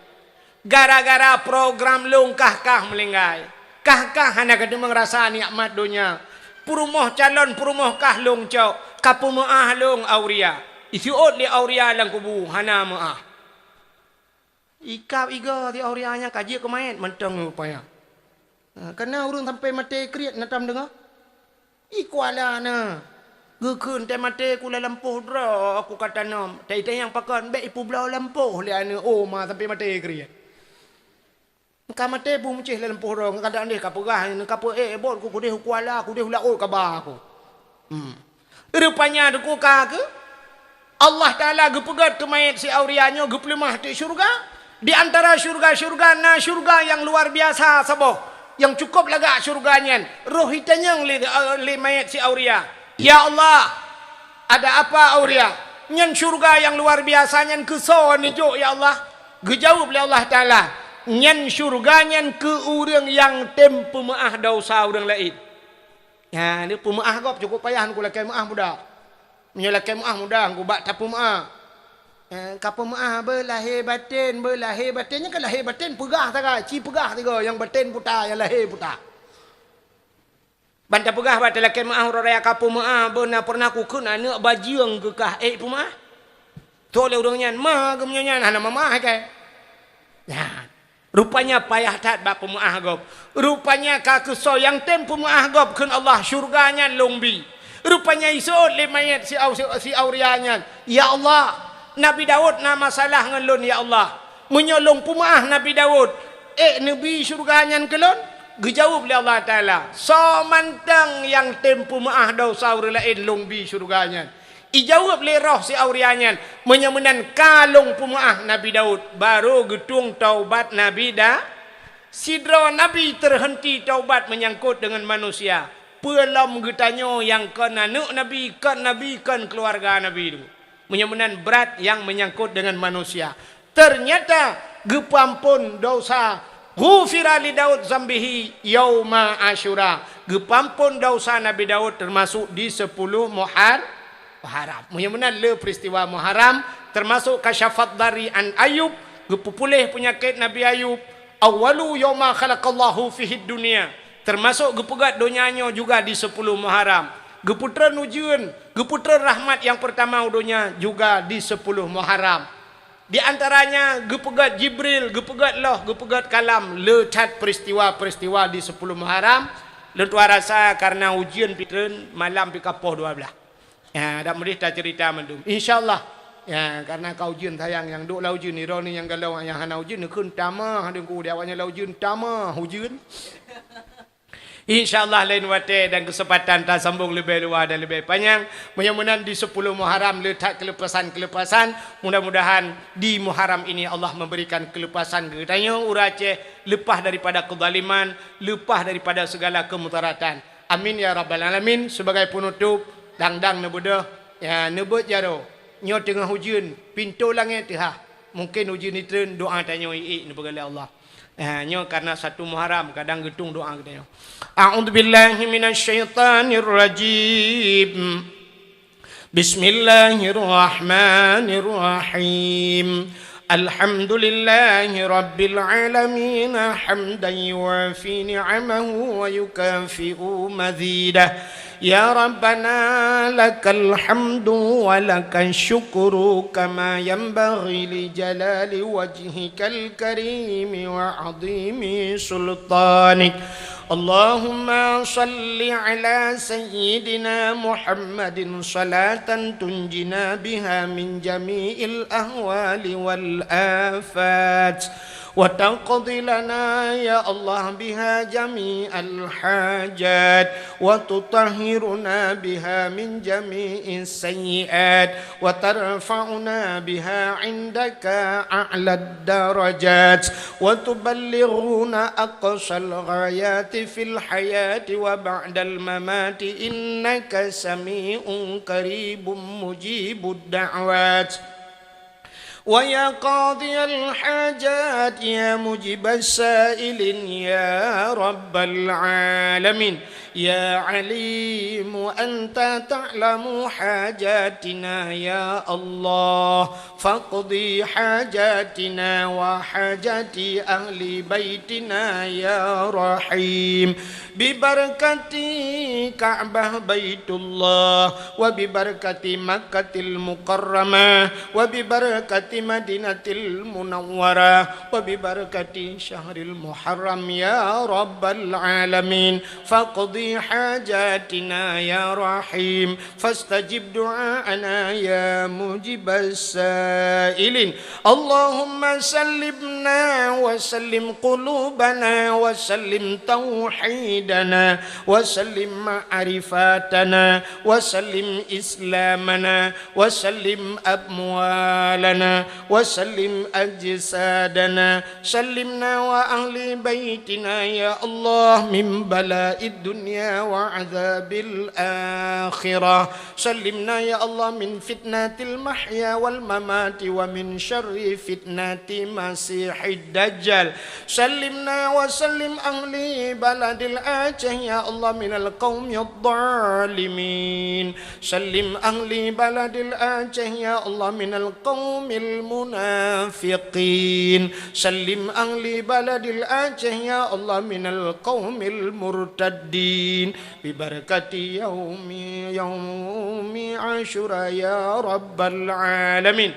Gara-gara program lôn kah-kah meuninggai. Kah-kah hana kateumeung rasa nikmat donya. Peurumoh calon peurumoh kah lôn cok, ka peumeuáh lôn, Auria." Isiôt lé Auria lam kubu, hana meuáh. Ikab igoe si Auria nyan ka jeuet keu manyét mantong rupanya. Ha, kana ureuëng sampai maté kriet na tom deungoe. I kuala na. Geukheun teuh maté ku lam lampôh droe ku ka tanom. Tai-tai nyang pakon bék ipeubloe lampôh lé aneuëk oma sampai maté kriet. Ka maté bu meucéh lam lampôh droe, ka dang deh ka peugah, ka peu ék bot ku kudeh u kuala, kudeh u laôt ka ba ku. Hmm. Rupanya teungku ka keu Allah Taala geupeugét keu manyét si Auria nyoe geupeuleumah teuk syeuruga. Di antara syeuruga-syeuruga na syeuruga nyang luar biasa saboh, nyang cukup lagak syeuruga nyan. Roh itanyong lé, lé manyét si Auria, "Ya Allah, ada apa Auria? Nyan syeuruga nyang luar biasa nyan keusoe neujok ya Allah?" Geujaweueb lé Allah Taala, "Nyan syeuruga nyan keu ureuëng nyang tem peumeuáh desya ureuëng laén." Nyan, peumeuáh gob cukup payah, neukheun lakée meuáh mudah. Meunyoe lakée meuáh mudah, neukheun bak tapeumeuáh. Eh, ka peumeuáh beulahé batén, beulahé batén, nyan ka lahé batén peugah sagai, ci peugah sigoe, nyang batén puta, nyang lahé puta. Ban tapeugah bak talakée meuáh uroe raya ka peumeuáh, beuna peureunah kukheun aneuëk bajeueng keu kah ék peumeuáh. Tho lé ureuëng nyan, ma geumeunyoe nyan hana meuáh kah. Nyan. Rupanya payah that bak peumeuáh gob. Rupanya ka keusoe nyang tem peumeuáh gob kheun Allah, syeuruga nyan lôn bi. Rupanya iseuôt lé manyét si Au-, si Auria nyan, "Ya Allah, Nabi Daud na masalah ngon lôn, ya Allah. Meunyoe lôn peumeuáh Nabi Daud, ék neubi syeuruga nyan keu lôn?" Geujaweueb lé Allah Taala, "Soe mantong nyang tem peumeuáh desya ureuëng laén, lôn bi syeuruga nyan." Ijaweueb lé roh si Auria nyan, "Meunyoe meunan ka lôn peumeuáh Nabi Daud." Barô geutueng taubat Nabi Da-, sidroe nabi teuhenti taubat meunyangkot deungon manusia. Peue lom geutanyoe nyang kon aneuëk nabi, kon nabi, kon keuluwarga nabi tu. Meunyoe meunan brat nyang meunyangkot deungon manusia. Teunyata geupeuamphon desya, ghufira li Daud zambihi yauma Asyura. Geupeuamphon desya Nabi Daud teumasok di sepuluh Muhar-, Muharram. Meunyoe meunan le peristiwa Muharram, teumasok kasyafat dhari an Ayub, geupeupuléh peunyakét Nabi Ayub, awwalu yauma khalaqallahu fihid dunya, teumasok geupeugét donya nyoe juga di sepuluh Muharram, geupeutreun ujeuen, geupeutreun rahmat nyang peurtama u donya juga di sepuluh Muharram. Di antaranya geupeugét Jibril, geupeugét loh, geupeugét kalam, le that peristiwa-peristiwa di sepuluh Muharram. Lôn tuan rasa karena ujeuen pih treun, malam pih ka poh dua belas. Ya, dak meudeh taceurita mandum. Insya Allah. Ya, karena ka ujeuen sayang nyang duek lam ujeuen, droeneuh nyang galak nyang hana ujeuen, neukheun tamah, deungku di awaknyan lam ujeuen, tamah ujeuen. Insya Allah lain watée dan keuseumpatan tasambong leubeh luwah dan leubeh panyang. Meunyoe meunan di sepuluh Muharram le that keuleupasan-keuleupasan. Mudah-mudahan di Muharram ini Allah memberikan keuleupasan keu geutanyoe ureuëng Aceh, leupah daripada keuzaliman, leupah daripada segala kemudaratan. Amin ya rabbal alamin. Sibagai peunutôp, dang-dang neubeudôh, ya, neubeuet jaroe. Nyoe teungoh ujeuen, pintoe langét teuhah. Mungken ujeuen itreun, doa tanyoe iék neupeugah lé Allah. Eh, nyoe karena satu Muharram, kadang geutueng doa geutanyoe. A'udzubillahi minasyaitonirrajim. Bismillahirrahmanirrahim. Alhamdulillahi rabbil alamin, hamdan yuwafi ni'amahu wa yukafi'u mazidah. Ya Rabbana, lakal hamdu wa lakash syukru kama yanbaghi li jalali wajhikal karimi wa azimi sultanik. Allahumma salli ala sayyidina Muhammadin salatan tunjina biha min jami'il ahwali wal afat. وتقضي لنا يا الله بها جميع الحاجات، وتطهرنا بها من جميع السيئات، وترفعنا بها عندك أعلى الدرجات، وتبلغنا أقصى الغايات في الحياة وبعد الممات، إنك سميع قريب مجيب الدعوات. ويا قاضي الحاجات، يا مجيب السائلين، يا رب العالمين، يا عليم، أنت تعلم حاجاتنا يا الله، فاقض حاجاتنا وحاجات أهل بيتنا يا رحيم. ببركة كعبة بيت الله، وببركة مكة المكرمة، وببركة مدينة المنورة، وببركة شهر المحرم يا رب العالمين، فاقض حاجاتنا يا رحيم، فاستجب دعاءنا يا مجيب السائلين. اللهم سلمنا وسلم قلوبنا وسلم توحيدنا وسلم معرفتنا وسلم إسلامنا وسلم أموالنا وسلم أجسادنا. سلمنا وأهل بيتنا يا الله من بلاء الدنيا وعذاب الآخرة. سلمنا يا الله من فتنة المحيا والممات ومن شر فتنة المسيح الدجال. سلمنا وسلم أهل بلد الآچه يا الله من القوم الظالمين. سلم أهل بلد الآچه يا الله من القوم المنافقين. سلم أهل بلد الآچه يا الله من القوم المرتدين. ببركة يوم، يوم عاشوراء يا رب العالمين.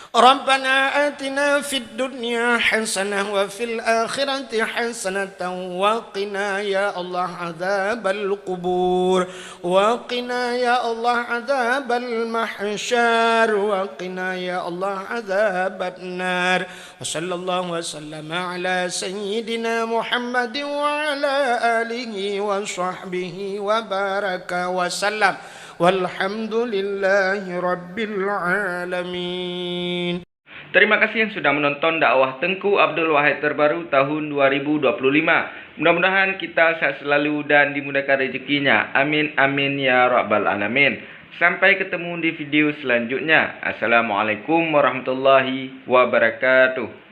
ربنا آتنا في الدنيا حسنة وفي الآخرة حسنة وقنا يا الله عذاب القبور، وقنا يا الله عذاب المحشر، وقنا يا الله عذاب النار. وصلى الله وسلم على سيدنا محمد وعلى آله وصحبه وبارك وسلم. والحمد لله رب العالمين. Terima kasih yang sudah menonton dakwah Tengku Abdul Wahid terbaru tahun dua ribu dua puluh lima. Mudah-mudahan kita sehat selalu dan dimudahkan rezekinya. Amin, amin, ya rabbal alamin. Sampai ketemu di video selanjutnya. Assalamualaikum warahmatullahi wabarakatuh.